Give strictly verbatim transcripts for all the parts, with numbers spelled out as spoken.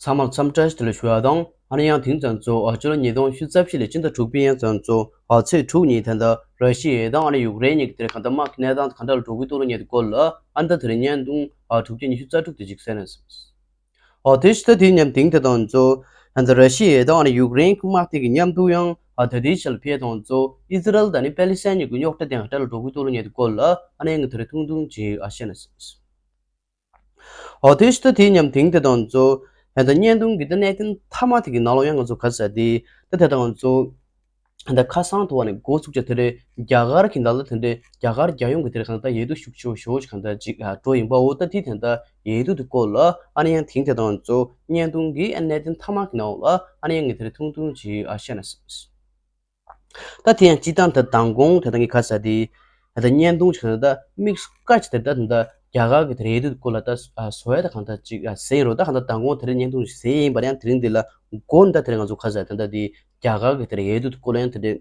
ཚང་མར་འཚམས་འདྲི་བཀྲ་ཤིས་བདེ་ལེགས་ཞུ་ཡ་དང་། ཨ་ནི་ཡང་དེང་ཙམ་ཚོ་ཨ་སྤྱི་ལོ་ཉིས་སྟོང་ཉི་ཤུ་རྩ་བཞི་ལོའི་སྤྱི་ཟླ་དྲུག་པའི་ཡང་ཙམ་ཚོ་ཨ་ཚེས་དྲུག་ཉིན་ད་ལྟ་ར་ཤི་ཡ་དང་ཨ་ནི་ཡུཀ་རེན་གཉིས་ཀྱི་དེར་གང་ལྟར་དམག་གི་གནས་སྟངས་གང་འདྲ་ལ་འགྲོ་གི་འདུག་ལ་ཉེ་དུ་སྐོར་ལ་ཨ་ནི་ད་དེ་རིང་བརྙན་ཐུང་ཨ་དྲུག་བརྒྱ་ཉི་ཤུ་རྩ་དྲུག་དེ་ཅིག་གསན་ན་ཟེར། ཨོ་དེ་ཕྱི་ད་དེའི་མཉམ་དེང་དེ་དང་ཚོ་ད་ལྟ་ར་ཤི་ཡ་དང་ཨ་ནི་ཡུཀ་རེན་གྱི་དམག་དེ་གི་མཉམ་དུ་ཡང་ཨ་ད་ལྟའི་ཆར་ལ་ཕེབས་དང་ཚོ་ཨི་ཟི་རལ་དང་ཨ་ནི་པེ་ལི་སི་ཐན་གཉིས་ཀྱི་རྙོག་དྲ་དེ་གང་འདྲ་ལ་འགྲོ་གི་འདུག་ལ་ཉེ་དུ་སྐོར་ལ་ཨ་ནི་ཡང་ངས་ད་རེས་ཐུང་ཐུང་ཅིག་ཨ་བཤད་ན་ཟེར། ཨོ་དེ་ཕྱི་ད་དེའི་མཉམ་དེང་དེ་དང་ཚོ་ད་ལྟ་བརྙན་ཐུང་གི་ད་གནད་དོན་མཐའ་མ་དེ་གི་ནང་ལོགས་ཡང་ང་ཚོ་ག་ས་དེ་ད་དེ་དང་ཚོ་ད་ཁ་སང་དུ་བ་ནས་འགོ་ཚུགས་ཀྱི་དེ་རེད། རྒྱ་གར་གྱི་ནང་ལ་དེ་འདྲའི་རྒྱ་གར་རྒྱལ་ཡོངས་ཀྱི་དེ་རེད་གང་ལྟར་ཡིད་སྡུག་ཤུགས་ཆེ་བོ་ཞེ་བོ་ཞིག་གང་ལྟར་ཅིག་ཨ་འགྲོ་ཡིན་པའོ། ད་དེ་དེ་འདྲ་ཡིད་སྡུག་དེ་སྐོར་ལ་ཨ་ནི་ཡང་དེང་དེ་དང་ཚོ་བརྙན་ཐུང་གི་ཨ་གནད་དོན་མཐའ་མ་གི་ནང་ལ་ཨ་ནི་ཡང་ངས་དེ་རེད་ཐུང་ཐུང་ཅིག་ཨ་བཤད་ན་ཟེར། ད་དེ་ཡང་སྤྱི་བཏང་ད་མདང་དགོང་དེ་དང་གི་ཁ་ས་དེ་ད་བརྙན་ཐུང་ཞིག་ད་དམིགས་སུ་བཀར་ཅིག་དེ་ད་ད་རྒྱ་གར་གྱི་དེ་རེད་དུས་སྐོར་ལ་ད་བཟོ་ཡ་ད་གང་ལྟར་ཅིག་ཟེར་ཡིན་རོ། ད་གང་ལྟར་མདང་དགོང་དེ་རེད་བརྙན་ཐུང་ཞིག་ཟེར་ཡིན་པ་ཡང་དེ་རིང་འདི་ལ་མགོ་ནས་ད་དེ་རིང་ང་ཚོ་ཁ་ས་ད་ད་དེ་རྒྱ་གར་གྱི་དེ་རེད་དུས་སྐོར་ལ་ཡང་དེ་རེད་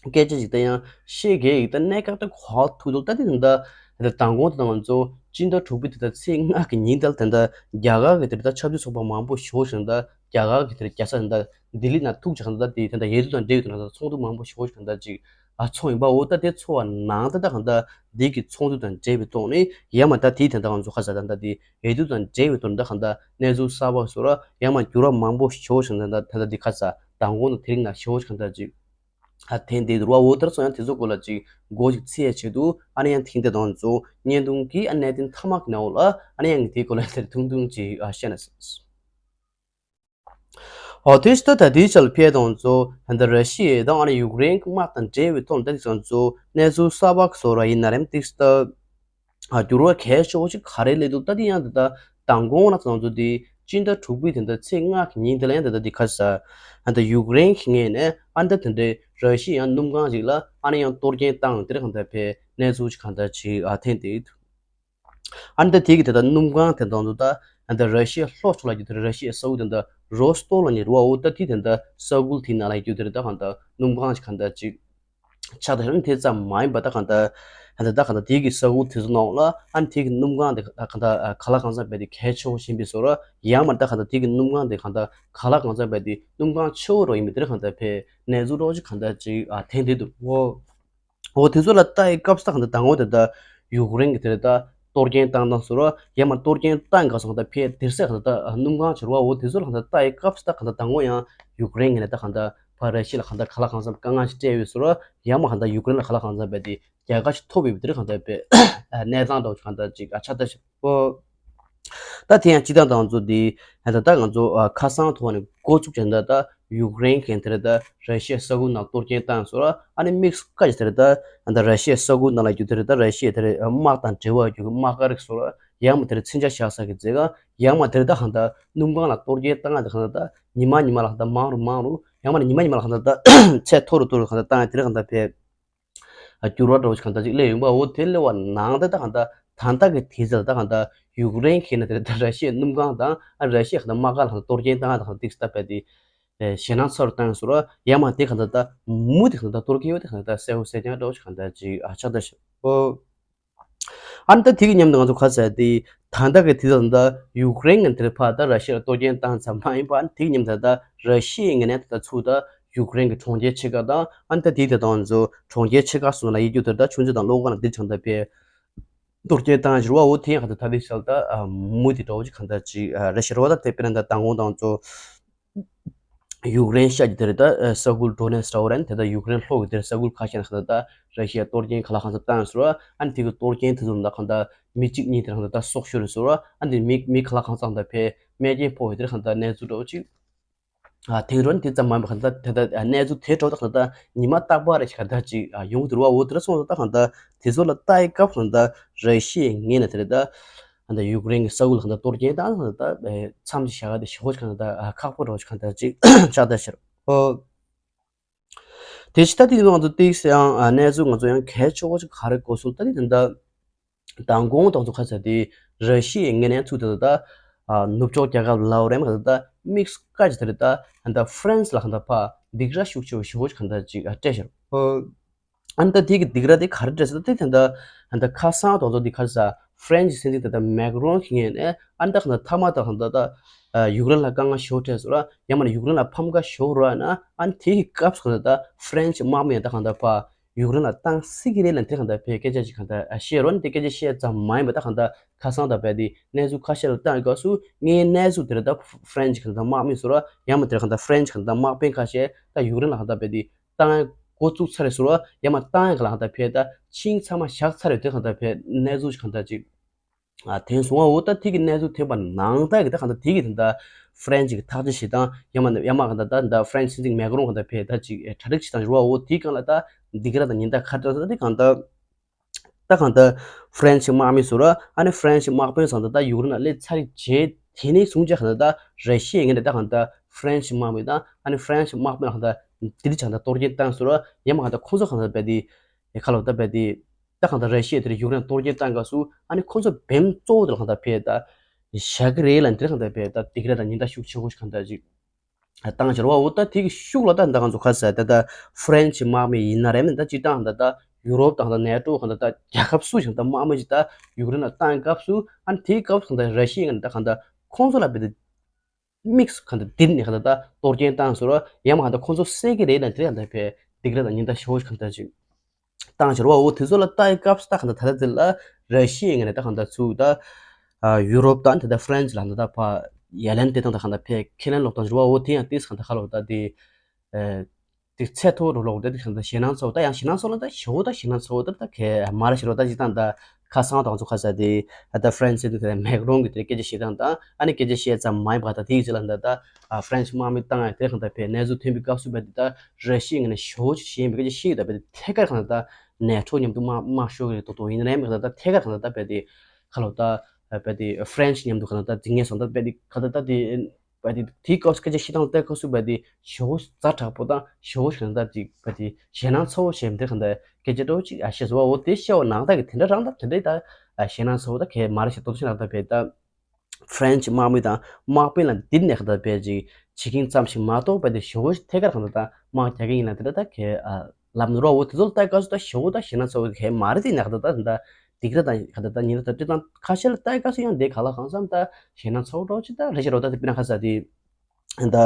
སྐད་ཆ་ཅིག་ད་ཡང་བཤད་གི་ཡིག་ད་གནས་སྐབས་ད་གོ་ཐུག་འདུག་ད་དེ་ད་ད་མདང་དགོང་དེ་ད་ང་ཚོ་སྤྱི་ཟླ་དྲུག་པའི་དེ་ད་ཚེས་ལྔ་གི་ཉིན་ད་ད་རྒྱ་གར་གྱི་དེ་ད་ཆབ་སྲིད་ཚོགས་པ་མང་པོ་ཞེ་བོ་ཞིག་ད་རྒྱ་གར་གྱི་དེ་རྒྱལ་ས་ད་ལྡི་ལི་ནང་ཐུག་ཅིག་གང་ལྟར་དེ་དེ་འདྲ་ཡིད་སྡུག་དང་འབྲེལ་ཡོད་དུ་ན་ད་ཚོགས་འདུ་མང་པོ་ཞེ་བོ་ཞིག་གང་ལྟར་ཅིག་ཨ་ཚོགས་ཡིན་པའོ། ད་དེ་ཚོགས་པ་ནང་ད་ད་གང་ལྟར་འདི་གི་ཚོགས་འདུ་དང་འབྲེལ་བའི་ཐོག་ནས་ཡང་མ་ད་དེའི་དེ་འདྲ་ང་ཚོ་ཁ་ས་ད་ད་དེ་ཡིད་སྡུག་དང་འབྲེལ་བའི་ཐོག་ནས་ད་གང་ལྟར་གནས་ཚུལ་གསར་པ་བཟོ་ར་ཡང་མ་འགྱུར་བ་མང་པོ་ཞེ་བོ་ཞིག་ད་ད་ད་ད་འདི་ཁ་ས་མདང་དགོང་དང་དེ་རིང་ན་ཞེ་བོ་ཞིག་གང་ལྟར་ཅིག་ཨ་དེ་འདི་རུ་བ་འོ་དེར་སོང་ཡང་དེ་ཚོ་སྐོར་ལ་ཅིག་མགོ་ཅིག་ཚིག་ཡ་ཆེད་དུ་ཨ་ནི་ཡང་དེང་དེ་དང་ཚོ་བརྙན་ཐུང་གི་ཨ་གནད་དོན་མཐའ་དམག་གི་ནང་ལ་ཨ་ནི་ཡང་དེའི་སྐོར་ལ་དེར་ཐུང་ཐུང་ཅིག་ཨ་བཤད་ན་ཟེར། ཨོ་དེ་ཕྱི་ད་ད་དེའི་ཆར་ལ་ཕེབས་དང་ཚོ་ད་ལྟ་ར་ཤི་ཡ་དང་ཨ་ནི་ཡུཀ་རེན་གྱི་དམག་དང་འབྲེལ་བའི་ཐོག་ལ་ད་དེ་ཚོ་ཚོ་གནས་ཚུལ་གསར་པ་བཟོ་ར་ཡིན་ན་རེམ་ཏིག་ད་ཨ་འགྱུར་བ་གལ་ཆེ་བོ་ཞིག་ག་རེ་སླེབས་འདུག་ད་དེ་ཡང་ད་ད་མདང་དགོང་ལ་ཚོ་ཚོ་དེ་སྤྱི་ཟླ་དྲུག་པའི་དེ་འདྲ་ཚེས་ལྔ་གི་ཉིན་དེ་ལ་ཡང་ད་ད་དེ་ཁ་ས་ད་ད་ཡུཀ་རེན་གྱི་ངོས་ནས་ཨ་ད་དེ་འདྲའི་ར་ཤི་ཡ་སྣུམ་ཁང་ཞིག་ལ་ཨ་ནི་ཡང་གཏོར་སྐྱོན་བཏང་དེར་གང་ལྟར་ཕེ་གནས་ཚུལ་ཞིག་གང་ལྟར་ཅིག་ཨ་ཐེངས་དེ། ཨ་ནི་ད་དེ་གི་དེ་ལྟར་སྣུམ་ཁང་དེ་དང་དུ་ད་ཨ་ནི་ད་ར་ཤི་ཡ་ལྷོ་ཕྱོགས་ལ་རྒྱུ་དེ་ར་ཤི་ཡའི་ས་ཁུལ་དེ་འདྲ་རོ་སི་ཏོབ་ལ་ཉེ་རུ་བ་འོ་ད་དེ་དེ་འདྲ་ས་ཁུལ་དེའི་ནང་ལ་རྒྱུ་དེ་རེད། ད་གང་ལྟར་སྣུམ་ཁང་ཞིག་གང་ལྟར་ཅིག་ཆགས་ད་ཤར་ནི་དེ་ཙམ་མ་ཡིན་པ་ད་གང་ལྟར་ཨ་ནི་ད་གང་ལྟར་དེ་གི་ས་ཁུལ་དེ་ཚོ་ནང་ལ་ཨ་ནི་དེ་གི་སྣུམ་ཁང་དེ་ད་གང་ལྟར་ག་ལ་གང་འཚམ་བས་དེ་གལ་ཆེ་བོ་ཞིག་ཡིན་པའི་བཟོ་ར་ཡང་མ་ད་གང་ལྟར་དེ་གི་སྣུམ་ཁང་དེ་གང་ལྟར་ག་ལ་གང་འཚམ་བས་དེ་སྣུམ་ཁང་ཆེ་བོ་རོ་ཡིན་པའི་དེར་གང་ལྟར་ཕེ་གནས་ཚུལ་རོ་ཅིག་གང་ལྟར་ཅིག་ཨ་ཐེངས་དེ་འདུག་འོ། འོ་དེ་ཚོ་ལ་ལྟ་ཡི་སྐབས་སུ་ད་གང་ལྟར་ད་ངོ་དེ་ད་ཡུཀ་རེན་གྱི་དེ་རེད་ད་གཏོར་སྐྱོན་བཏང་སྟངས་སུ་ར་ཡང་མ་གཏོར་སྐྱོན་བཏང་ག་སོང་ད་ཕེ་དེར་སེ་གང་ལྟར་ད་སྣུམ་ཁང་ཆེ་རུ་བ་འོ་དེ་ཚོ་ལ་གང་ལྟར་ལྟ་ཡི་སྐབས་སུ་ད་གང་ལྟར་ད་ངོ་ཡང་ཡུཀ་རེན་གྱི་ནས་ད་གང་ལྟར་ཕ་ར་ཤི་ཡ་ལ་གང་ལྟར་ག་ལ་གང་འཚམ་དཀའ་ངལ་ཞིག་སྤྲད་ཡོད་སུ་ར་ཡང་མ་གང་ལྟར་ཡུཀ་རེན་ལ་ག་ལ་གང་འཚམ་བས་དེ་རྒྱལ་ཁ་ཞིག་ཐོབ་ཡོད་པའི་དེར་གང་ལྟར་བས་གནས་སྟངས་འདྲ་བོ་ཞིག་གང་ལྟར་ཅིག་ཨ་ཆགས་ད་ཤི་འོ། ད་དེ་ཡང་སྤྱི་བཏང་དང་ཚོ་འདི་ད་ལྟ་ང་ཚོ་ཁ་སང་ཐོག་ནས་འགོ་ཚུགས་ཀྱི་འདི་ད་ཡུཀ་རེན་གྱིས་དེ་རེད་ད་ར་ཤི་ཡའི་ས་ཁུལ་ནང་གཏོར་སྐྱོན་བཏང་སོང་ར་ཨ་ནི་དམིགས་སུ་བཀར་གྱི་དེ་རེད་ད་ད་ར་ཤི་ཡའི་ས་ཁུལ་ནང་ལ་རྒྱུ་དེ་རེད་ད་ར་ཤི་ཡའི་དེ་རེད་དམག་དང་འབྲེལ་བ་རྒྱུ་གི་དམག་སྒར་སོང་ར་ཡང་མ་དེ་རེད་མཚོན་ཆ་བཞག་ས་གི་རྫས་ག་ཡང་མ་དེ་རེད་ད་གང་ད་སྣུམ་ཁང་ལ་གཏོར་སྐྱོན་བཏང་ཡ་དེ་གང་ད་ཉི་མ་ཉི་མ་ལ་གང་ད་མང་རུ་མང་རུ་ཡང་མ་ནི་ཉི་མ་ཉི་མ་ལ་གང་ད་ཚད་མཐོ་རུ་མཐོ་རུ་གང་ད་བཏང་ཡ་དེ་རེད་གང་ད་ཕེབས། འགྱུར་བ་འདྲ་བོ་ཞིག་གང་ལྟར་ཅིག་སླེབས་ཡོང་པ་འོ་དེ་སླེབས་པ་ནང་ད་ད་གང་ལྟར་ད་ལྟ་གི་དུས་ཚོད་ལ་ད་གང་ལྟར་ཡུཀ་རེན་གྱིས་ན་དེ་ལ་ད་ར་ཤི་ཡའི་སྣུམ་ཁང་དང་ཨ་ར་ཤི་ཡའི་གང་ལྟར་དམག་སྒར་ལ་གང་ལྟར་གཏོར་སྐྱོན་བཏང་ཡ་ད་གང་ལྟར་ཏིག་སྟབས་པ་དེ་ཞེད་སྣང་ཚ་རུ་བཏང་སོང་ར་ཡང་མ་དེ་གང་ལྟར་ད་མུ་དེ་གང་ལྟར་གཏོར་སྐྱོན་ཡོད་དེ་གང་ལྟར་གསལ་བོ་གསལ་རྐྱང་འདྲ་བོ་ཞིག་གང་ལྟར་ཅིག་ཨ་ཆགས་ད་ཤི་འོ། ཨ་ནི་ད་དེ་གི་མཉམ་དུ་ང་ཚོ་ག་ཟེར་དེ་ད་ལྟ་གི་དུས་ཚོད་ད་ཡུཀ་རེན་གྱི་དེར་ཕར་ད་ར་ཤི་ཡ་ལ་གཏོར་སྐྱོན་བཏང་ཙམ་མ་ཡིན་པ་ཨ་ནི་དེ་གི་མཉམ་དུ་ད་ར་ཤི་ཡའི་ངོས་ནས་ད་ཚུར་ད་ཡུཀ་རེན་གྱི་གྲོང་ཁྱེར་ཆེ་ཁག་དང་ཨ་ནི་ད་དེའི་དེ་དང་ཚོ་གྲོང་ཁྱེར་ཆེ་ཁག་སོགས་ལ་ཡིད་སྐྱོ་དེར་ད་ཆུང་ཆུང་དང་གློག་ཁང་ལ་འདིར་ཆང་ད་ཕེ་གཏོར་སྐྱོན་བཏང་ཞུ་བ་འོ་དེ་ཡང་ག་ད་ད་དེ་ཤལ་ད་མུ་དེ་འདྲ་བོ་ཅིག་གང་ད་ཅིག་ར་ཤི་རོ་ད་དེ་དཔེར་ན་ད་མདང་དགོང་དང་ཚོ། ཡུཀ་རེན་ཤར་གྱི་དེར་ད་ས་ཁུལ་ཌོ་ནེ་སི་ཀི་འོ་རན་དེ་ད་ཡུཀ་རེན་ལྷོ་གི་དེར་ས་ཁུལ་ཁ་ཤས་ན་ཁ་ད་ར་ཤི་ཡ་གཏོར་སྐྱོན་ག་ལ་གང་འཚམ་བཏང་ཡོད་ཟེར་བ་ཨ་ནི་དེ་གི་གཏོར་སྐྱོན་དེ་ཚོ་ད་གང་ད་མི་གཅིག་གཉིས་དེར་གང་ད་སྲོག་ཤོར་ཡོད་ཟེར་བ་ཨ་ནི་མི་མི་ག་ལ་གང་འཚམ་ད་ཕེ་རྨས་སྐྱོན་ཕོག་ཡོད་དེར་གང་ད་གནས་ཚུལ་འདྲ་བོ་ཅིག་ཨ་དེང་རོ་ནི་དེ་ཙམ་མ་ཡིན་པ་གང་ད་དེ་ད་གནས་ཚུལ་དེ་འདྲ་བོ་ད་གང་ད་ཉི་མ་རྟག་པར་རེ་ཞིག་གང་ད་ཅིག་ཡོང་གི་འདུག་བ་འོ་དེ་ར་སོང་ད་གང་ད་དེ་ཚོ་ལ་ལྟ་ཡི་སྐབས་གང་ད་ར་ཤི་ཡའི་ངོས་ནས་དེ་རེད་ད། ཨ་ནི་ཡུཀ་རེན་གྱི་ས་ཁུལ་ལ་གང་ལྟར་གཏོར་སྐྱོན་དང་གང་ལྟར་མཚམས་ཅིག་བཞག་ག་དེ་ཞེ་པོ་ཅིག་གང་ལྟར་ཁག་པོ་འདྲ་བོ་ཅིག་གང་ལྟར་ཅིག་ཆགས་བསྡད་ཤག་ཨོ། དེ་ཕྱི་ད་དེ་ང་ཚོ་ཏིག་སེ་ཡང་གནས་ཚུལ་ང་ཚོ་ཡང་གལ་ཆེ་བོ་ཅིག་ག་རེ་གོ་སོང་ད་དེ་ད་ལྟ་མདང་དགོང་དང་ཚོ་ཁ་ཚ་དེ་ར་ཤི་ཡའི་ངོས་ནས་ཚུར་ད་ལྟ་ནུབ་ཕྱོགས་རྒྱལ་ཁབ་ལའོ་རེམ་གང་ལྟར་དམིགས་སུ་བཀར་གྱི་ད་ལྟ་ཧྥ་རན་སི་ལ་གང་ལྟར་ཕར་སྡིགས་ར་ཤུགས་ཆེ་བོ་ཞེ་པོ་ཅིག་གང་ལྟར་ཅིག་སྤྲད་ཤག་ཨོ། ཨ་ནི་ད་དེ་གི་སྡིགས་ར་དེ་ག་རེ་སྤྲད་ཟེར་ན་དེ་ད་ལྟ་ཨ་ནི་ད་ཁ་སང་དང་ཚོ་དེ་ཁ་ས་ཧྥ་རན་སི་སྲིད་འཛིན་ད་ལྟ་མེག་རོན་གྱི་ངོས་ནས་ཨ་ནི་ད་གང་ལྟར་མཐའ་མ་ད་གང་ལྟར་ད་ ཡུཀ་རེན་ལ་དཀའ་ངལ་ཞེ་པོ་འཕྲད་སོང་ར། ཡང་མིན་ན་ཡུཀ་རེན་ལ་ཕམ་ཁ་ཞེ་པོ་རག་ན། ཨ་ནི་དེ་གི་སྐབས་སུ་གང་ལྟར་ད་ཧྥ་རན་སི་དམག་མི་ཡང་ད་གང་ལྟར་ཕར་ཡུཀ་རེན་ལ་བཏང་སྲིད་ཀྱི་རེད་ལབ་དེ་གང་ལྟར་ཕར་སྐད་ཆ་ཅིག་གང་ལྟར་བཤད་རོགས། ཨ་ནི་དེ་སྐད་ཆ་བཤད་ཙམ་མ་ཡིན་པ་ད་གང་ལྟར་ཁ་སང་ད་ཕར་དེ་གནས་ཚུལ་ཁ་ཤས་ལ་བལྟས་སྐབས་སུ་ངའི་གནས་ཚུལ་དེ་རེད། ད་ཧྥ་རན་སི་གང་ལྟར་དམག་མི་ཚོ་ར། ཡང་མིན་དེ་གང་ལྟར་ཧྥ་རན་སི་གང་ལྟར་དམག་དཔོན་ཁ་ཤས་ད་ཡུཀ་རེན་ལ་གང་ལྟར་ཕར་དེ་བཏང་འགོ་བཙུགས་ཚར་རེད་ཟེར་བ། ཡང་མིན་བཏང་ཡག་གི་ལ་གང་ལྟར་ཕར་ད་ཆིངས་ཚང་མ་བཞག་ཚར་རེད། དེ་གང་ལྟར་ཕར་གནས་ཚུལ་གང་ལྟར་ཅིག་ཨ་ཐོན་སོང་བ། འོ་ད་དེ་གི་གནས་ཚུལ་ཐོན་པ་ནང་ལྟར་གི་ད་གང་ལྟར་དེ་གི་ད་ལྟ་ཧྥ་རན་སི་གི་ཐག་གཅོད་བྱེད་སྟངས། ཡང་མིན་ཡང་མིན་གང་ལྟར་ད་ད་ཧྥ་རན་སི་སྲིད་འཛིན་མེ་ཀ་རོན་གང་ལྟར་ཕར་ད་ཅིག་གྲ་སྒྲིག་བྱེད་སྟངས་ཞུ་བ། འོ་དེ་གང་ལ་ད་འདི་ག་ར་ད་ཉིན་ལྟར་ཁ་ད་ད་དེ་གང་ལྟར་ད་གང་ལྟར་ཧྥ་རན་སི་དམག་མི་ཚོ་ར། ཨ་ནི་ཧྥ་རན་སི་དམག་དཔོན་ཚོ་ད་ད་ཡུཀ་རེན་ལ་སླེབས་ཚར་རྗེས་དེ་ནས་བཟུང་བྱས་གང་ལྟར་ད་ར་ཤི་ཡའི་ངོས་ནས་ད་གང་ལྟར་ཧྥ་རན་སི་དམག་མི་དང་ཨ་ནི་ཧྥ་རན་སི་དམག་དཔོན་ལ་གང་ལྟར་འདི་འདྲ་བྱས་གང་ལྟར་གཏོར་སྐྱོན་བཏང་སོང་ར། ཡང་མིན་གང་ལྟར་ཁོང་ཚོ་གང་ལྟར་ཕར་དེ་ཁ་ལོ་ད་ཕར་དེ་ད་གང་ལྟར་ར་ཤི་ཡ་དེར་ཡུཀ་རེན་གཏོར་སྐྱོན་བཏང་སྐབས་སུ་ཨ་ནི་ཁོང་ཚོ་འབེམ་གཙོ་བོ་དེ་ལ་གང་ལྟར་ཕར་ད་བཞག་གི་རེད་ལབ་འདིར་གང་ལྟར་ཕར་ད་སྡིགས་ར་དང་ཉེན་བརྡ་ཤུགས་ཆེ་བོ་ཞིག་གང་ལྟར་ཅིག་བཏང་བྱས་རེད་བ། འོ་ད་དེ་གི་ཤུགས་ལ་ད་ད་གང་ཚོ་ཁ་ཟེར་ད་ད་ཧྥ་རན་སི་དམག་མི་ཡིན་ན་རེད། མིན་ད་སྤྱིར་བཏང་ད་ད་ཡུ་རོབ་དང་ད་ནེ་ཊོ་གང་ལྟར་ད་རྒྱལ་ཁབ་སུ་ཞིག་ད་དམག་མི་ཅིག་ད་ཡུཀ་རེན་ལ་བཏང་སྐབས་སུ་ཨ་ནི་དེའི་སྐབས་སུ་གང་ལྟར་ར་ཤི་ཡ་གང་ལྟར་ད་གང་ལྟར་ཁོང་ཚོ་ལ་ཕར་ད་དམིགས་སུ་གང་ལྟར་འདིར་ནས་གང་ལྟར་ད་གཏོར་སྐྱོན་བཏང་ཟེར་རོ། ཡང་མིན་གང་ལྟར་ཁོང་ཚོ་བསད་ཀྱི་རེད་ལབ་འདིར་གང་ལྟར་ཕར་སྡིགས་ར་དང་ཉེན་བརྡ་ཞེ་པོ་ཞིག་གང་ལྟར་ཅིག་བཏང་བྱས་རེད་བ། འོ་དེ་ཚོ་ལ་ལྟ་ཡི་སྐབས་སུ་ད་གང་ལྟར་ད་ལྟ་འདི་ལ་ར་ཤི་ཡའི་ངོས་ནས་ད་གང་ལྟར་ཚུར་ད་ཡུ་རོབ་དང་ད་ལྟ་ཧྥ་རན་སི་ལ་ད་ལྟ་ཕར་ཡ་ལན་སྤྲད་སྟངས་ད་གང་ལྟར་ཕར་ཁས་ལེན་སློག་སྟངས་རེད་བ། འོ་དེ་ཡང་ཏིས་གང་ལྟར་ཁ་ལོ་ད་དེ། དེ་ཚད་མཐོ་རུ་ལོག་དེ་གང་ལྟར་ཞེད་སྣང་ཚ་བོ་ད་ཡང་ཞེད་སྣང་ཚ་བོ་ལ་ད་ཞེ་པོ་ད་ཞེད་སྣང་ཚ་བོ་ད་ད་གས་མ་རེད་ཟེར་བ། ད་ཅིག་ད་ད་ཁ་སང་དང་ཚོ་ཁ་ས་དེ་ད་ཧྥ་རན་སི་དེ་དེ་མེག་རོན་གྱི་དེ་སྐད་ཆ་བཤད་སྟངས་དང་ཨ་ནི་སྐད་ཆ་བཤད་ཙམ་མ་ཡིན་པ་ད་དེའི་རྗེས་ལ་ད་ད་ཧྥ་རན་སི་དམག་མི་བཏང་ཡ་དེ་གང་ལྟར་ཕར་གནས་ཚུལ་ཐོན་པའི་སྐབས་སུ་བས་དེ་ད་ར་ཤི་ཡའི་ངོས་ནས་ཞེ་པོ་ཞེད་པའི་སྐད་ཆ་བཤད་ཡོད། ད་བས་དེ་ཐད་ཀར་གང་ལྟར་ད་ནེ་ཊོ་མཉམ་དུ་དམག་དམག་ཤོར་གི་རེད་དོ་དོ་ཡིན་ནའི་མེད་ད་ད་ཐད་ཀར་གང་ལྟར་ད་བས་དེ་ཁ་ལོ་ད་བས་དེ་ཧྥ་རན་སི་མཉམ་དུ་གང་ལྟར་ད་འཛིང་ངེས་སོང་ད་བས་དེ་གང་ལྟར་ད་དེ། བ་དེ་དེའི་སྐབས་སུ་སྐད་ཆ་བཤད་སྟངས་ལྟ་སྐབས་སུ་བ་དེ་ཞེ་པོ་ཛ་དྲག་པོ་དང་ཞེ་པོ་ཞིག་ད་ཅིག་བ་དེ་ཞེད་སྣང་ཚ་བོ་ཞིག་འདི་གང་ལྟར་སྐད་ཆ་འདྲ་བོ་ཅིག་ཨ་བཤད་སོང་བ། འོ་དེ་བཤད་པ་ནང་ལྟར་གྱི་དེ་འདྲ་རང་ད་དེ་འདྲ་ད་ཞེད་སྣང་ཚ་བོ་ད་གས་མ་རེད་ཤག་ཏོག་ཙམ་རང་ད་བས་ད་ཧྥ་རན་སི་དམག་མི་དང་དམག་དཔོན་ལ་འདི་ནས་གང་ལྟར་བས་ཅིག་བྱེད་ཀྱིན་ཙམ་ཞིག་མ་གཏོགས་བ་དེ་ཞེ་པོ་ཐད་ཀར་གང་ལྟར་ད་དམག་རྒྱག་གི་ཡིན་ན་དེ་འདྲ་ད་གས་ཨ། ལབ་ནོར་བ། འོ་དེ་ཚོ་ལ་ལྟ་སྐབས་སུ་ད་ཞེ་པོ་ད་ཞེད་སྣང་ཚ་བོ་གས་མ་རེད་དེ་ན་ག་ད་ད་ད་སྡིགས་ར་དང་ག་ད་ད་ཉེན་བརྡ་སྤྲད་སྟངས་ཁ་ཤས་ལ་ལྟ་སྐབས་སུ་ཡང་དེ་ག་ལ་གང་འཚམ་ད་ཞེད་སྣང་ཚ་བོ་འདྲ་བོ་ཅིག་ད་རེད་ཤག་རོ། ད་དེ་དཔེར་ན་ཁ་ས་དེ་ད་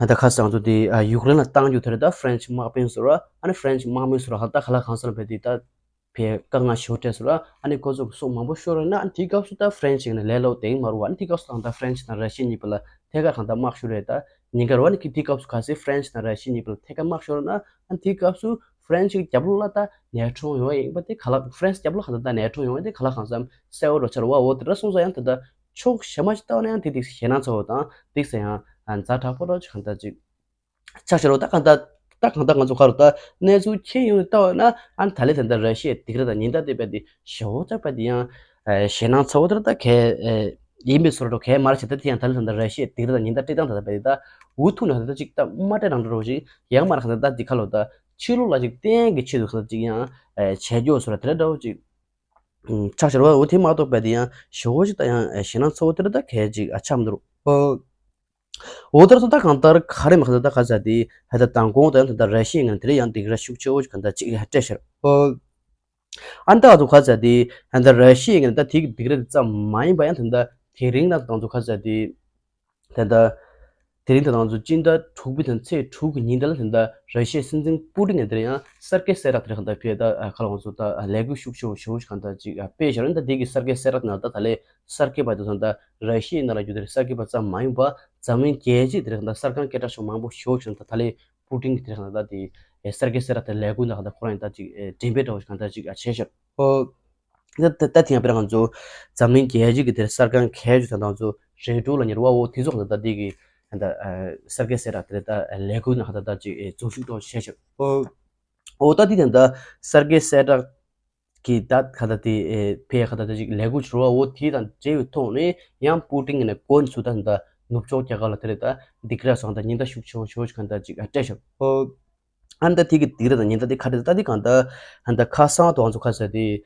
ད་ཁ་ས་ང་ཚོ་དེ་ཡུཀ་རེན་ལ་བཏང་རྒྱུ་དེ་རེད། ད་ཧྥ་རན་སི་དམག་དཔོན་ཟེར་བ་ཨ་ནི་ཧྥ་རན་སི་དམག་མི་ཟེར་བ་ཧ་ད་ག་ལ་གང་འཚམ་ལ་བས་དེ་ད་ཕར་དཀའ་ངལ་ཞེ་པོ་འཕྲད་སོང་ར། ཨ་ནི་ཁོ་ཚོ་གི་སྲོག་མང་པོ་ཤོར་ར་ན་ཨ་ནི་དེའི་སྐབས་སུ་ད་ཧྥ་རན་སི་ནས་ལས་སླ་པོ་དེ་མ་རེད་བ། ཨ་ནི་དེའི་སྐབས་སུ་ད་ཧྥ་རན་སི་དང་ར་ཤི་ཡ་གཉིས་པོ་ལ་ཐད་ཀར་གང་ལྟར་དམག་ཤོར་རེད། ད་ཉེན་ཁ་རེད་བ། ཨ་ནི་དེའི་སྐབས་སུ་གལ་སྲིད་ཧྥ་རན་སི་དང་ར་ཤི་ཡ་གཉིས་པོ་ལ་ཐད་ཀར་དམག་ཤོར་ན་ཨ་ནི་དེའི་སྐབས་སུ་ཧྥ་རན་སི་གི་རྒྱབ་ལོགས་ལ་ད་ནེ་ཊོ་ཡོང་བ་ཡིན་པ་དེ་ག་ལ་ཧྥ་རན་སི་རྒྱབ་ལོགས་གང་ལྟར་ད་ནེ་ཊོ་ཡོང་བ་དེ་ག་ལ་གང་འཚམ་གསལ་པོ་འདྲ་ཆགས་རེད་བ། འོ་དེ་འདྲ་སོང་ཙང་ཡང་ད་ད་ཕྱོགས་གཞན་མ་ཞིག་ལྟ་བ་ན་ཡང་དེ་དེ་ཞེད་སྣང་ཚ་བོ་དང་དེ་ཚོ་ཡང་ཛ་དྲག་པོ་འདྲ་ཅིག་གང་ལྟར་ཅིག་ཆ་བཞག་རོགས། ད་གང་ལྟར་ད་གང་ལྟར་ང་ཚོ་ག་རུ་ད་གནས་ཚུལ་ཁྱོན་ཡོངས་ནས་ལྟ་བ་ན་ཨ་ནི་ད་ལན་ད་ལྟ་ར་ཤི་ཡའི་སྡིགས་ར་དང་ཉེན་བརྡ་སྤྲད་པ་དེ་ཞེ་པོ་ཅིག་པ་དེ་ཡང་ཞེད་སྣང་ཚ་བོ་དེ་ད་གས་ཡིན་པའི་བཟོ་འདྲ་གས་མ་རེད་ཤག་ད་དེ་ཡང་ད་ལན་ད་ལྟ་ར་ཤི་ཡའི་སྡིགས་ར་དང་ཉེན་བརྡ་སྤྲད་སྟངས་ད་ད་པ་དེ་ད་འུ་ཐུག་ནས་ད་ལྟ་ཅིག་ད་མ་སྤྲད་རང་འདྲ་བོ་ཞིག་ཡང་མ་རེད་ཤག་ད་ད་འདི་ཁ་ལོ་ད་ཕྱི་ལོགས་ལ་ཅིག་བརྟེན་གྱི་ཆེད་དུ་ཁ་ཅིག་ཡང་བྱས་རྒྱུ་བཟོ་འདྲ་དེ་འདྲ་འདྲ་བོ་ཅིག་ཆགས་ཤར་བ། འོ་དེ་མ་གཏོགས་པ་དེ་ཡང་ཞེ་པོ་ཅིག་ད་ཡང་ཞེད་སྣང་ཚ་བོ་དེ་ད་གས་ཅིག་ཨ་ཆགས་མི་འདུག་འོ་ད་ཚོ་ད་གང་ལྟར་ག་རེ་མ་ག་ད་ད་ག་ས་དེ་ཧ་ད་མདང་དགོང་ད་ཡང་ད་ད་ར་ཤི་ཡའི་ངང་དེ་རེད་ཡང་སྡིགས་ར་ཤུགས་ཆེ་བོ་ཞིག་གང་ད་ཅིག་ཡ་སྤྲད་ཤར། ཨ་ད་ཚོ་ག་ས་དེ་ཧ་ད་ར་ཤི་ཡའི་ངང་ད་དེ་གི་སྡིགས་ར་དེ་ཙམ་མ་ཡིན་པ་ཡང་ད་ད་དེ་རིང་ན་ད་ཚོ་ག་ས་དེ་ད་ད་དེ་རིང་ད་ང་ཚོ་སྤྱི་ཟླ་དྲུག་པའི་ད་ཚེས་དྲུག་གི་ཉིན་དེ་ལ་ད་ད་ར་ཤི་ཡའི་སྲིད་འཛིན་པུ་ཏིན་ནས་དེ་རིང་ཡང་གསར་བརྗེའི་གསལ་བསྒྲགས་དེ་རིང་གང་ད་ཕེ་ད་ཁ་ལ་ང་ཚོ་ད་ལས་འགུལ་ཤུགས་ཆེ་བོ་ཞེ་པོ་ཞིག་གང་ད་ཅིག་སྤེལ་ཤར། ད་དེ་གི་གསར་བརྗེའི་གསལ་བསྒྲགས་ནང་ད་ད་ལས་གསར་བརྗེ་པ་དེ་ཚོ་ད་ར་ཤི་ཡའི་ནང་ལ་ཡོད་དེ་གསར་བརྗེ་པ་ཙམ་མ་ཡིན་པ་འཛམ་གླིང་རྒྱལ་སྤྱིའི་དེ་རིང་ད་གསར་ཁང་སྐད་གྲགས་ཆེན་པོ་མང་པོ་ཞེ་པོ་ཞིག་ད་ད་ལས་པུ་ཏིན་གྱི་དེ་རིང་ད་དེ་གསར་བརྗེའི་གསལ་བསྒྲགས་དེ་ལས་འགུལ་ནང་ད་ཁོ་རང་ཡང་ད་ཅིག་འགྲེམས་སྤེལ་འདྲ་བོ་ཞིག་གང་ད་ཅིག་བྱས་ཤར། ད་ད་ད་དེ་ཡང་དཔེར་ན་ང་ཚོ་འཛམ་གླིང་རྒྱལ་སྤྱི་གི་དེར་གསར་ཁང་གལ་ཆེ་ད་ང་ཚོ་རེ་ཌི་ཡོ་ལ་ཉེར་བ་འོ་དེ་ཚོ་གང་ད་ད་དེ་གི་ད་གསར་བརྗེའི་གསལ་བསྒྲགས་དེ་ད་ལས་འགུལ་ནང་ད་ད་ཅིག་འཛུལ་ཞུགས་འགྲོ་བྱས་ཤག་འོ་ད་དེ་ད་ད་གསར་བརྗེའི་གསལ་བསྒྲགས་ཀྱི་ད་ག་ད་དེ་ཕེ་ག་ད་ད་ཅིག་ལས་འགུལ་ཆེ་བ་འོ་དེ་དང་འབྲེལ་བའི་ཐོག་ནས་ཡང་པུ་ཏིན་ནས་འགོ་ནས་ཚུར་ད་ད་ནུབ་ཕྱོགས་རྒྱལ་ཁབ་ལ་དེ་རེད་ད་སྡིགས་ར་སོང་ད་ཉེན་བརྡ་ཤུགས་ཆེ་བོ་ཆེ་བོ་ཞིག་གང་ད་ཅིག་སྤྲད་ཤག་འོ། ཨ་ནི་ད་དེ་གི་སྡིགས་ར་དང་ཉེན་བརྡ་དེ་ག་རེ་ད་དེ་གང་ལྟར་ཨ་ནི་ད་ཁ་སང་དང་ཚོ་ཁ་ཟེར་དེ་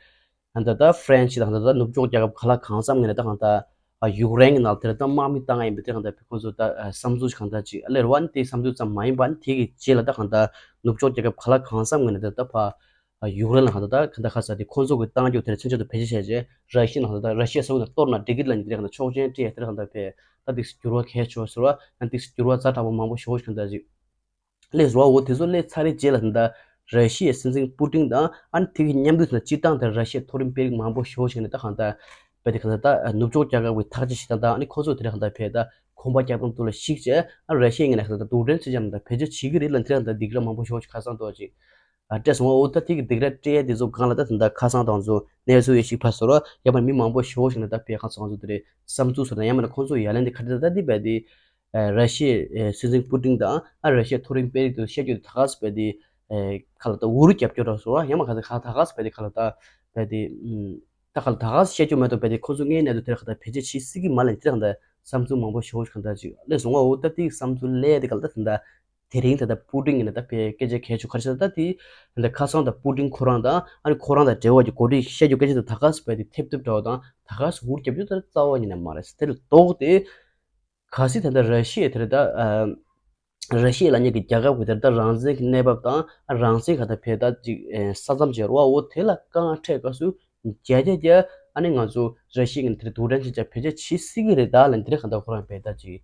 ཨ་ནི་ད་ད་ཧྥ་རན་སི་དང་ད་ད་ནུབ་ཕྱོགས་རྒྱལ་ཁབ་ག་ལ་གང་འཚམ་ངོས་ནས་ད་གང་ལྟར་ཡུཀ་རེན་གྱི་ནང་དེར་ད་དམག་མི་བཏང་ཡ་ཡིན་པ་དེ་གང་ལྟར་ཁོང་ཚོ་ད་བསམ་ཚུལ་གང་ལྟར་ཅིག་ཨ་ལེར་བ་ནི་དེ་བསམ་ཚུལ་ཙམ་མ་ཡིན་པ་ནི་དེ་གི་རྗེས་ལ་ད་གང་ལྟར་ནུབ་ཕྱོགས་རྒྱལ་ཁབ་ག་ལ་གང་འཚམ་ངོས་ནས་ད་ད་ཕ་ ཡུཀ་རེན་ལ་གང་ལྟར་ད་གང་ལྟར་ཁ་ས་དེ་ཁོང་ཚོ་གི་བཏང་རྒྱུ་དེར་མཚོན་ཆ་དུ་བེད་སྤྱོད་བྱས་རྗེས་ར་ཤི་ཡ་ལ་གང་ལྟར་ད་ར་ཤི་ཡ་ས་ཁུལ་ནང་གཏོར་ན་འགྲིག་གི་རེད་ལབ་ནས་དེ་གང་ལྟར་ཕྱོགས་ཞེན་སྤྲད་དེ་གང་ལྟར་བས་ད་དེ་འགྱུར་བ་གལ་ཆེ་བ་ཟེར་བ་ཡང་དེ་འགྱུར་བ་ཛ་དྲག་པོ་མང་པོ་ཞེ་པོ་ཞིག་གང་ལྟར་ཅིག་སླེབས་སོང་བ། འོ་དེ་ཚོ་སླེབས་ཚར་རེད་རྗེས་ལ་ད་ལྟ་ར་ཤི་ཡའི་སྲིད་འཛིན་པུ་ཏིན་དང་ཨ་ནི་དེ་གི་མཉམ་དུ་ད་སྤྱིར་བཏང་དེར་ར་ཤི་ཡའི་མཐོ་རིམ་དཔོན་རིགས་མང་པོ་ཞེ་པོ་ཞིག་ནས་ད་གང་ལྟར་བས་དེ་གང་ལྟར་ད་ནུབ་ཕྱོགས་རྒྱལ་ཁབ་ཀྱི་ཐག་གཅོད་བྱེད་སྟངས་དང་ཨ་ནི་ཁོ་ཚོ་དེ་རེད་གང་ལྟར་བས་ད་ཁོམ་པ་རྒྱག་སྟངས་དེ་ལ་གཞིགས་བྱས་ཨ་ར་ཤི་ཡའི་ངོས་ནས་གང་ལྟར་ད་རྡུལ་ཕྲན་མཚོན་ཆ་ནང་ད་བེད་སྤྱོད་བྱེད་ཀྱི་རེད་ལབ་དེ་རེད་གང་ལྟར་སྡིགས་ར་མང་པོ་ཞེ་པོ་ཞིག་ཁ་སང་ཐོག་ཅིག་ཨ་སྤྲད་སོང་བ། འོ་ད་དེ་གི་སྡིགས་ར་སྤྲད་ཡས་དེ་ཚོ་སྒང་ལ་ད་ད་ལྟ་ཁ་སང་དང་ཚོ་གནས་ཚུལ་ཡོད་ཞིག་ཕར་ཚུར་ཡང་མ་མི་མང་པོ་ཞེ་པོ་ཞིག་ནས་ད་བས་ཁ་སང་ཚོ་དེ་རེད་བསམ་ཚུལ་ཚོ་དང་ཡང་མིན་ན་ཁོང་ཚོ་ཡ་ལན་དེ་ག་རེ་ད་ད་དེ་བས་དེ། ཨ་ར་ཤི་ཡའི་སྲིད་འཛིན་པུ་ཏིན་དང་ཨ་ར་ཤི་ཡའི་མཐོ་རིམ་དཔོན་རིགས་དུ་བཤད་རྒྱུ་དེ་ད་ག་སེ་བས་དེ་ཨེ་ཁ་ལ་ད་འུར་རྒྱབ་སྐྱོར་ར་སོ་ཡང་མ་ག་ད་ག་ད་ག་སེ་བས་དེ་ཁ་ལ་ད་བས་དེ་ཨུམ་ད་ཁ་ལ་ད་ག་སེ་བཤད་རྒྱུ་མེད་དོ་བས་དེ་ཁོ་ཚོ་ངའི་གནས་དུ་དེར་ཁ་ད་བེད་སྤྱོད་བྱེད་སྲིད་ཀྱི་མ་ལན་དེ་ག་ད་བསམ་ཚུལ་མང་པོ་ཞེ་པོ་ཞིག་ག་ད་ཅིག་སླེབས་སོང་བ། འོ་ད་དེ་བསམ་ཚུལ་སླེབས་དེ་ག་ལ་ད་ད་དེ་རིང་ད་ད་པུ་ཏིན་གྱི་ནས་ད་བས་སྐད་ཆ་གལ་ཆེ་ག་རེ་ཟེར་ད་དེ་ད་ཁ་སང་ད་པུ་ཏིན་ཁོ་རང་དང་ཨ་ནི་ཁོ་རང་དང་འབྲེལ་བ་གྱི་གོ་སྒྲིག་བཤད་རྒྱུ་སྐད་ཆ་དེ་ད་ག་སེ་བས་དེ་ཐེབས་ཐུབ་འདྲ་བ་དང་ད་ག་སེ་འུར་རྒྱབ་རྒྱུ་ད་རྩ་བ་ཉིད་ནས་མ་རེད་དེ་ལ་ལྡོག་སྟེ། གལ་སྲིད་ད་ལྟ་ར་ཤི་ཡ་དེ་རེད་ད། ཨ་ར་ཤི་ཡ་ལབ་མཁན་གྱི་རྒྱལ་ཁབ་ཀྱི་དེ་རེད་ད་རང་བཙན་གྱི་གནས་བབ་དང་ཨ་རང་བཙན་ག་ད་བས་ད་ཅིག་ཨེ་ས་མཚམས་བཅད་རོ་བ་འོ་དེ་ལ་དཀའ་ངལ་འཕྲད་སྐབས་སུ་རྒྱ་རྒྱ་རྒྱ་ཨ་ནི་ང་ཚོ་ར་ཤི་ཡ་གི་དེ་རེད་རྡུལ་ཕྲན་མཚོན་ཆ་བེད་སྤྱོད་བྱེད་སྲིད་ཀྱི་རེད་ད་ལབ་དེ་རེད་ག་ད་ཁོ་རང་བས་ད་ཅིག་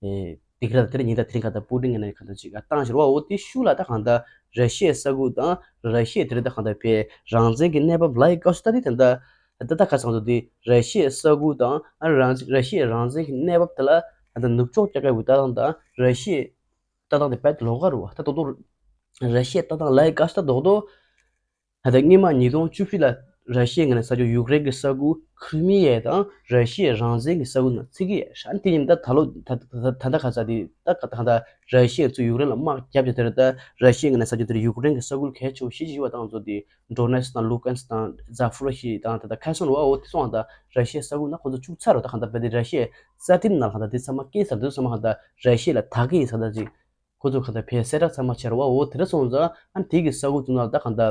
ཨེ་སྡིགས་ར་དེ་རེད་ཉིན་ད་དེ་རིང་ག་ད་པུ་ཏིན་གྱི་ནས་ག་ད་ཅིག་ཨ་བཏང་བཞག་རོ་བ་འོ་དེ་ཤུགས་ལ་ད་གང་ད་ར་ཤི་ཡའི་ས་ཁུལ་དང་ར་ཤི་ཡ་དེ་རེད་ད་གང་ད་བས་རང་བཙན་གྱི་གནས་བབ་ལ་ཡི་སྐབས་སུ་ད་དེ་ད་ད། ད་ལྟ་ཁ་སང་དུ་དེ་ར་ཤི་ཡའི་ས་ཁུལ་དང་ཨ་རང་ར་ཤི་ཡའི་རང་བཙན་གྱི་གནས་བབ་དེ་ལ་ད་ལྟ་ནུབ་ཕྱོགས་རྒྱལ་ཁབ་ཀྱི་ལྟ་སྟངས་དང་ར་ཤི་ཡའི་ལྟ་སྟངས་དེ་རྦད་དེ་ལོགས་ཀ་རེད་བ། ད་རྡོག་རྡོག་ར་ཤི་ཡའི་ལྟ་སྟངས་ལ་ཡི་བཀའ་ཤག་རྡོག་རྡོག་ད་ལྟ་སྔོན་མ་ཉིས་སྟོང་བཅུ་བཞི་ལ་ར་ཤི་ཡའི་ངོས་ནས་ས་ཕྱོགས་ཡུཀ་རེན་གྱི་ས་ཁུལ་ཁྲི་མི་ཡ་དང་ར་ཤི་ཡའི་རང་བཙན་གྱི་ས་ཁུལ་ནང་བརྩི་གི་ཡོད་ཤག་དེ་ཡིན་ད་ད་ལོ་ད་ད་ད་ད་ཁ་ས་དེ་ད་ད་ད་ར་ཤི་ཡ་ཚོས་ཡུཀ་རེན་ལ་དམག་བརྒྱབ་བྱས་དེ་རེད་ད་ར་ཤི་ཡའི་ངོས་ནས་ས་ཕྱོགས་དེར་ཡུཀ་རེན་གྱི་ས་ཁུལ་གལ་ཆེ་བོ་བཞི་ཅིག་ཡོད་པ་དང་ཚོ་དེ། ཌོ་ནེ་སི་དང་ལུ་ཀན་སི་དང་ཛ་ཕུ་རོ་ཤི་དང་ད་ལྟ་ཁེར་སོང་རེད་བ། འོ་དེ་ཚོ་ཧང་ད་ར་ཤི་ཡའི་ས་ཁུལ་ནང་ཁོ་ཚོ་བཅུག་ཚར་རེད། ད་ཧང་ད་བས་དེ་ར་ཤི་ཡའི་རྩ་ཁྲིམས་ནང་ལ་ཧང་ད་དེ་ཚང་མ་སྐྱེལ་ཚར། དེ་ཚོ་ཚང་མ་ཧང་ད་ར་ཤི་ཡ་ལ་དག་གི་ཡིན་ས་ད་ཅིག་ཁོ་ཚོ་ཧང་ད་བས་གསལ་བསྒྲགས་ཚང་མ་བྱས་རེད་བ། འོ་དེ་འདྲ་སོང་ཙང་ཨ་ནི་དེ་གི་ས་ཁུལ་ཚོ་ནང་ད་ཧང་ད་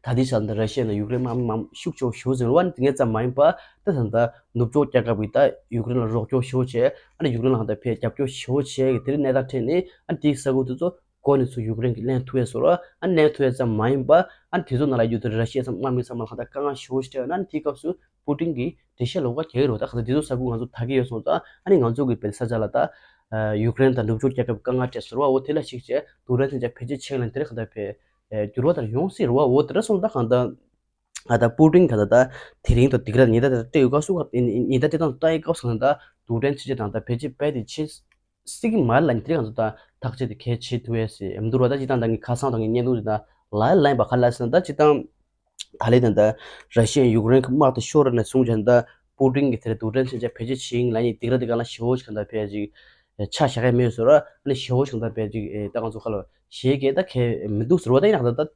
ད་དེ་ས་ད་ར་ཤི་ཡ་ནང་ཡུཀ་རེན་དམག་མི་མང་ཤུགས་ཆེ་བོ་ཞེ་པོ་ཟིན་རེད་བ། ཨ་ནི་དེ་ངས་ཙམ་མ་ཡིན་པ་ད་ཧང་ད་ནུབ་ཕྱོགས་རྒྱལ་ཁབ་ཀྱིས་ད་ཡུཀ་རེན་ལ་རོགས་སྐྱོར་ཞེ་པོ་བྱས། ཨ་ནི་ཡུཀ་རེན་ལ་ཧང་ད་བས་རྒྱབ་སྐྱོར་ཞེ་པོ་བྱས་གི་དེ་རིང་གནས་སྟངས་འཕྲད་ནས་ཨ་ནི་དེ་གི་ས་ཁུལ་དེ་ཚོ། གོ་ནས་ཚུར་ཡུཀ་རེན་གྱིས་ལེན་ཐུབ་ཡས་བཟོ་ར། ཨ་ལེན་ཐུབ་ཡས་ཙམ་མ་ཡིན་པ། ཨ་དེ་ཚོ་ནང་ལ་ཡོད་དུས་ར་ཤི་ཡ་ཚང་དམག་མི་ཚང་མ་ལ་ཧང་ད་དཀའ་ངལ་ཞེ་པོ་ཞིག་འཕྲད་ཡོད་ན། ཨ་དེའི་སྐབས་སུ་པུ་ཏིན་གྱིས་འགྲེལ་བཤད་ལོགས་ཀ་རྒྱག་གི་རེད། ད་ཧང་ད་དེ་ཚོ་ས་ཁུལ་ང་ཚོ་དག་གི་ཡོད་སོང་ཙང་ཨ་ནི་ང་ཚོ་གི་བས་ས་ཆ་ལ་ད་ཡུཀ་རེན་དང་ནུབ་ཕྱོགས་རྒྱལ་ཁབ་དཀའ་ངལ་འཕྲད་སོང་ར་བ། འོ་དེ་ལ་གཞིགས་བྱས་རྡུལ་ཕྲན་མཚོན་ཆ་བེད་སྤྱོད་བྱེད་ལ་དེ་རིང་ཧང་ད་བས་འགྱུར་བ་དང་ཡོང་སྲིད་ར་བ། འོ་དེ་འདྲ་སོང་ཙང་ད་ཧང་ད། ཨ་ད་པུ་ཏིན་ག་ད་ད་དེ་རིང་དང་སྡིགས་ར་ཉིན་ད་ད་སྤྲད་ཡོད་སྐབས་སུ་ཉིན་ད་སྤྲད་སྟངས་ལྟ་ཡི་སྐབས་སུ་ད་རྡུལ་ཕྲན་མཚོན་ཆ་དང་ད་བེད་སྤྱོད་རྦད་དེ་བྱེད་སྲིད་ཀྱི་མ་རེད་ལབ་ནས་དེ་རིང་ང་ཚོ་ད་ཐག་གཅོད་དེ་གལ་ཆེ་ཐུབ་ཡས་སྲིད་ཡ་མི་འདུག་ར། ད་ཅི་ད་ད་ངས་ཁ་སང་དང་ངས་བརྙན་ཐུང་ཅིག་ད་ལ་ལན་པ་ག་ལ་སྲིད་ན་ད་ཅི་ད་ད་ལས་ད་ད་ར་ཤི་ཡ་ཡུཀ་རེན་གྱི་དམག་དེ་ཤོར་ནས་བཟུང་བྱས་ད་པུ་ཏིན་གྱིས་དེ་རིང་རྡུལ་ཕྲན་མཚོན་ཆ་བེད་སྤྱོད་བྱེད་ཡིན་ལབ་ནས་སྡིགས་ར་དེ་ག་ལ་ཞེ་པོ་ཞིག་ག་ད་བས་ཅིག་ཆ་བཞག་གི་མེད་བཟོ་ར། ཨ་ནི་ཞེ་པོ་ཞིག་ད་བས་ཅིག་ད་ང་ཚོ་ཁ་ལ་ཞེ་གི་ད་གལ་མི་འདུག་ཟེར་བ་ད་ཡིན་ན་ད་ད།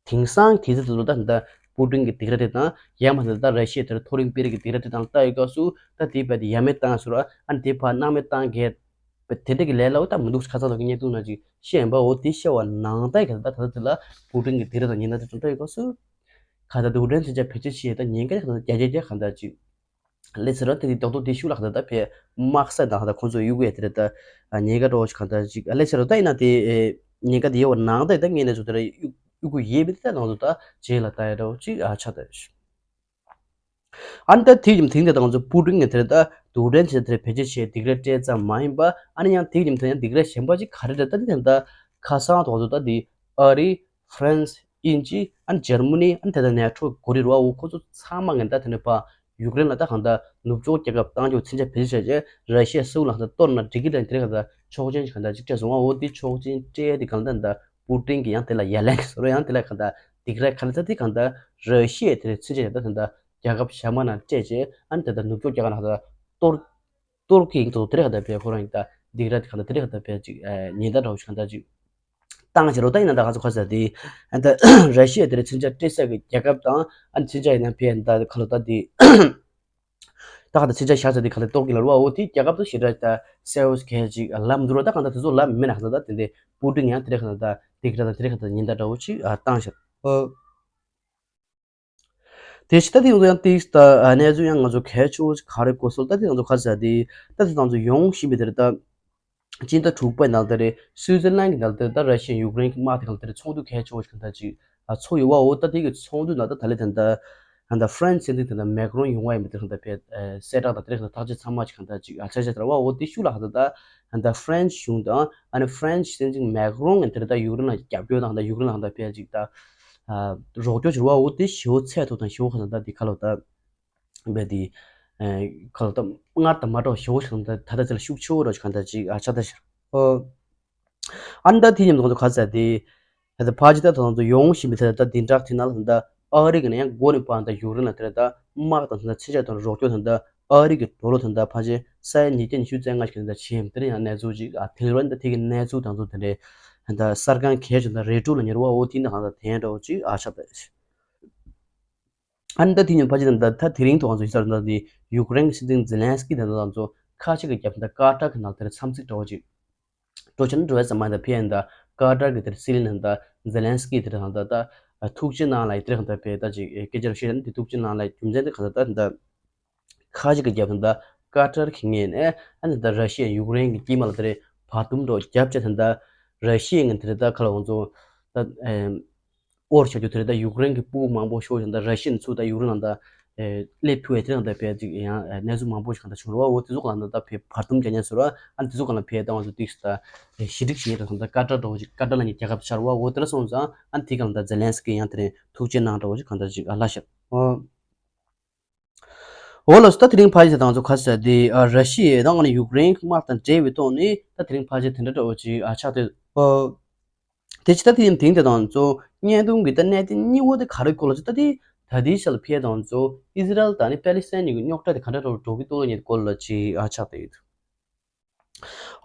དེང་སང་གི་ཚེ་དེ་ཚོ་ད་ད་པུ་ཏིན་གྱི་སྡིགས་ར་དེ་དང་ཡང་མ་ད་ད་ར་ཤི་ཡ་དེར་མཐོ་རིམ་དཔོན་རིགས་ཀྱི་སྡིགས་ར་དེ་དང་ལྟ་ཡི་སྐབས་སུ་ད་དེ་བས་དེ་ཡ་མེད་བཏང་ཟེར་བ། ཨ་ནི་དེ་ཕར་སྣང་མེད་བཏང་གས་དེ་འདྲ་གི་ལས་སླ་བོ་ད་མི་འདུག་ཁ་སང་དང་གི་བརྙན་ཐུང་ནང་ཅིག་བཤད་ཡིན་པ། འོ་དེ་བཤད་པ་ནང་ལྟར་གྱི་ད་ད་ད་དེ་ལ་པུ་ཏིན་གྱི་སྡིགས་ར་དང་ཉེན་བརྡ་དེ་ཚོ་ལྟ་ཡི་སྐབས་སུ་ག་ད་རྡུལ་ཕྲན་མཚོན་ཆ་བེད་སྤྱོད་བྱེད་ཡས་ད་ཉེན་ཁ་ག་ད་རྒྱ་རྒྱ་རྒྱ་ག་ད་ཅིག་ལས་ཟེར་བ་དེ་དེ་རྡོག་རྡོག་དེ་ཤུགས་ལ་ད་ད་བས་དམག་ས་དང་ད་ཁོང་ཚོ་གཡུག་ཡས་དེ་རེད་ད། ཉེན་ཁ་འདྲ་བོ་ཞིག་གང་ལྟར་ཅིག་ལས་ཟེར་བ་ད་ཡིན་ན་དེ་ཉེན་ཁ་དེ་ཡོད་པ་ནང་ད་ད་ངས་ནས་ཚོ་དེ་ར་གཡུག་གཡུག་གུ་ཡས་པའི་དེ་ད་ང་ཚོ་ད་རྗེས་ལ་ད་ཡ་འདྲ་བོ་ཅིག་ཨ་ཆགས་ད་ཡོད། ཨ་ནི་ད་དེ་ཡིན་དེང་དེ་ད་ང་ཚོ་པུ་ཏིན་ནས་དེ་རེད་ད་རྡུལ་ཕྲན་ཆེ་དེ་རེད་བེད་སྤྱོད་བྱས་སྡིགས་ར་སྤྲད་ཙམ་མ་ཡིན་པ། ཨ་ནི་ཡང་དེ་ཡིན་དེ་ཡང་སྡིགས་ར་གཞན་པ་ཅིག་ག་རེ་རེད་ད་དེ་ད་ད་ཁ་སང་ད་ང་ཚོ་ད་དེ་ཨ་རི། ཧྥ་རན་སི། དབྱིན་ཇི། ཨ་ནི་འཇར་མ་ནི། ཨ་ནི་དེ་དང་ནེ་ཊོ་གོ་རི་རུ་བ་འོ་ཁོ་ཚོ་ཚང་མ་ངན་ད་དེ་ནས་ཕ་ཡུཀ་རེན་ལ་ད་གང་ལྟར་ནུབ་ཕྱོགས་རྒྱལ་ཁབ་བཏང་རྒྱུ་མཚོན་ཆ་བེད་སྤྱོད་བྱས་རྗེས་ར་ཤི་ཡ་སུ་ལ་ད་གཏོར་ན་འགྲིག་གི་རེད། དེ་རིང་གང་ལྟར་ཆོག་མཆན་ཞིག་གང་ལྟར་ཅིག་སྤྲད་སོང་བ། འོ་དེ་ཆོག་མཆན་སྤྲད་དེ་གང་ལྟར་ད་པུ་ཏིན་གྱི་ཡང་དེ་ལ་ཡ་ལན་གྱི་བཟོ་ར་ཡང་དེ་ལ་གང་ལྟར་སྡིགས་ར་ག་ལ་ད་དེ་གང་ལྟར་ར་ཤི་ཡ་དེ་རིང་མཚོན་ཆ་ཡ་ད་གང་ལྟར་རྒྱལ་ཁབ་གཞན་མ་ནང་སྤྲད་རྗེས་ཨ་ནི་དེ་ལྟར་ནུབ་ཕྱོགས་རྒྱལ་ཁབ་ནང་གང་ལྟར་གཏོར། གཏོར་གྱི་ཡིན་འདུག་དེ་རིང་གང་ལྟར་བས་ཁོ་རང་ཡིན་ད་སྡིགས་ར་དེ་གང་ལྟར་དེ་རིང་གང་ལྟར་བས་ཅིག་ཉེན་བརྡ་འདྲ་བོ་ཞིག་གང་ལྟར་ཅིག་བཏང་བྱས་རོགས་ད་ཡིན་ན་ད་ག་ཚོད་ཁ་ཟེར་དེ་ཨ་ད་ར་ཤི་ཡ་དེ་རིང་མཚོན་ཆ་སྤྲད་ས་གི་རྒྱལ་ཁབ་དང་ཨ་མཚོན་ཆ་ཡིན་ན་བས་ད་ག་ལ་ད་དེ་ད་ག་ད་མཚོན་ཆ་བཞག་ས་དེ་ག་ལ་གཏོར་གི་ལ་རུ་བ་འོ་དེ་རྒྱལ་ཁབ་ཏུ་ཞེ་དྲག་ད་སེ་ཝོ་སི་གལ་ཅིག་ལམ་འདུག་ར། ད་ག་ད་དེ་ཚོ་ལམ་མེད་ན་ག་ད་ད་དེ་འདྲའི་པུ་ཏིན་ཡང་དེ་རིང་ག་ད་ད་སྡིགས་ར་ད་དེ་རིང་ག་ད་ཉེན་བརྡ་འདྲ་བོ་ཅིག་བཏང་བྱས། དེ་ཕྱི་ད་དེ་ཡོང་དུ་ཡང་ཏིག་ད་གནས་ཚུལ་ཡང་ང་ཚོ་གལ་ཆེ་བོ་ཞིག་ག་རེ་གོ་སོང་ད་དེ་ང་ཚོ་ག་ཟེར་དེ་ད་དེ་ང་ཚོ་ཡོང་བཞིན་པའི་དེར་ད་སྤྱི་ཟླ་དྲུག་པའི་ནང་དེ་རེད་སུའི་ཙི་ལན་གྱི་ནང་དེར་ད་ར་ཤི་ཡ་ཡུཀ་རེན་གྱི་དམག་དེ་གང་དེར་ཚོགས་འདུ་གལ་ཆེ་བོ་ཞིག་གང་ད་ཅིག་ ཚོགས་ཡོད་པ། འོ་ད་དེ་གི་ཚོགས་འདུ་ནང་ད་ད་ལས་ད་ད་ཧན་ད་ཧྥ་རན་སི་སྲིད་འཛིན་ད་ད་མེག་རོན་ཡོང་བ་ཡིན་པ་དེ་ཧན་ད་ཕེ་གསལ་བསྒྲགས་དང་དེ་རིང་ད་ཐག་གཅོད་ཚང་མ་ཅིག་ཧན་ད་ཅིག་ཨ་ཆ་ཆ་དར་བ། འོ་དེ་ཤུགས་ལ་ཧན་ད་ད་ཧན་ད་ཧྥ་རན་སི་གཞུང་དང་ཨ་ནི་ཧྥ་རན་སི་སྲིད་འཛིན་མེག་རོན་གི་དེ་ད་ཡུཀ་རེན་ལ་རྒྱབ་སྐྱོར་དང་ད་ཡུཀ་རེན་ལ་ཧན་ད་ཕེ་ཅིག་ད་རོགས་སྐྱོར་བྱེད་པ། འོ་དེ་ཞེ་པོ་ཚད་མཐོ་དང་ཞེ་པོ་ཧན་ད་དེ་ཁ་ལོ་ད། བས་དེ། ཁ་ལོ་ད་སྔར་དང་མ་འདྲ་བ་ཞེ་པོ་ཞིག་ད་ད་ལྟ་ཚེ་ལ་ཤུགས་ཆེ་བོ་རོ་ཞིག་གང་ལྟར་ཅིག་ཨ་ཆགས་ད་ཤར། ཨ་ནི་ད་དེ་ཉམས་ཐོག་ཏུ་ག་ཚད་དེ། ད་ཕ་ཇི་ད་ཐོག་ཏུ་ཡོང་བཞིན་པའི་ཚེ་ད་དེ་འདྲ་དེ་ན་ལ་ད་ཨ་རི་གི་ནས་ཡང་འགོ་ནས་པ་ད་ཡུཀ་རེན་ལ་དེ་ད་དམག་དང་ད་ཚེ་ཆ་དང་རོགས་སྐྱོར་དང་ད་ཨ་རི་གི་ཌོ་ལར་དང་ད་ཕ་ཇི་ས་ཡ་ཉིས་བརྒྱ་ཉི་ཤུ་རྩ་ལྔ་ཞིག་ད་ཆེན་དེ་ནས་ཡང་གནས་ཚུལ་ཅིག་ཨ་དེ་རུ་ད་དེ་གི་གནས་ཚུལ་དང་ཚོ་དེ་འདྲའི་ད་གསར་ཁང་གལ་ཆེན་ད་རེ་ཀྲོ་ལ་ཉེར་བ་འོ་དེ་ན་གང་ད་དེ་འདྲ་བོ་ཅིག་ཨ་ཆགས་ད། ཨ་ནི་ད་དེ་ཉིན་ཕ་ཆེ་དང་ད་ད་དེ་རིང་ཐོག་ང་ཚོ་ཡིན་ས་རུ་ད་དེ་ཡུཀ་རེན་གྱི་སྲིད་འཛིན་ཛེ་ལན་སི་ཀི་དང་ད་ང་ཚོ་ཁ་ཆེ་གི་རྒྱབ་ད་ཀ་ཏར་གི་ནང་དེར་འཚམས་གཟིགས་འདྲ་བོ་ཅིག་འགྲོ་ཆེན་འགྲོ་བའི་ཙམ་མ་ཡིན་ད་ཕེ་ཡན་ད་ཀ་ཏར་གི་དེར་སྲིད་བློན་ད་ཛེ་ལན་སི་ཀི་དེར་ད་ད་ད་ཐུགས་རྗེ་གནང་ལ་ཡི་དེར་གང་ད་ཕེ་ད་ཅིག་སྐད་ཆ་རུ་བཤད་ན་དེ་ཐུགས་རྗེ་གནང་ལ་རྒྱུ་མཚན་དེ་གང་ད་ད་ད་ཁ་ཆེ་གི་རྒྱབ་ད་ཀ་ཏར་གི་ངོས་ནས་ཨ་ནི་ད་ར་ཤི་ཡ་ཡུཀ་རེན་གི་དཀྱིལ་མ་ལ་དེར་བར་འདུམ་འགྲོ་རྒྱབ་ཆ་ད་ད་ར་ཤི་ཡ་ངན་དེར་ད་ཁ་ལ་ང་ཚོ་ད། ཨོར་བྱ་རྒྱུ་དེ་རེད། ད་ཡུཀ་རེན་གྱི་སྤུ་གུ་མང་པོ་ཤོར་ཞིང་ད་ར་ཤི་ཡན་ཚུར་ད་ཡུཀ་རེན་ནང་ད་སླེབས་ཐུབ་ཡས་དེ་རང་ད་ཕེ་ཅིག་ཡང་གནས་ཚུལ་མང་པོ་ཞིག་གང་ད་བྱུང་ར་བ། འོ་དེ་ཚོ་གང་ད་ད་ཕེ་བར་འདུམ་རྒྱག་ཉན་ཟེར་བ། ཨ་ནི་དེ་ཚོ་གང་ལ་ཕེ་ད་ང་ཚོ་ཏིག་ད་ཞི་འགྲིག་བྱེད་ཉན་ད་ད་ཀ་ཏར་འདྲ་བོ་ཅིག་ཀ་ཏར་ལ་ཉེ་རྒྱལ་ཁབ་ཆར་བ། འོ་དེ་ར་སོང་ཙང་ཨ་ནི་དེ་གང་ད་ཛེ་ལན་སི་ཀི་ཡང་དེ་རིང་ཐུགས་རྗེ་གནང་འདྲ་བོ་ཅིག་གང་ད་ཅིག་ཨ་ལ་ཤར། འོ་ལགས་སོ། ད་དེ་རིང་ཕ་ཡི་ད་ང་ཚོ་ཁ་ས་དེ་ར་ཤི་ཡ་དང་ཨ་ནི་ཡུཀ་རེན་གྱི་དམག་དང་འབྲེལ་བའི་ཐོག་ནས་ད་དེ་རིང་ཕ་ཡི་དེ་འདྲ་འདྲ་བོ་ཅིག་ཨ་ཆགས་ཏེ། དེ་ཕྱི་ད་དེ་ཡིན་དེང་དེ་དང་ཚོ་བརྙན་ཐུང་གི་ད་གནད་དོན་གཉིས་པོ་དེ་ག་རེ་སྐོར་ལ་ཚོ་ད་དེ་ད་དེའི་ཤ་ལ་ཕེ་དང་ཚོ་ཨི་ཟི་རལ་དང་ནི་པེ་ལི་སི་ཐན་གཉིས་ཀྱི་རྙོག་དྲ་དེ་ག་འདྲ་འདྲ་བོ་འགྲོ་གི་འདུག་ལ་ཉེ་སྐོར་ལ་ཅིག་ཨ་ཆགས་ཏེ་ཡོད།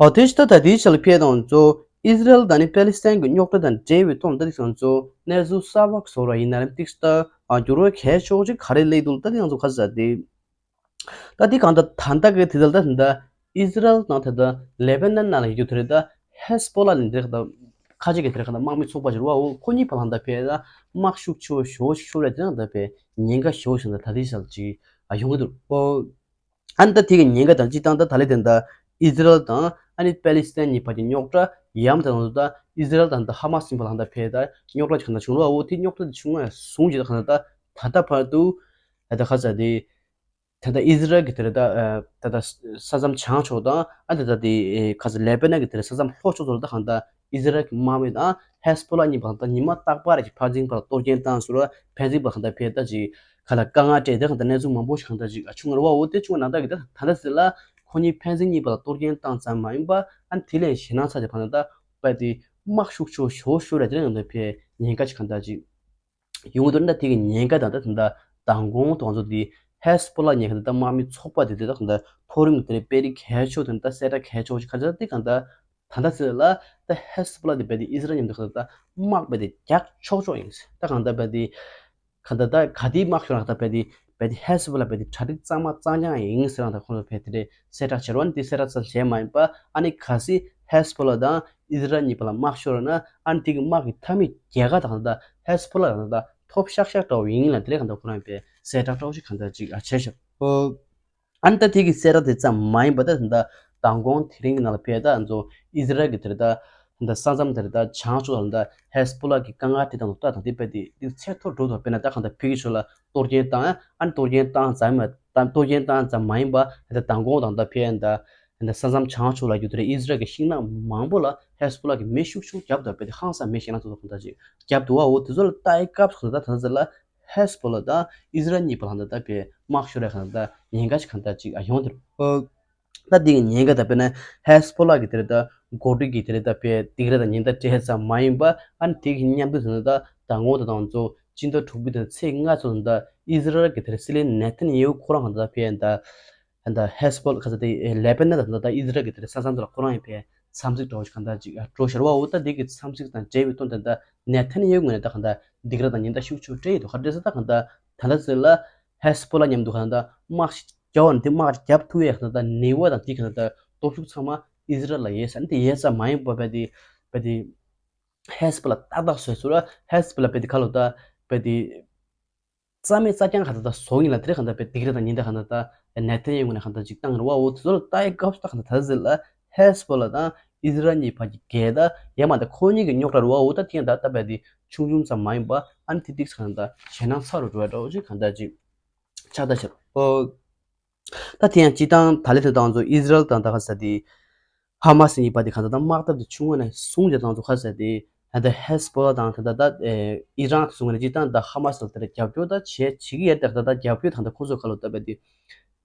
ཨོ་དེ་ཕྱི་ད་ད་དེའི་ཤ་ལ་ཕེ་དང་ཚོ་ཨི་ཟི་རལ་དང་ནི་པེ་ལི་སི་ཐན་གྱི་རྙོག་དྲ་དང་འབྲེལ་བའི་ཐོག་ད་དེ་དང་ཚོ་གནས་ཚུལ་གསར་པ་བཟོ་ར་ཡིན་ན་རེམ་ཏིག་ད་འགྱུར་བ་གལ་ཆེ་བོ་ཅིག་ག་རེ་སླེབས་འདུག་ད་དེ་དང་ཚོ་ཁ་ས་དེ། ད་འདི་གང་ལྟར་ད་ལྟ་གི་དེ་ལྟར་ད་ད་ལྟ་ཨི་ཟི་རལ་དང་ད་ལྟ་ལེ་པ་ནན་ནང་ལ་ཡོད་རྒྱུ་དེ་རེད། ད་ཧེ་སི་པོ་ལ་ནི་དེ་ད་ཁ་ཅིག་གི་དེ་རེད། གང་ལྟར་དམག་མི་ཚོགས་པ་ཞིག་རེད་བ། འོ་ཁོ་གཉིས་བར་ལ་ད་ཕེ་ད་དམག་ཤུགས་ཆེ་བོ་ཞེ་པོ་ཞིག་ཤོར་རེད། དེ་ན་ད་ཕེ་ཉེན་ཁ་ཞེ་པོ་ཞིག་ད་ད་དེ་ཞལ་ཅིག་ཨ་ཡོང་གི་འདུག་འོ་ཨ་ནི་ད་དེ་གི་ཉེན་ཁ་དང་སྤྱི་བཏང་ད་ད་ལེ་དེ་ད་ཨི་ཟི་རལ་དང་ཨ་ནི་པེ་ལི་སི་ཐན་གཉིས་བར་གྱི་རྙོག་དྲ་ཡམ་དང་ད་ཨི་ཟི་རལ་དང་ད་ཧ་མ་སི་གཉིས་བར་ལ་ད་ཕེ་ད་རྙོག་དྲ་ཅིག་གང་ལྟར་བྱུང་ར་བ། འོ་དེ་རྙོག་དྲ་དེ་བྱུང་བ་བཟུང་རྗེས་ད་གང་ལྟར་ད་ད་ལྟ་བར་དུ་ད་ད་ཁ་ས་དེ། ད་ལྟ་ཨི་ཟི་རལ་གྱི་དེ་རེད། ད་ད་ལྟ་ས་མཚམས་བྱང་ཕྱོགས་དང་ཨ་ནི་ད་ལྟ་དེ་ཁ་ས་ལེ་པ་ནན་གྱི་དེ་རེད། ས་མཚམས་ལྷོ་ཕྱོགས་ཚོ་ལ་ད་གང་ལྟ་ཨི་ཟི་རལ་གྱི་དམག་མི་དང་ཧེ་སི་པོ་ལ་གཉིས་བར་ད་ཉི་མ་རྟག་པར་གྱི་ཕར་ཚིང་བར་གཏོར་སྐྱོན་བཏང་ཟེར་བ། ཕར་ཚིང་བར་གང་ལྟ་ཕེ་ད་ཅིག་ཁ་ལ་དཀའ་ངལ་སྤྲད་དེ་གང་ལྟ་གནས་ཚུལ་མང་པོ་ཞིག་གང་ལྟ་ཅིག་ཨ་བྱུང་བ་རེད་བ། འོ་དེ་བྱུང་བ་ནང་ལྟར་གྱི་ད་ད་ལྟ་ཟེར་ལ་ཁོ་གཉིས་ཕར་ཚིང་གཉིས་བར་ལ་གཏོར་སྐྱོན་བཏང་ཙམ་མ་ཡིན་པ་ཨ་ནི་དེ་ལས་ཞེད་སྣང་ཚ་ཅིག་གང་ལྟ་ད་པ་དེ་དམག་ཤུགས་ཆེ་བོ་ཞེ་པོ་ཤོར་རེད། དེ་ནས་གང་ལྟ་ཕེ་ཉེན་ཁ་ཅིག་གང་ལྟ་ཅིག་ཡོང་དུས་ད་དེ་གི་ཉེན་ཁ་དང་ད་ད་མདང་དགོང་དང་ཚོ་དེ་ཧེ་སི་པོ་ལ་ཉེན་ཁ་དང་ད་དམག་མི་ཚོགས་པ་དེ་དེ་ད་གང་ལྟ་མཐོ་རིམ་གྱི་དེ་ནས་དཔེ་རིགས་གལ་ཆེ་དེ་ད་གསལ་བསྒྲགས་གལ་ཆེ་ཞིག་ག་ཚོད་དེ་གང་ལྟ་ད་ལྟ་ཚེ་ལ་ད་ཧེ་སི་པོ་ལ་དེ་བས་དེ་ཨི་སི་རལ་མཉམ་དུ་གང་ལྟ་དམག་བས་དེ་རྒྱག་ཆོག་ཆོག་ཡིན། ད་གང་ལྟ་བས་དེ་གང་ལྟ་ད་ག་དེའི་དམག་ཤོར་ན་ད་བས་དེ་བས་དེ་ཧེ་སི་པོ་ལ་བས་དེ་གྲ་སྒྲིག་གཙང་མ་གཙང་རྐྱང་ཡིན་ཟེར་ན་ད་ཁོང་ཚོ་བས་དེ་རེད། གསལ་བསྒྲགས་བྱས་རོགས་ནི་དེ་གསལ་བསྒྲགས་ཙམ་བྱས་མ་ཡིན་པ་ཨ་ནི་གལ་སྲིད་ཧེ་སི་པོ་ལ་དང་ཨི་ཟི་རལ་གཉིས་བར་ལ་དམག་ཤོར་ན་ཨ་ནི་དེ་གི་དམག་གི་མཐའ་མའི་རྒྱལ་ཁ་དང་ད་ཧེ་སི་པོ་ལ་དང་ད་ཐོབ་ཤག་ཤག་འདྲ་བོ་ཡིན་ལ་དེ་རེད། གང་ལྟ་ཁོ་རང་པས་གསལ་བསྒྲགས་འདྲ་བོ་ཞིག་གང་ལྟ་ཅིག་ཨ་བྱས་ཤག་ཨ་ནི་ད་དེ་གི་གསལ་བསྒྲགས་དེ་ཙམ་མ་ཡིན་པ་ད་ད་མདང་དགོང་དེ་རིང་གི་ནང་ལ་བས་ད་ཚོ་ཨི་ཟི་རལ་གི་དེ་རེད། ད་ད་ས་མཚམས་དེ་རེད། ད་བྱང་ཕྱོགས་ལ་ད་ཧེ་སི་པོ་ལ་གི་དཀའ་ངལ་དེ་དང་ད་ད་དེ་པས་དེ་དེ་ཚད་མཐོར་འགྲོ་དང་། དཔེར་ན་ད་གང་ལྟ་ཕ་གི་ཕྱོགས་ལ་གཏོར་སྐྱོན་བཏང་ཨ་ནི་གཏོར་སྐྱོན་བཏང་ཙམ་མ་ད་གཏོར་སྐྱོན་བཏང་ཙམ་མ་ཡིན་པ་ད་མདང་དགོང་དང་ད་ཕ་གི་ད། ད་ས་མཚམས་བྱང་ཕྱོགས་ལ་རྒྱུ་དེ་རེད། ཨི་ཟི་རལ་གྱི་ཤིང་ནགས་མང་པོ་ལ་ཧེ་སི་པོ་ལ་གི་མེ་ཤུགས་ཆུང་བརྒྱབ་འདུག་པས་དེ་ཧང་སང་མེ་ཞེད་སྣང་ཚ་ཚ་གང་ལྟ་ཅིག་བརྒྱབ་འདུག་བ། འོ་དེ་ཚོ་ལ་ལྟ་ཡི་སྐབས་སུ་ད་ད་ཚ་ལ་ཧེ་སི་པོ་ལ་དང་ཨི་ཟི་རལ་གཉིས་བར་ལ་ད་ད་པས་དམག་ཤོར་རེ་གང་ལྟ་ཉེན་ཁ་ཅིག་གང་ལྟ་ཅིག་ཨ་ཡོང་དེ་རེད། ད་འདི་གི་ཉེན་ཁ་ད་དཔེར་ན་ཧེ་སི་པོ་ལ་གི་དེ་རེད། ད་འགོ་ཁྲིད་ཀྱི་དེ་རེད། ད་པས་སྡིགས་ར་དང་ཉེན་བརྡ་སྤྲད་ཙམ་མ་ཡིན་པ་ཨ་ནི་དེ་གི་མཉམ་དུ་དེ་ད་ད་ངོ་ད་དང་ཚོ་སྤྱི་ཟླ་དྲུག་པའི་དེ་ཚེས་ལྔ་ཚོ་ད་ཨི་ཟི་རལ་གི་དེ་རེད། སྲིད་བློན་ནེ་ཐན་ཡེ་ཧུ་ཁོ་རང་གང་ལྟ་པས་ད། ད་ཧེ་སི་པོ་ལ་ཁ་ས་དེ་ལེ་པ་ནན་དང་ད་ཨི་ཟི་རལ་གྱི་དེ་ས་མཚམས་དེ་ལ་ཁོ་རང་ཡི་ཕའི་འཚམས་གཟིགས་འདྲ་བོ་ཞིག་གང་ལྟར་ཅིག་འགྲོ་ཤར་བ། འོ་ད་འདི་གི་འཚམས་གཟིགས་དང་འབྲེལ་བའི་དོན་དེ་ད་ནེ་ཐན་ཡེ་ངོས་ནས་ད་གང་ལྟར་སྡིགས་ར་དང་ཉེན་བརྡ་ཤུགས་ཆེ་སྤྲད་ཡོད་དོ། ག་འདྲ་ཟེར་ད་གང་ལྟར་ད་ལྟ་ཟེར་ལ་ཧེ་སི་པོ་ལ་མཉམ་དུ་གང་ལྟར་དམག་ཞིག་རྒྱབ་བ་ནི་དེ་དམག་རྒྱབ་ཐུབ་ཡས་གང་ལྟར་ནུས་པ་དང་དེ་གང་ལྟར་སྟོབས་ཤུགས་ཚང་མ་ཨི་ཟི་རལ་ལ་ཡོད་ས་ནི་དེ་ཡོད་ས་མ་ཡིན་པ་བས་དེ་བས་དེ་ཧེ་སི་པོ་ལ་ཏག་ཏག་བཟོས་ཚུལ་ལ་ཧེ་སི་པོ་ལ་བས་དེ་ག་ལོ་ད་བས་དེ། རྩ་མེད་རྩ་རྐྱང་ག་ད་ད་བཟོ་ཡིན་ལ་དེ་རེད། ག་ད་པའི་སྡིགས་ར་དང་ཉེན་བརྡ་ག་ད་ད་ནེ་ཐན་ཡེ་ཧུ་ངོས་ནས་ག་ད་ཅིག་བཏང་རེད་བ། འོ་དེ་ཚོ་ལ་ལྟ་ཡི་སྐབས་སུ་ད་ག་ད་ད་ཟེར་ལ་ཧེ་སི་པོ་ལ་དང་ཨི་ཟི་རལ་གཉིས་བར་གྱི་འགལ་ཟླ་ཡ་མ་ད་ཁོ་གཉིས་ཀྱི་རྙོག་དྲ་རེད་བ། འོ་ད་དེ་ཡང་ད་ད་པའི་དེ་ ཆུང་ཆུང་ཙམ་མ་ཡིན་པ་ཨ་ནི་དེ་ཏིག་ཙམ་གང་ལྟར་ཞེད་སྣང་ཚ་རུ་འགྲོ་བ་འདྲ་བོ་ཅིག་གང་ལྟར་ཅིག་ཆགས་ད་ཤག་ཨོ། ད་དེ་ཡང་སྤྱིར་བཏང་ད་ལས་དེ་དང་ཚོ་ཨི་ཟི་རལ་དང་ད་ག་ས་དེ་ཧ་མ་སི་གཉིས་པ་དེ་གང་ལྟར་ད་དམག་འཐབ་དེ་ཆུང་ངུ་ནས་བཟུང་རྒྱ་དང་ཚོ་ག་ས་དེ་ད་ལྟ་ཧེ་སི་བྷོ་ལ་དང་ད་ལྟ་ད་ཨི་རན་དེ་ཚོ་ངོས་ནས་སྤྱིར་བཏང་ད་ཧ་མ་སི་ལ་དེ་ལ་རྒྱབ་སྐྱོར་ད་བྱེད་བྱེད་ཀྱི་ཡོད། ད་ད་ལྟ་རྒྱབ་སྐྱོར་ད་ལྟ་ཁོ་ཚོ་ག་ལོ་ད་བས་དེ་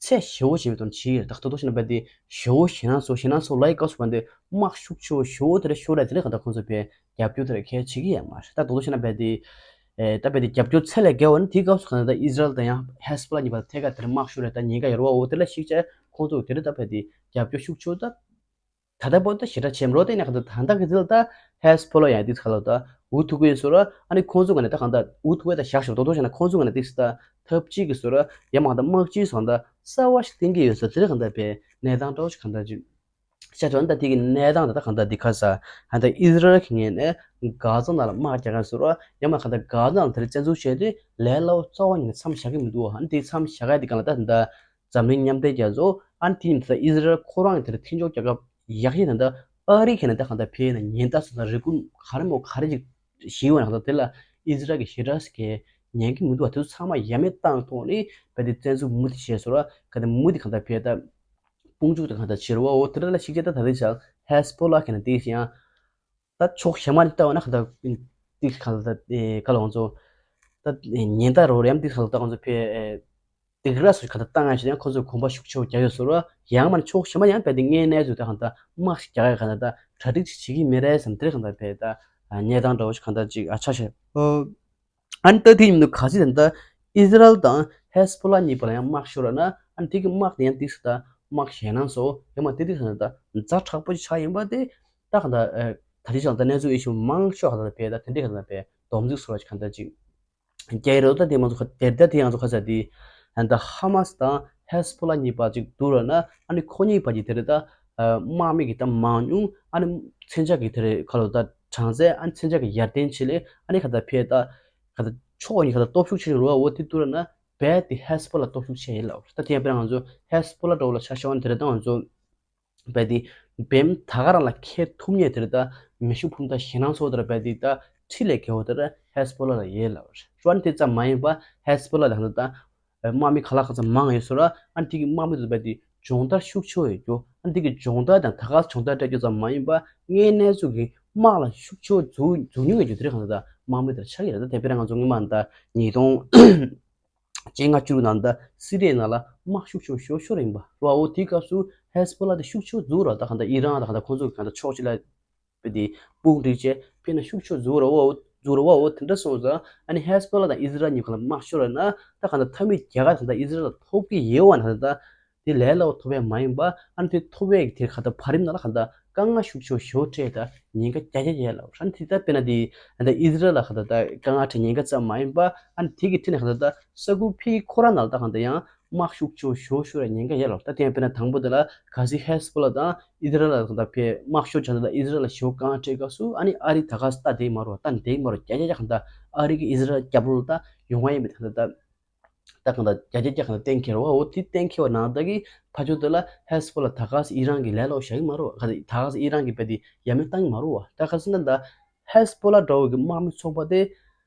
ཚད་ཞེ་བོ་ཞེ་བའི་དོན་བྱེད་ཡོད། ད་ད་དོ་ཞེ་ན་བས་དེ་ཞེ་བོ་ཞེ་ན་སོ་ཞེ་ན་སོ་ལའི་སྐབས་སུ་བས་དེ་དམག་ཤུགས་ཆེ་བོ་ཞེ་བོ་དེ་རེ་ཤོར་རེ་དེ་རེ་གང་ལྟར་ཁོ་ཚོ་བས་རྒྱབ་སྐྱོར་དེ་རེ་གལ་བྱེད་ཀྱི་ཡོད་མ་རེད། ད་དོ་ཞེ་ན་བས་དེ་ཨེ་ད་བས་དེ་རྒྱབ་སྐྱོར་ཚད་ལས་བརྒལ་བ་ནི་དེའི་སྐབས་སུ་གང་ལྟར་ད་ཨི་ཟི་རལ་དང་ཡང་ཧེ་སི་བྷོ་ལ་གཉིས་བར་ཐད་ཀར་དེར་དམག་ཤུགས་རེ་ད་ཉེན་ཁ་ཡོད་རེད་བ། འོ་དེ་ལ་གཞིགས་བྱས་ཁོང་ཚོ་དེ་རེ་ད་བས་དེ་རྒྱབ་སྐྱོར་ཤུགས་ཆེ་བོ་ད་ད་ལྟ་བར་དུ་ཞེ་དྲག་བྱས་མ་རོགས་དེ་ནས་གང་ལྟར་ད་ལྟ་གི་དེ་ལ་ད་ཧེ་སི་བྷོ་ལ་ཡང་དེ་ཁ་ལ་ད་འུ་ཐུག་གི་ཡིན་ཟེར་ར། ཨ་ནི་ཁོང་ཚོ་ག་ནས་ད་གང་ལྟར་འུ་ཐུག་གི་ད་བཞག་ཞོར་དོ་དོ་བྱས་ན་ཁོང་ཚོ་ག་ནས་དེ་ད་ཐབས་ཅིག་གི་ཟེར་ར་ཡ་མ་གང་ལྟར་དམག་སྤྱིའི་སོང་ད་གསར་བ་ཞིག་བསྟན་གི་ཡོད་ཟེར་དེ་རེ་གང་ལྟར་བས་གནས་སྟངས་འདྲ་བོ་ཞིག་གང་ལྟར་ཅིག་ཤ་ཆོ་ད་དེ་གི་གནས་སྟངས་ད་ལྟ་གང་ལྟར་འདི་ཁ་ས་ཧ་ད་ཨི་ཟི་རལ་གྱི་ངོས་ནས་གྷ་ཛ་ནང་ལ་དམག་རྒྱག་ག་ཟེར་ར་ཡ་མ་གང་ལྟར་གྷ་ཛ་ནང་དེར་བཙན་འཛུལ་བྱས་ཏེ་ལས་སླ་བོ་རྩ་བ་ཉིད་ནས་མཚམས་བཞག་གི་མི་འདུག་ཨ་ནི་དེ་མཚམས་བཞག་ཡ་དེ་གང་ལ་ད་ད་འཛམ་གླིང་མཉམ་འབྲེལ་རྒྱལ་ཚོགས་ཨ་ནི་དེ་ཡིན་ད་ཨི་ཟི་རལ་ཁོ་རང་གི་དེར་མཐུན་སྦྱོར་རྒྱག་སྐབས་ཡག་ཤོས་ད་ད་ཨ་རི་གི་ནས་ད་གང་ལྟར་ཕེ་ན་ཉེན་བརྡ་སོང་ད་རེ་སྐུལ་ག་རེ་མོ་ག་རེ་ཅིག་ཞིག་ཡོང་ན་གང་ལྟར་དེ་ལ་ཨི་ཟི་རལ་གྱི་ཞེ་དྲག་ཞིག་གི་ཉན་གི་མི་འདུག་བ། དེ་ཚོ་ཚང་མ་ཡ་མེད་བཏང་ཐོག་ནས་བས་དེ་བཙན་འཛུལ་མུ་མཐུད་བྱས་སོང་ར་ག་དེ་མུ་མཐུད་གང་ལྟར་ཕེ་ད། དཔུང་འཇུག་དང་གང་ལྟར་བྱེད་རོགས་འོ་དེ་འདྲ་ལ་ཞིག་བྱེད་ད་ད་རེས་ཀྱང་ཧེ་སི་བྷོ་ལ་གི་ནས་དེ་ཡང་ད་ཕྱོགས་གཞན་མ་ནས་ལྟ་བ་ན་གང་ལྟར་དེ་གང་ལྟར་ཨེ་ག་ལ་ང་ཚོ་ད་ཉེན་བརྡ་རོགས་རེམ་དེ་གང་ལྟར་ད་ང་ཚོ་ཕེ་ཨེ་དེ་ག་ར་སོ་གང་ལྟར་བཏང་ཡ་ཞིག་ཡང་ཁོ་ཚོས་གོམ་པ་ཤུགས་ཆེ་བོ་རྒྱག་ཡོད་ཟེར་རོ། ཡང་མ་ནས་ཕྱོགས་གཞན་མ་ཡང་བས་དེ་དངོས་གནས་ཚོ་ད་གང་ལྟར་དམག་ཞིག་རྒྱག་ཡ་གང་ལྟར་ད་གྲ་སྒྲིག་ཅིག་བྱེད་ཀྱི་མེད་རེད་བསམ་དེ་གང་ལྟར་བས་ད་གནས་སྟངས་འདྲ་བོ་ཞིག་གང་ལྟར་ཅིག་ཨ་ཆ་ཤས། ཨ་ནི་ད་དེ་ཡིན་དུས་ག་ཚོད་ད་ལྟ་ཨི་ཟི་རལ་དང་ཧེ་སི་བྷོ་ལ་གཉིས་བར་ལ་ཡང་དམག་ཤོར་བ་ན་ཨ་ནི་དེ་གི་དམག་དེ་ཡང་ཏིག་ཙམ་ད་དམག་ཞན་ན་སོ་ཡང་མ་དེ་དེ་ད་ཛ་དྲག་པོ་ཅིག་ཆགས་ཡིན་པ་དེ་ད་ག་ད་ད་རེས་ཀྱང་ད་གནས་ཚུལ་ཨེ་ཤུ་མང་ཤོས་ག་ད་བས་ད་དེ་འདྲའི་ག་ད་བས་སྡོམ་རྩིས་སོ་ཅིག་ག་ད་ཅིག་རྒྱ་ཡི་རོ་ད་དེ་མང་ཚོ་དེར་ད་དེ་ཡང་ཚོ་ཁ་ཚ་དེ་ད་ཧ་མ་སི་དང་ཧེ་སི་བྷོ་ལ་གཉིས་བར་ཅིག་བསྡུར་བ་ན་ཨ་ནི་ཁོ་གཉིས་བར་གྱི་དེ་རེད་ད་དམག་མི་གི་ད་མང་ཉུང་ཨ་ནི་མཚོན་ཆ་གི་དེ་རེད་ཁ་ལོ་ད་གྲངས་ཚད་ཨ་ནི་མཚོན་ཆ་གི་ཡར་ལྡན་ཆེད་ལས་ཨ་ནི་ཁ་ད་ཕེ་ད་ཁ་ད་ཕྱོགས་གཉིས་ཁ་ད་སྟོབས་ཤུགས་ཆེ་རུ་བ་འོ་དེ་བསྡུར་ན་རྦད་དེ་ཧེ་སི་བྷོ་ལ་སྟོབས་ཤུགས་ཆེ་ཡིན་ལབ། ད་དེ་ཡང་དཔེར་ན་ང་ཚོ་ཧེ་སི་བྷོ་ལ་འདྲ་བོ་ལ་ཆ་བཞག་ན་དེ་རེད་ད་ང་ཚོ་རྦད་དེ་བེམ་ད་ག་རང་ལ་ཁེལ་ཐུབ་མཁན་དེ་རེད་ད་མེ་ཤུགས་འཕུར་མདའ་ཞེད་སྣང་ཚོགས་དེ་རེད་རྦད་དེ་ད་ཁྲི་ལས་བརྒལ་བ་དེ་རེད་ཧེ་སི་བྷོ་ལ་ལ་ཡོད་ལབ། ཞོར་ན་དེ་ཙམ་མ་ཡིན་པ་ཧེ་སི་བྷོ་ལ་ལ་ད་དམག་མི་ག་ལ་ག་ཚ་མང་ཡོད་སོ་ར། ཨ་ནི་དེ་གི་དམག་མི་དེ་ཚོ་རྦད་དེ་སྦྱོང་བརྡར་ཤུགས་ཆེ་བ་ཡོད་རྒྱུ། ཨ་ནི་དེ་གི་སྦྱོང་བརྡར་དང་ད་ག་སྦྱོང་བརྡར་སྤྲད་རྒྱུ་ཙམ་མ་ཡིན་པ་དངོས་གནས་ཚུལ་གྱི་དམག་ལ་ཤུགས་ཆེ་བ་འཛུགས་འཛུགས་མྱོང་ཡོད་རྒྱུ་དེ་རེད་གང་ལྟར་ད་དམག་མི་དེར་ཆགས་ཀྱི་རེད། ད་དེ་དཔེར་ན་ང་ཚོ་སྔོན་མ་ད་ཉིས་སྟོང་བཅོ་ལྔ་བཅུ་དྲུག་ནང་ད་སི་རི་ཡའི་ནང་ལ་དམག་ཤུགས་ཆེ་བ་ཤོར་ཤོར་ཡིན་པ་རེད་བ། འོ་དེའི་སྐབས་སུ་ཧེ་སི་བྷོ་ལ་དེ་ཤུགས་ཆེ་བ་འཛུགས་ར་ད་གང་ལྟར་ཨི་རན་ད་གང་ལྟར་ཁོང་ཚོ་གི་གང་ལྟར་ཕྱོགས་གཅིག་ལ། པ་དེ་དཔུང་སྒྲིག་བྱས་དཔེར་ན་ཤུགས་ཆེ་བཟོ་ར་བ་བཟོ་ར་བ་འོ་དེ་འདྲ་སོང་ཙང་ཨ་ནི་ཧེ་སི་བྷོ་ལ་དང་ཨི་ཟི་རལ་གཉིས་ཀ་ལ་དམག་ཤོར་བ་ན་ད་གང་ལྟར་མཐའ་མའི་རྒྱལ་ཁ་དེ་འདྲ་ཨི་ཟི་རལ་ལ་ཐོབ་ཀྱི་ཡོད་བ་ན་ད་དེ་ལས་སླ་བོ་ཐོབ་ཡ་མ་ཡིན་པ་ཨ་ནི་དེ་ཐོབ་ཡས་ཀྱི་དེ་ག་ད་བར་རིམ་ནང་ལ་གང་ལྟར་དཀའ་ངལ་ཤུགས་ཆེ་ཞེ་པོ་འཕྲད་ད་ཉེན་ཁ་རྒྱ་རྒྱ་ཡོད་ལ་ཨ་ནི་དེ་ད་དཔེར་ན་དེ་ད་ཨི་ཟི་རལ་ལ་ག་ད་ད་དཀའ་ངལ་འཕྲད་ཉེན་ཁ་ཙམ་མ་ཡིན་པ་ཨ་ནི་དེ་གི་འཕྲིན་ལས་ག་ད་ད་ས་ཁུལ་ཕི་ཁོ་རང་ནང་ལ་ད་གང་ལྟར་ཡང་དམག་ཤུགས་ཆེ་ཞེ་པོ་ཤོར་བའི་ཉེན་ཁ་ཡོད་ལ་ད་དེ་ཡང་དཔེར་ན་དང་པོ་དེ་ལ་གལ་སྲིད་ཧེ་སི་བྷོ་ལ་དང་ཨི་ཟི་རལ་ལ་ད་ཕེ་དམག་ཤོར་བྱས་ན་ད་ཨི་ཟི་རལ་ལ་ཞེ་པོ་དཀའ་ངལ་འཕྲད་སྐབས་སུ་ཨ་ནི་ཨ་རི་ད་ག་སྟ་དེ་མ་རུ་བ་ད་འདེགས་མ་རུ་བ་རྒྱ་རྒྱ་རྒྱ་གང་ལྟར་ཨ་རི་གི་ཨི་ཟི་རལ་རྒྱབ་ལོགས་ལ་ད་ཡོང་བ་ཡིན་པའི་ད་ད་ད་གང་ལྟར་རྒྱ་རྒྱ་རྒྱ་གང་ལྟར་གཏན་འཁེལ་བ་འོ་དེ་གཏན་འཁེལ་བ་ནང་ད་གི་ཕ་ཆོས་དེ་ལ་ཧེ་སི་བྷོ་ལ་ད་ག་སི་ཨི་རན་གི་ལས་སླ་བོ་བཞག་གི་མ་རུ་བ་ག་ད་ག་སི་ཨི་རན་གི་བས་དེ་ཡ་མེད་བཏང་གི་མ་རུ་བ་ད་ག་སི་ན་ད་ཧེ་སི་བྷོ་ལ་འདྲ་བོ་གི་དམག་མི་ཚོགས་པ་དེ།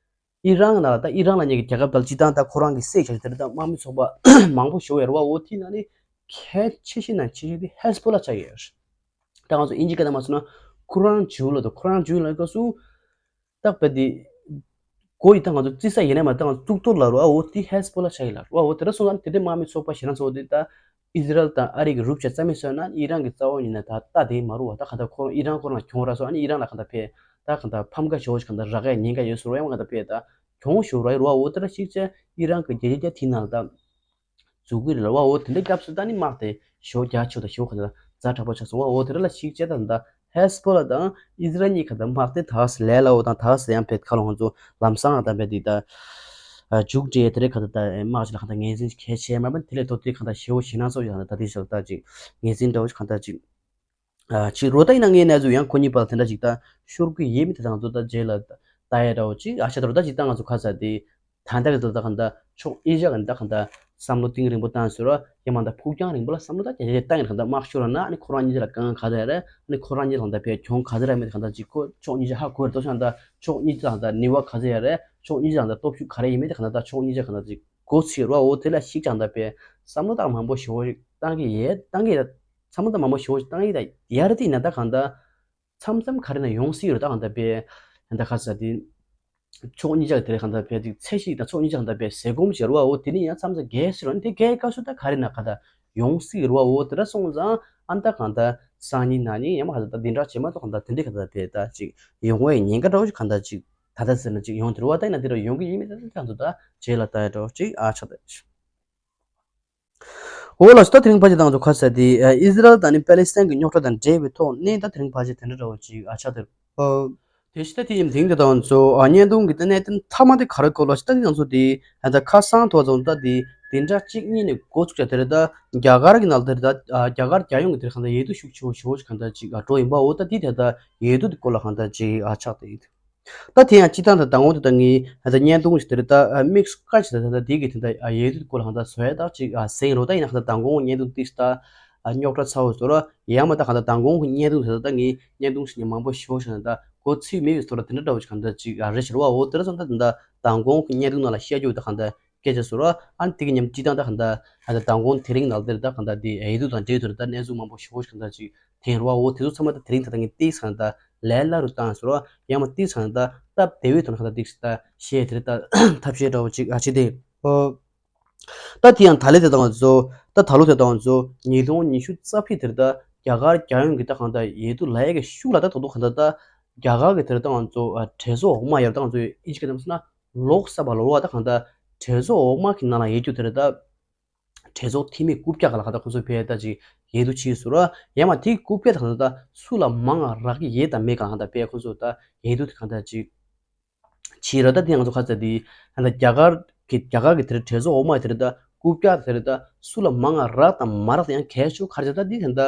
ཨི་རན་ནང་ལ་ད་ཨི་རན་ལ་ཉེ་གི་རྒྱལ་ཁབ་དང་སྤྱི་བཏང་ད་ཁོ་རང་གི་སྲིད་བྱ་དེ་ད་དམག་མི་ཚོགས་པ་མང་པོ་ཞིག་ཡོད་རེད་བ། འོ་དེ་ནང་ནས་གལ་ཆེ་ཤོས་ནང་ཆེ་ཤོས་དེ་ཧེ་སི་བྷོ་ལ་ཆགས་ཡོད། ད་ང་ཚོ་ཨིན་ཇི་སྐད་ནང་མ་སོང་ན་ཁོ་རང་ཇུ་ལ་དང་ཁོ་རང་ཇུ་ལ་སྐབས་སུ་ད་བས་དེ་གོ་ཡི་ད་ང་ཚོ་རྩི་ས་ཡིན་ན་མ་ད་ང་ཚོ་གཙུག་ཏོར་ལ་རུ་ཨ་འོ་དེ་ཧེ་སི་བྷོ་ལ་ཆགས་ཡོད་ལ་རུ་ཨ་འོ་དེ་འདྲ་སོང་ཙང་དེ་འདྲའི་དམག་མི་ཚོགས་པ་ཞེ་དྲག་ཚོགས་དེ་ད། ཨི་ཟི་རལ་དང་ཨ་རི་གི་རུབ་བྱས་རྩ་མེད་བཟོས་ན་ཨི་རན་གྱི་རྩ་བ་ཉིད་ནས་ད་ལྟ་དེ་མ་རུ་བ་ད་ག་ད་ཁོ་ཨི་རན་ཁོ་རང་ལ་གྱོང་རག་སོང་ཨ་ནི་ཨི་རན་ལ་ག་ད་ཕེ་ད་ག་ད་ཕམ་ཁ་ཞོ་ཞིག་ག་ད་རག་ཡ་ཉེན་ཁ་ཡོད་ཟེར་བ་ཡང་ག་ད་ཕེ་ད་གྱོང་ཞོ་རག་ཡོད་རུ་བ་འོ་དེ་ར་ཞིག་བྱས་ཨི་རན་གྱི་རྒྱལ་རྒྱལ་དེ་ནང་ལ་ད་འཛུགས་ཀྱི་རེད་ལ་བ་འོ་དེ་འདྲ་སྐབས་སུ་ད་ནི་དམག་དེ་ཞོ་རྒྱ་ཆེ་ད་ཞོ་ག་ད་ཛ་དྲག་པོ་ཆགས་སོང་བ་འོ་དེ་ར་ལ་ཞིག་བྱས་ད་ད་ཧེ་སི་བྷོ་ལ་དང་ཨི་ཟི་རལ་གཉིས་ག་ད་དམག་དེ་ད་ག་ས་ལས་སླ་བོ་དང་ད་ག་ས་ཡང་ཕེ་ཁ་ལོ་ང་ཚོ་ལམ་སང་ད་ཕེ་དེ་ད། མཇུག་འབྲས་དེ་རེད་གང་ལྟར་ད་དམག་ཅིག་ལ་གང་ལྟར་ངོས་འཛིན་གལ་ཆེ་མ་པ་དེ་ལས་ཐོག་དེ་གང་ལྟར་ཞེ་བོ་ཞེ་ན་སོགས་ཀྱི་གང་ལྟར་ད་དེ་ཞིག་ལ་ད་ཅིག་ངོས་འཛིན་འདྲ་བོ་ཞིག་གང་ལྟར་ཅིག་ཅིག་རོ་ད་ཡིན་ན་ངའི་གནས་ཚུལ་ཡང་ཁོ་གཉིས་བར་དེ་འདྲ་ཅིག་ད་ཤོར་གི་ཡེ་མི་དེ་དང་དུ་ད་རྗེས་ལ་ད་ཡ་འདྲ་བོ་ཅིག་ཨ་ཤ་ད་རོ་ད་ཅིག་ད་ང་ཚོ་ཁ་ས་དེ་ད་ལྟ་གི་ད་ད་གང་ལྟར་ཕྱོགས་ཨེ་ཤ་གི་ད་གང་ལྟར་ བསམ་བློ་གཏིང་རིང་པོ་བཏང་ཟེར་རོ། ཡང་མ་ད་ཕུགས་རྒྱང་རིང་པོ་ལ་བསམ་བློ་ད་རྒྱ་ཆེ་བཏང་ཡིན་གང་ད་དམག་ཤོར་ན་ཨ་ནི་ཁོ་རང་གཉིས་ལ་དཀའ་ངལ་ག་ཚོད་ཡོད་རེད། ཨ་ནི་ཁོ་རང་གཉིས་ལ་གང་ད་བས་གྱོང་ག་ཚོད་རེད་མེད་གང་ད་ཅིག་ཁོ་ཕྱོགས་གཉིས་ཆ་ཧ་གོ་རེད། དོ་ཤང་ད་ཕྱོགས་གཉིས་ཆ་གང་ད་ནུས་པ་ག་ཚོད་ཡོད་རེད། ཕྱོགས་གཉིས་ཆ་གང་ད་སྟོབས་ཤུགས་ག་རེ་ཡིན་མེད་དེ་གང་ད་ད་ཕྱོགས་གཉིས་ཆ་གང་ད་ཅིག་གོ་ཚིག་རོ། འོ་དེ་ལ་ཤིག་ཀྱང་ད་པས་བསམ་བློ་བཏང་མང་པོ་ཞེ་པོ་ཞིག་བཏང་གི་ཡོད། བཏང་གི་ཡོད། བསམ་བློ་བཏང་མང་པོ་ཞེ་པོ་ཞིག་བཏང་གི་ཡོད། ད་ཡར་དེ་ན་ད་གང་ད་མཚམས་མཚམས་ག་རེ་ན་ཡོང་སྲིད་ཡོད། ད་གང་ད་པས་ད་ག་ས་དེ་ཕྱོགས་གཉིས་ཆ་དེ་རེད། གང་ད་པས་དེ་ཚེ་ཞིག་ད་ཕྱོགས་གཉིས་ཆ་གང་ད་པས་ཟས་སྐོམ་ཞེ་རོ། འོ་དེ་ནི་ཡང་མཚམས་མཚམས་རྒས་སྲིད་རོ། དེ་རྒས་སྐབས་སུ་ད་ག་རེ་ན་ག་ད་ཡོང་སྲིད་རོ། འོ་དེ་ར་སོང་ཙང་ཨ་ད་གང་ད་སང་ཉིན་གནངས་ཉིན་ཡང་མ་ག་ད་དེ་འདྲ་བྱེད་མ་ཐུབ། གང་ད་དེ་འདྲ་ག་ད་པས་ད་ཅིག་ཡོང་བའི་ཉེན་ཁ་འདྲ་བོ་ཞིག་གང་ད་ཅིག་ད་ལྟ་ཟེར་ན་ཅིག་ཡོང་དེ་རུ་བ་ད་ཡིན་ན་དེ་རུ་ཡོང་གི་ཡིན་མིན་ད་ད་ཚོ་ད་རྗེས་ལ་ལྟ་ཡ་འགྲོ་ཅིག་ཨ་ཆགས་ད། འོ་ལགས་སོ། ད་དེ་རིང་ཕལ་ཆེར་ད་ང་ཚོ་ཁ་ས་དེ་ཨི་ཟི་རལ་དང་ནི་པེ་ལི་སི་ཐན་གྱི་རྙོག་དྲ་དང་འབྲེལ་བའི་ཐོག་ནས་ད་དེ་རིང་ཕལ་ཆེར་དེ་འདྲ་འདྲ་བོ་ཅིག་ཨ་ཆགས་དེ། ཨོ། དེ་ཕྱི་ད་དེ་ཡིན་དེང་དེ་ད་ང་ཚོ་ཨ་བརྙན་ཐུང་གི་ད་གནད་དོན་མཐའ་མ་དེ་ག་རེ་གོ་ལགས་སོ། ད་དེ་ང་ཚོ་དེ་ད་ཁ་སང་ཐོག་ཙམ་ད་དེ་དེ་འདྲ་གཅིག་གཉིས་ནས་འགོ་ཚུགས་ཆ་དེ་རེད། ད་རྒྱ་གར་གྱི་ནང་དེ་རེད། ད་རྒྱ་གར་རྒྱལ་ཡོངས་ཀྱི་དེ་རེད། གང་ད་ཡེ་དུ་ཤུགས་ཆེ་བོ་ཞེ་བོ་ཞིག་གང་ད་ཅིག་འགྲོ་ཡིན་པ། འོ་ད་དེ་དེ་ད་ཡེ་དུ་དེ་སྐོར་ལ་གང་ད་ཅིག་ཨ་ཆགས་དེ་ཡིན། ད་དེ་ཡང་སྤྱི་བཏང་ད་མདང་དགོང་དེ་ད་ངས་ད་བརྙན་ཐུང་ཞིག་དེ་རེད། ད་དམིགས་སུ་བཀར་ཞིག་ད་ད་དེ་གི་དེ་ད་ཡེ་དུ་དེ་སྐོར་ལ་གང་ད་བཟོ་ཡ་ད་ཅིག་ཟིན་རོ། ད་ཡིན་ན་གང་ད་མདང་དགོང་བརྙན་ཐུང་ཏིག་ད་རྙོག་དྲ་ཚ་བོ་བཟོ་རོ། ཡང་མ་ད་གང་ད་མདང་དགོང་གི་བརྙན་ཐུང་དེ་ད་ད་ངས་བརྙན་ཐུང་ཞིག་ནས་མང་པོ་ཞེ་བོ་ཞིག་ད་གོ་ཚིག་མེད་པའི་བཟོ་རོ། དེ་འདྲ་འདྲ་བོ་ཞིག་གང་ད་ཅིག་རེད་ཤི་རོ་བ། འོ་དེ་ར་སོང་ད་དེ་ད་མདང་དགོང་གི་བརྙན་ཐུང་ནང་ལ་བཤད་རྒྱུ་ད་གང་ད་སྐད་ཆ་བཟོ་རོ། ཨ་ནི་དེ་གི་ཉམས་སྤྱི་བཏང་ད་གང་ད་ད་མདང་དགོང་དེ་རིང་ནང་དེར་ད་གང་ད་དེ་ཡེ་དུ་དང་འབྲེལ་དུ་ད་གནས་ཚུལ་མང་པོ་ཞེ་བོ་ཞིག་གང་ད་ཅིག་ཐེངས་རུ་བ། འོ་དེ་ཚོ་ཚང་མ་ད་དེ་རིང་ད་ལྟ་ངས་ཏིག་ཚང་ད་ལས་སླ་རུ་བཏང་ཟེར་བ། ཡང་མ་ཏིག་ཚང་ད་སྟབས་བདེ་བའི་ཐོག་ནས་ག་ད་ཏིག་ད་བཤད་དེ་རེད། ད་ཐབས་ཤེས་འདྲ་བོ་ཅིག་ཨ་ཅི་དེ། ཨོ། ད་དེ་ཡང་ད་ལས་དེ་དང་ཚོ་ད་ད་ལོ་དེ་དང་ཚོ་ཉིས་སྟོང་ཉི་ཤུ་རྩ་བཞི་དེར་ད་རྒྱ་གར་རྒྱལ་ཡོངས་ཀྱི་ད་གང་ད་ཡེ་དུ་ལ་ཡ་གི་ཤུགས་ལ་ད་ཐོག་ཐོག་གང་ད་ད་རྒྱ་གར་གི་དེར་ད་ང་ཚོ་གྲོས་ཚོགས་འོག་མ་ཡར་ད་ང་ཚོ་ཨིན་ཇི་སྐད་ནང་ཟེར་ན་ལོག་ས་བ་ལོ་བ་ད་གང་ད་གྲོས་ཚོགས་འོག་མ་གི་ནང་ལ་ཡེ་རྒྱུ་དེར་ད། གྲོས་ཚོགས་འཐུས་མི་རྐུབ་བཀྱག་ག་ལ་ག་ད་ཁོ་ཚོ་ཕེ་ད་ཅིག་ཡེ་དུ་ཕྱིས་སུ་ར། ཡང་མ་དེའི་རྐུབ་བཀྱག་ད་ག་ད་སུ་ལ་མང་ང་རག་གི་ཡེ་ད་མེད་ག་ག་ད་ཕེ་ཁོ་ཚོ་ད་ཡེ་དུ་ག་ད་ཅིག་ཕྱིས་ར། ད་དེ་ང་ཚོ་ཁ་ཚ་དེ་ད་རྒྱ་གར་གི་རྒྱ་གར་གི་དེར་གྲོས་ཚོགས་འོག་མ་དེར་ད་རྐུབ་བཀྱག་དེར་ད་སུ་ལ་མང་ང་རག་དང་མ་རག་ད་ཡང་གལ་ཆེ་ཁར་ཅིག་ད་དེ་ད་ད་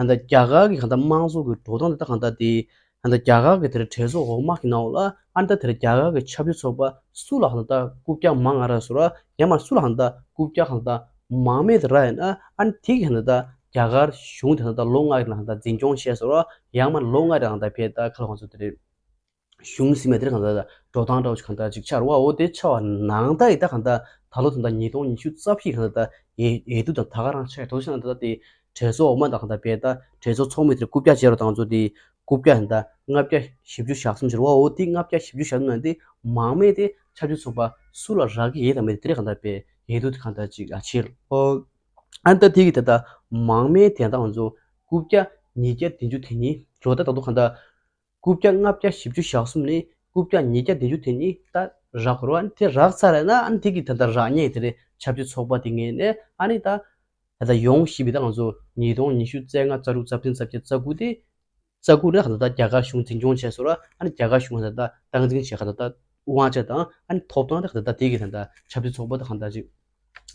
རྒྱ་གར་གི་ག་ད་དམངས་གཙོ་གི་འགྲོ་སྟངས་དེ་ད་ག་ད་དེ། ད་ལྟ་རྒྱ་གར་གྱི་དེར་གྲོས་ཚོགས་འོག་མ་གི་ནང་ལ་ཨ་ནི་ད་དེར་རྒྱ་གར་གྱི་ཆབ་སྲིད་ཚོགས་པ་སུ་ལ་ཧ་ད་ལྟ་རྐུབ་བཀྱག་མང་ང་རག་ཟེར་བ། ཡང་མ་སུ་ལ་ཧ་ད་ལྟ་རྐུབ་བཀྱག་ཧ་ད་ལྟ་མང་མེད་དེ་རག་ཡིན་ན་ཨ་ནི་དེ་གི་ཧ་ད་ལྟ་རྒྱ་གར་གཞུང་དེ་ཧ་ད་ལྟ་ལོ་ལྔ་རིང་ལ་ཧ་ད་འཛིན་སྐྱོང་བྱས་ཟེར་བ། ཡང་མ་ལོ་ལྔ་རིང་ཧ་ད་ཕེ་ད་ཁ་ལ་ཁོང་ཚོ་དེ་རེད་གཞུང་ཟིན་མེད་དེ་རེད་གང་ད་འགྲོ་སྟངས་འདྲ་བོ་ཞིག་གང་ད་ཅིག་ཆགས་རེད་བ། འོ་དེ་ཆགས་པ་ནང་ད་ཡི་ད་གང་ད་ད་ལོ་ད་ད་ཉིས་སྟོང་ཉི་ཤུ་རྩ་བཞི་གང་ད་ད་ཡེ་ཡེ་དུ་དང་ད་ག་རང་ཆགས་དོ་ཤ་ན་ད་ད་དེ་གྲོས་ཚོགས་འོག་མ་དང་གང་ད་ཕེ་ད་གྲོས་ཚོགས་ཚོགས་མི་དེར་རྐུབ་བཀྱག་བྱས་རོགས་དང་ཚོ་དེ། རྐུབ་བཀྱག་ད་ལྔ་བརྒྱ་བཞི་བཅུ་ཞེ་གསུམ་ཟེར་བ། འོ་དེ་ལྔ་བརྒྱ་བཞི་བཅུ་ཞེ་གསུམ་ནང་དེ་མང་མེད་དེ་ཆབ་སྲིད་ཚོགས་པ་སུ་ལ་རག་གི་ཡོད་དམ་མེད་དེ་དེ་རེད་གང་ལྟར་དཔེ་ཡོད་དུ་དེ་གང་ལྟར་ཅིག་ཨ་ཕྱིར། ཨོ། ཨ་ནི་ད་དེ་གི་དེ་ད་མང་མེད་དེ་ད་ང་ཚོ་རྐུབ་བཀྱག་ཉིས་བརྒྱ་བདུན་ཅུ་དེ་གཉིས་ལོ་ད་ད་དུང་གང་ལྟར་རྐུབ་བཀྱག་ལྔ་བརྒྱ་བཞི་བཅུ་ཞེ་གསུམ་ནས་རྐུབ་བཀྱག་ཉིས་བརྒྱ་བདུན་ཅུ་དེ་གཉིས་ད་རག་གི་རེད། ཨ་ནི་དེ་རག་ཚར་རེད་ན་ཨ་ནི་དེ་གི་དེ་ད་རག་ཉེས་དེ་རེད། ཆབ་སྲིད་ཚོགས་པ་དེ་ངེས་ནས་ཨ་ནི་ད། ད་ལྟ་ཡོང་བཞིན་པའི་ད་ང་ཚོ་ཉིས་སྟོང་ཉི་ཤུ་རྩ་ལྔ་རྩ་དྲུག་རྩ་བདུན་རྩ་བརྒྱད་རྩ་དགུ་དེ་རྩ་དགུ་རེད། ད་ལྟ་རྒྱ་གར་གཞུང་འཛིན་སྐྱོང་བྱས་སོང་ར། ཨ་ནི་རྒྱ་གར་གཞུང་ད་ལྟ་སྟངས་འཛིན་བྱས་ཁ་ད་ལྟ་དབང་ཆ་དང་ཨ་ནི་ཐོབ་ཐང་དེ་ཁ་ད་ལྟ་དེ་གི་ད་ལྟ་ཆབ་སྲིད་ཚོགས་པ་དེ་ག་ད་ཅིག་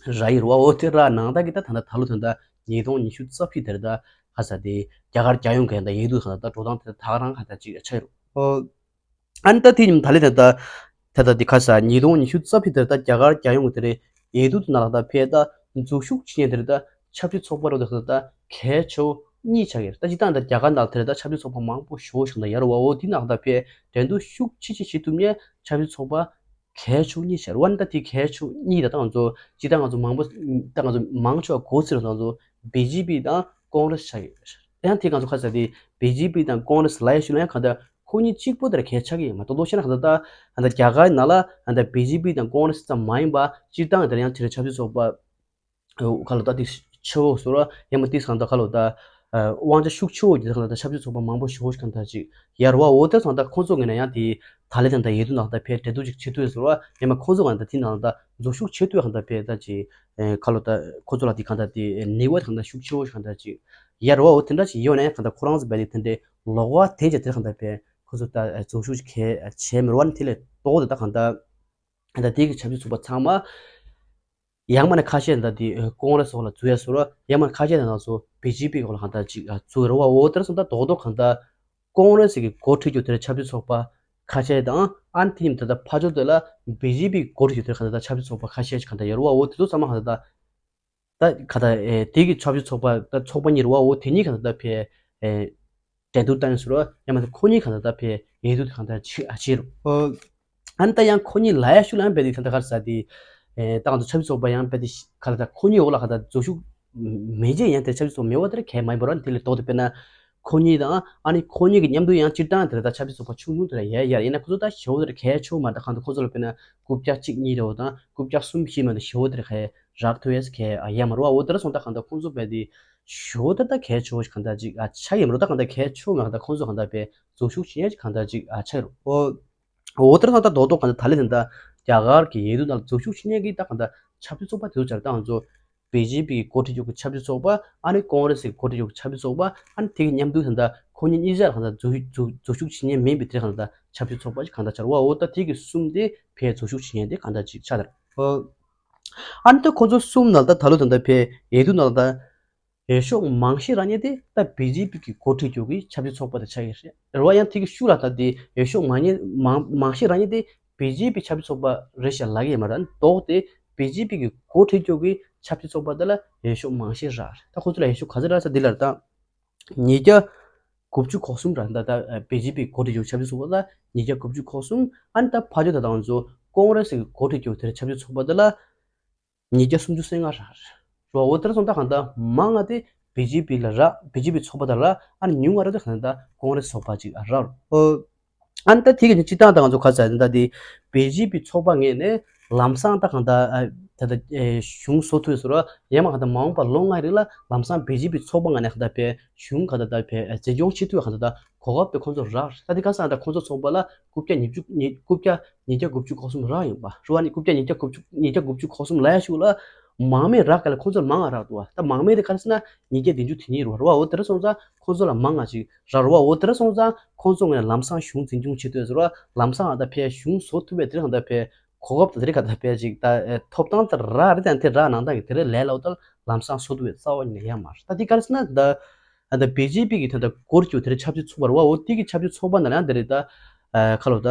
ར་ཡིན་རུ་བ། འོ་དེ་ར་ནང་ད་གི་ད་ད་ལྟ་ད་ལོ་ད་ལྟ་ཉིས་སྟོང་ཉི་ཤུ་རྩ་བཞི་དེར་ད་ཁ་ས་དེ་རྒྱ་གར་རྒྱལ་ཡོངས་གི་ད་ཡིག་ཐོག་ད་ལྟ་འགྲོ་སྟངས་དེ་ད་ག་རང་ཁ་ད་ཅིག་ཆགས་ཡོད་རུ། ཨ་ནི་ད་དེ་ཉིན་ད་ལེ་དེ་ད་ད་ད་དེ་ཁ་ས་ཉིས་སྟོང་ཉི་ཤུ་རྩ་བཞི་དེར་ད་རྒྱ་གར་རྒྱལ་ཡོངས་དེ་རེད། ཡེ་དུ་དེ་ནང་ལ་ད་ཕེ་ད་འཛུལ་ཞུགས་བྱེད་མཁན་དེ་རེད། ད་ཆབ་སྲིད་ཚོགས་པ་རོ་དེ་ད་གལ་ཆེ་བོ་གཉིས་ཆགས་ཡོད། ད་སྤྱི་བཏང་ད་རྒྱ་གར་ནང་དེ་རེད། ད་ཆབ་སྲིད་ཚོགས་པ་མང་པོ་ཞེ་པོ་ཞིག་ད་ཡར་བ་འོ་དེ་ནང་ད་ཕེ་འགྲན་བསྡུར་ཤུགས་ཆེ་ཆེ་བྱེད་ཐུབ་མཁན་ཆབ་སྲིད་ཚོགས་པ་གལ་ཆེ་བོ་གཉིས་ཆགས་རེད། ད་དེ་གལ་ཆེ་བོ་གཉིས་ད་ད་ང་ཚོ་སྤྱི་བཏང་ང་ཚོ་མང་པོ་ད་ང་ཚོ་མང་ཆེ་བ་གོ་ཚིག་རེད། ད་ང་ཚོ་བི་ཇེ་པི་དང་ཀོང་རེ་སི་ཆགས་ཡོད། ཡང་དེ་ང་ཚོ་ཁ་ས་དེ་བི་ཇེ་པི་དང་ཀོང་རེ་སི་ལ་ཡ་ཞུ་ན་ཡང་གང་ལྟར་ཁོ་གཉིས་གཅིག་པོ་དེར་གལ་ཆགས་ཀྱི་མ་གཏོགས་ལོ་ཤེ་ན་གང་ལྟར་ད་ད་རྒྱ་གར་ནང་ལ་ད་བི་ཇེ་པི་དང་ཀོང་རེ་སི་ཙམ་མ་ཡིན་པ་སྤྱིར་བཏང་དེར་ཡང་ཆེ་རེ་ཆབ་སྲིད་ཚོགས་པ་ཁ་ལོ་ད་དེ་ཆེ་བོ་སོ་ར་ཡང་མ་དེ་གང་ལྟར་ཁ་ལོ་ད་དབང་ཆ་ཤུགས་ཆེ་བོ་ཡོད་དེ་གང་ལྟར་ཆབ་སྲིད་ཚོགས་པ་མང་པོ་ཞེ་བོ་ཞིག་གང་ལྟར་ཅིག་ཡར་བ་འོ་དེ་གང་ལྟར་ཁོང་ཚོ་ངོས་ནས་ཡང་དེ་ད་ལེ་དང་ད་ཡེ་དུ་ནང་ད་ཕེ་འབྲེལ་གཏུག་ཅིག་བྱེད་ཐུབ་ཡོད་སོ་ར་ཡང་མ་ཁོང་ཚོ་གང་ལྟར་དེ་ནང་ད་འཛུལ་ཞུགས་བྱེད་ཐུབ་ཡོད་གང་ལྟར་ཕེ་ད་ཅིག་ཁ་ལོ་ད་ཁོ་ཚོ་ལ་དེ་གང་ལྟར་དེ་ནུས་པ་དེ་གང་ལྟར་ཤུགས་ཆེ་བོ་ཞིག་གང་ལྟར་ཅིག་ཡར་བ་འོ་དེ་འདྲ་ཞིག་ཡོད་ནའི་གང་ལྟར་ཁོ་རང་ཚོ་བས་དེ་དེ་འདྲའི་ལོག་བ་དེ་ཅིག་དེ་གང་ལྟར་བས་ཁོ་ཚོ་ད་འཛུལ་ཞུགས་ཅིག་གལ་བྱས་མི་རུང་བ་ནི་དེ་ལས་ལྡོག་དེ་ད་གང་ལྟར་ད་དེ་གི་ཆབ་སྲིད་ཚོགས་པ་ཚང་མ་ཡང་མ་ནི་ཁ་ཤས་ད་དེ་ཀོང་རེ་སི་འོག་ལ་འཛུལ་ཡ་སོ་ར་ཡང་མ་ནི་ཁ་ཤས་ད་ང་ཚོ་བི་ཇེ་པི་འོག་ལ་གང་ལྟར་ཅིག་འཛུལ་རུ་བ་འོ་དེར་སོང་ད་རྡོག་རྡོག་གང་ལྟར་ཀོང་རེ་སི་གི་འགོ་ཁྲིད་རྒྱུ་དེར་ཆབ་སྲིད་ཚོགས་པ་ ཁ་ཤས་དང་། ཨ་ནི་དེ་ཡིན་ད་ལྟ་ཕར་ཕྱོགས་དེ་ལ་བི་ཇེ་པི་འགོ་ཁྲིད་ཀྱི་དེ་ག་ད་ལྟ་ཆབ་སྲིད་ཚོགས་པ་ཁ་ཤས་ཤིག་ག་ད་ཡོད་རེད་བ། འོ་དེ་ཚོ་ཚང་མ་ག་ད་ད་ད་ག་ད་ཨེ་དེ་གི་ཆབ་སྲིད་ཚོགས་པ་ད་ཚོགས་པ་གཉིས་རེད་བ། འོ་དེ་གཉིས་ག་ད་ད་ཕེ་ཨེ་འགྲན་བསྡུར་བཏང་ཡོད་ཟེར་བ། ཡང་མ་ད་ཁོ་གཉིས་ག་ད་ད་ཕེ་འོས་བསྡུ་དེ་ག་ད་ཕྱི་ཨ་ཕྱི་རུ། ཨ་ནི་ད་ཡང་ཁོ་གཉིས་ལ་ཡ་ཤུ་ལ་ཡང་བེད་དེ་ད་ད་ག་ས་དེ་ཨེ་ད་ག་ད་ཆབ་སྲིད་ཚོགས་པ་ཡང་བེད་དེ་ག་ད་ད་ཁོ་གཉིས་འོག་ལ་ག་ད་འཛུལ་ཞུགས་མེད་རྗེས་ཡང་དེ་ཆབ་སྲིད་ཚོགས་པ་མེད་བ་དེར་གལ་མ་ཡིན་པ་ར། དེ་ལས་ལྡོག་སྟེ་དཔེར་ན་ཁོ་གཉིས་དང་ཨ་ནི་ཁོ་གཉིས་ཀྱི་མཉམ་དུ་ཡང་སྤྱིར་བཏང་དེ་ལ་ད་ཆབ་སྲིད་ཚོགས་པ་ཆུང་ཆུང་དེ་ལ་ཡ་ཡ་ཡིན་ན་ཁོ་ཚོ་ད་ཞེ་པོ་དེར་གལ་ཆེ་བ་མ་རེད། ད་གང་ལྟར་ཁོ་ཚོ་ལ་དཔེར་ན་རྐུབ་བཀྱག་གཅིག་གཉིས་རེ་བ་དང་རྐུབ་བཀྱག་གསུམ་བཞི་མ་གཏོགས་ཞེ་པོ་དེར་གལ་རག་ཐུབ་ཡས་གལ་ཡ་མ་རེད་བ། འོ་དེ་འདྲ་སོང་ད་གང་ལྟར་ཁོ་ཚོ་རྦད་དེ་ཞེ་པོ་དེ་ད་གལ་ཆེ་བ་ཞིག་གང་ལྟར་ཅིག་ཨ་ཆགས་ཡོད་མ་རེད། ད་གང་ལྟར་གལ་ཆེ་བ་མ་རེད། ད་ཁོ་ཚོ་གང་ལྟར་དཔེ་འཛུལ་ཞུགས་བྱེད་ཡས་ཅིག་གང་ལྟར་ཅིག་ཨ་ཆགས་ཡོད་རེད། འོ་འོ་དེ་འདྲ་སོང་ད་རྡོག་རྡོག་གང་ལྟར་ད་ལན་དེ་འདྲ་རྒྱ་གར་གྱི་འོས་བསྡུ་ནང་ལ་འཛུལ་ཞུགས་བྱེད་མཁན་གྱི་ད་གང་ལྟར་ཆབ་སྲིད་ཚོགས་པ་དེ་ཚོ་བྱས་ཙང་ང་ཚོ་བི་ཇེ་པི་གི་འགོ་ཁྲིད་ཀྱི་ཆབ་སྲིད་ཚོགས་པ། ཨ་ནི་ཀོང་རེ་སི་གི་འགོ་ཁྲིད་ཀྱི་ཆབ་སྲིད་ཚོགས་པ། ཨ་ནི་དེ་གི་མཉམ་དུ་ད་ལྟ་ཁོ་གཉིས་གཉིས་ཆ་ལ་ད་ལྟ་འཛུལ་འཛུལ་འཛུལ་ཞུགས་བྱེད་མཁན་མིན་པའི་དེ་ལ་ད་ལྟ་ཆབ་སྲིད་ཚོགས་པ་ཞིག་གང་ལྟར་ཆགས་རེད་བ། འོ་ད་དེ་གི་གསུམ་དེ་ཕར་འཛུལ་ཞུགས་བྱེད་མཁན་དེ་གང་ལྟར་ཅིག་ཆགས་ད་རེད། ཨ་ནི་ད་ཁོ་ཚོ་གསུམ་ནང་ད་ད་ལོ་ད་ལྟ་ཕར་འོས་བསྡུ་ནང་ད་འོས་ཤོག་མང་ཤོས་རག་མཁན་དེ་ད་བི་ཇེ་པི་གི་འགོ་ཁྲིད་ཀྱི་ཆབ་སྲིད་ཚོགས་པ་དེ་ཆགས་ཀྱི་རེད། རེད་བ། ཡང་དེ་གི་ཤུགས་ལ་ད་དེ་འོས་ཤོག་མང་ཉེ་མང་མང་ཤོས་རག་མཁན་དེ་བི་ཇེ་པི་ཆབ་སྲིད་ཚོགས་པ་རེད་ཤག་ལབ་ཀྱི་ཡོད་མ་རེད། ལྡོག་སྟེ་བི་ཇེ་པི་གི་འགོ་ཁྲིད་ཀྱི་ཆབ་སྲིད་ཚོགས་པ་དེ་ལ་འོས་ཤོག་མང་ཤོས་རག་རེད། ད་ཁོ་ཚོ་ལ་འོས་ཤོག་ག་ཚོད་རག་ས་འདི་ལ་ད་ཉིས་བརྒྱ་དགུ་བཅུ་གོ་གསུམ་རག་ད་ད་བི་ཇེ་པི་འགོ་ཁྲིད་ཀྱི་ཆབ་སྲིད་ཚོགས་པ་ལ་ཉིས་བརྒྱ་དགུ་བཅུ་གོ་གསུམ། ཨ་ནི་ད་ཕར་ཕྱོགས་ད་ད་ང་ཚོ་ཀོང་རེ་སི་གི་འགོ་ཁྲིད་ཀྱི་དེ་ཆབ་སྲིད་ཚོགས་པ་དེ་ལ་ཉིས་བརྒྱ་སུམ་ཅུ་སོ་ལྔ་རག་རེད་བ། འོ་དེ་འདྲ་སོང་ད་གང་ལྟར་མང་ང་དེ་བི་ཇེ་པི་ལ་རག་བི་ཇེ་པི་ཚོགས་པ་དང་རག་ཨ་ནི་ཉུང་ང་རག་དེ་གང་ལྟར་ཀོང་རེ་སི་ཚོགས་པ་ཅིག་རག་རེད། ཨ་ནི་ད་དེ་གི་སྤྱིར་བཏང་ད་ང་ཚོ་ག་ཚོད་ད་དེ་བི་ཇེ་པི་ཚོགས་པ་ངོས་ནས་ལམ་སང་ད་གང་ལྟར་ད་ལྟ་གཞུང་བཟོ་ཐུབ་ཟེར་བ་ཡང་མ་གང་ལྟར་མ་འོངས་པ་ལོ་ལྔའི་རིང་ལ་ལམ་སང་བི་ཇེ་པི་ཚོགས་པ་ངོས་ནས་གང་ལྟར་ཕར་གཞུང་གང་ལྟར་ད་ཕར་འཛིན་སྐྱོང་བྱེད་ཐུབ་གང་ལྟར་ད་གོ་སྐབས་དེ་ཁོང་ཚོར་རག་ད་དེ་ག་ས་ད་ཁོང་ཚོ་ཚོགས་པ་ལ་རྐུབ་བཀྱག་ཉི་ཤུ་ཉི་རྐུབ་བཀྱག་ཉིས་བརྒྱ་དགུ་བཅུ་གོ་གསུམ་རག་ཡོང་པ་རེད་བ། ནི་རྐུབ་བཀྱག་ཉིས་བརྒྱ་དགུ་བཅུ་ཉིས་བརྒྱ་དགུ་བཅུ་གོ་གསུམ་ལ་ཡ་ཞུ་ལ་མང་མོས་རག་ག་ལ་ཁོང་ཚོར་མང་ང་རག་འདུག་བ། ད་མང་མོས་དེ་ག་རེ་ཟེར་ན་ཉིས་བརྒྱ་བདུན་ཅུ་དེ་ཉིད་རེད་བ། འོ་དེ་འདྲ་སོང་ཙང་ཁོང་ཚོ་ལ་མང་ང་ཅིག་རག་རེད་བ། འོ་དེ་འདྲ་སོང་ཙང་ཁོང་ཚོ་ངོས་ནས་ལམ་སང་གཞུང་འཛིན་སྐྱོང་བྱེད་ཐུབ་ཟེར་བ་ལམ་སང་ཨ་ད་ཕར་གཞུང་བཟོ་ཐུབ་པའི་དེ་རིང་ཨ་ད་ཕར་གོ་སྐབས་དེ་རིང་ཨ་ད་ཕར་ཅིག་ད་ཐོབ་ཐང་དེ་རག་རེད། ད་དེ་རག་ནང་ད་གི་དེ་རིང་ལས་སླ་བོ་ད་ལམ་སང་བཟོ་ཐུབ་པའི་རྩ་བ་ཉིད་ནས་ཡོད་མ་རེད། ད་དེ་ག་རེ་ཟེར་ན་ད་ཨ་ད་བི་ཇེ་པི་གི་ད་ད་འགོ་ཁྲིད་དེ་རིང་ཆབ་སྲིད་ཚོགས་པ་རེད་བ། འོ་དེ་གི་ཆབ་སྲིད་ཚོགས་པ་ནང་ལ་ཡང་དེ་རིང་ད་ཨ་ཁ་ལོ་ད།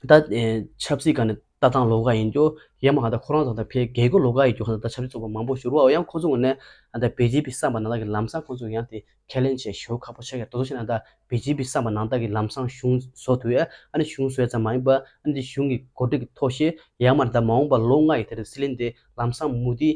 ད་ཨེ་ཆབ་སྲིད་སྒང་ནས་ལྟ་སྟངས་ལོགས་ཀ་ཡིན་རྒྱུ་ཡང་མ་གང་ལྟར་ཁོ་རང་ཚོ་ད་ཕར་རྒྱལ་སྒོ་ལོགས་ཀ་ཡིན་རྒྱུ་གང་ལྟར་ད་ཆབ་སྲིད་ཚོགས་པ་མང་པོ་ཞིག་རེད་བ། ཡང་ཁོ་ཚོ་ངོས་ནས་ཨ་ད་བི་ཇེ་པི་བསམ་པ་ནང་ལ་གི་ལམ་སང་ཁོ་ཚོ་ཡང་དེ་ཁས་ལེན་བྱས་ཞེ་པོ་ཁག་པོ་ཆགས་ཀྱི་རེད། དེ་ཚོ་བྱས་ན་ད་བི་ཇེ་པི་བསམ་པ་ནང་ལྟར་གི་ལམ་སང་གཞུང་བཟོ་ཐུབ་ཡ། ཨ་ནི་གཞུང་བཟོ་ཡ་ཙམ་མ་ཡིན་པ་ཨ་ནི་དེ་གཞུང་གི་འགོ་ཁྲིད་ཀྱི་ཐོག་ཤེས་ཡང་མ་ད་མ་འོངས་པ་ལོ་ལྔ་ཡི་དེ་རིང་སྲིད་བློན་དེ་ལམ་སང་མོ་དི་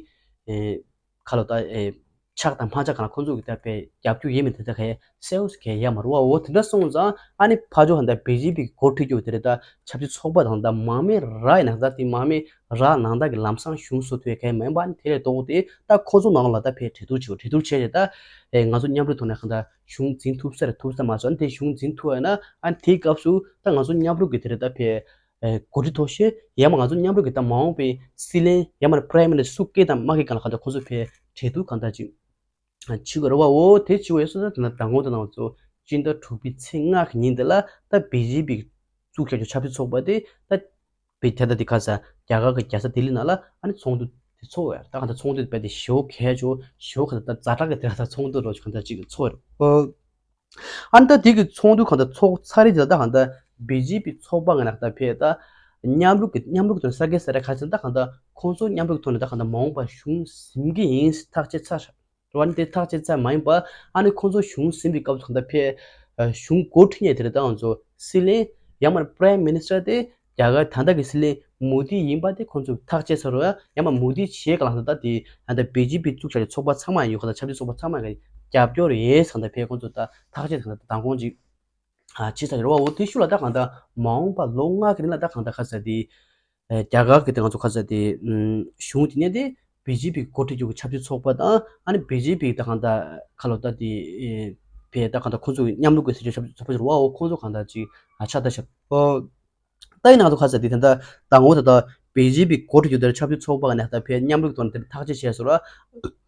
ཨེ། ཁ་ལོ་ད་ཨེ་ཆགས་དང་མ་ཆགས་གང་ལ་ཁོང་ཚོ་གི་ད་པའི་རྒྱབ་སྐྱོར་ཡིན་མིན་དེ་ད་གའི་གསལ་པོ་གའི་ཡ་མ་རུ་བ། འོ་དེ་འདྲ་སོང་ཙང་ཨ་ནི་ཕ་ཇོ་ཧན་ད་བི་ཇེ་པི་གི་འགོ་ཁྲིད་རྒྱུ་དེ་རེད། ད་ཆབ་སྲིད་ཚོགས་པ་དང་ད་མང་མོས་ར་ཡིན་ན་ད་དེ་མང་མོས་ར་ནང་ད་གི་ལམ་སང་གཞུང་བཟོ་ཐུབ་གའི་མིན་པ། ཨ་ནི་དེ་ལས་ལྡོག་སྟེ་ད་ཁོ་ཚོ་ནང་ལ་ད་ཕའི་གྲོས་བསྡུར་བྱེད་གྲོས་བསྡུར་བྱས་རེད། ད་ཨེ་ང་ཚོ་མཉམ་རུབ་ཐོག་ནས་གང་ད་གཞུང་འཛིན་ཐུབ་ས་རེད་ཐུབ་ས་མ་སོང་། ཨ་ནི་དེ་གཞུང་འཛིན་ཐུབ་ཡ་ན་ཨ་ནི་དེའི་སྐབས་སུ་ད་ང་ཚོ་མཉམ་རུབ་གི་དེ་རེད། ད་ཕའི་ཨེ་འགོ་ཁྲིད་ཐོག་ཤེས་ཡ་མ་ང་ཚོ་མཉམ་རུབ་ཀྱི་ད་མ་འོངས་པའི་སྲིད་བློན་ཡ་མ་Prime Minister་སུ་སྐད་དང་མ་སྐད་གང་ལ་གང་ལྟར་ཁོ་ཚོ་ཕའི་གྲོས་བསྡུར་གང་ལྟར་ཅིག་བྱེད་དགོས་རེད་བ། འོ་དེ་བྱེད་དགོས་ཡོད་སོང་ཙང་ད་ལྟ་མདང་དགོང་དེ་ནང་ཚོ་སྤྱི་ཟླ་དྲུག་པའི་ཚེས་ལྔ་གི་ཉིན་དེ་ལ་ད་བི་ཇེ་པི་བཙུགས་བཞག་རྒྱུ་ཆབ་སྲིད་ཚོགས་པ་དེ་ད་བི་དེ་ད་དེ་ག་ས་རྒྱ་གར་གྱི་རྒྱལ་ས་ལྡི་ལི་ནང་ལ་ཨ་ནི་ཚོགས་འདུ་དེ་ཚོགས་ཡ། ད་གང་ལྟར་ཚོགས་འདུ་དེ་དཔེ་དེ་ཞེ་པོ་གལ་ཆེ་ཞེ་པོ་གང་ལྟར་ད་ཛ་དྲག་གི་དེ་ལ་ད་ཚོགས་འདུ་རོགས་གང་ལྟར་ཅིག་ཚོགས་ཡོད། ཨ་ནི་ད་དེ་གི་ཚོགས་འདུ་གང་ལྟར་ཚོགས་ཚར་རེད་ཅེས་ད་གང་ལྟར་བི་ཇེ་པི་ཚོགས་པ་ངོས་ནས་ད་ཕེ་ད་མཉམ་རུབ་ཀྱི་མཉམ་རུབ་ཀྱི་ཐོག་ནས་གསར་འགོད་གསལ་བསྒྲགས་ཁ་ཤས་ད་གང་ལྟར་ཁོང་ཚོ་མཉམ་རུབ་ཀྱི་ཐོག་ནས་ད་གང་ལྟར་མ་འོངས་པར་གཞུང་འཛིན་གྱི་ཡིན་ཐག་བཅད་ཚར་རེད་བ། ཨ་ནི་དེ་ཐག་བཅད་ཚར་མ་ཡིན་པ་ཨ་ནི་ཁོང་ཚོ་གཞུང་འཛིན་པའི་སྐབས་སུ་གང་ལྟར་ཕེ་གཞུང་འགོ་ཁྲིད་མཁན་དེ་རེད། ད་ང་ཚོ་སྲིད་བློན་ཡང་མིན་Prime Minister་དེ་རྒྱ་གར་ད་ལྟ་གི་སྲིད་བློན་མོ་དི་ཡིན་པ་དེ་ཁོང་ཚོས་ཐག་བཅད་ཚར་རོ། ཡང་མ་མོ་དི་བྱེད་ག་ལ་ད་ལྟ་དེ་ད་ལྟ་བི་ཇེ་པི་བཙུགས་བཞག་པའི་ཚོགས་པ་ཚང་མ་ཡོད་ག་ད་ཆབ་སྲིད་ཚོགས་པ་ཚང་མ་གི་རྒྱབ་སྐྱོར་རེད་ཟེར་ག་ད་ཕེ་ཁོང་ཚོ་ད་ཐག་བཅད་ག་ད་མདང་དགོང་ཅིག་ཨ་བྱས་ཚར་ཡོད་རེད་བ། འོ་དེ་ཤུགས་ལ་ད་གང་ད་མ་འོངས་པ་ལོ་ལྔ་གི་རིང་ལ་ད་གང་ད་ག་ས་དེ་རྒྱ་གར་གི་དེ་ང་ཚོ་ག་ས་དེ་གཞུང་དེ་ནས་དེ་བི་ཇེ་པི་འགོ་ཁྲིད་རྒྱུ་གི་ཆབ་སྲིད་ཚོགས་པ་དང་ཨ་ནི་བི་ཇེ་པི་ད་གང་ད་ག་ལོ་ད་དེ་ཕེ་ད་གང་ད་ཁོང་ཚོ་གི་མཉམ་རུབ་གི་སྲིད་སྐྱོང་ཆབ་སྲིད་ཚོགས་པ་ཞིག་རེད་བ། འོ་ཁོང་ཚོ་གང་ད་ཅིག་ཨ་ཆ་ད་ཤ་ད་ཡིན་ན་ང་ཚོ་ག་ས་དེ་ད་ད་ད་ངོ་ད་ད་བི་ཇེ་པི་འགོ་ཁྲིད་རྒྱུ་དེར་ཆབ་སྲིད་ཚོགས་པ་ནས་ད་ཕེ་མཉམ་རུབ་ཐོག་ནས་དེ་ཐག་བཅད་བྱས་སོང་ར།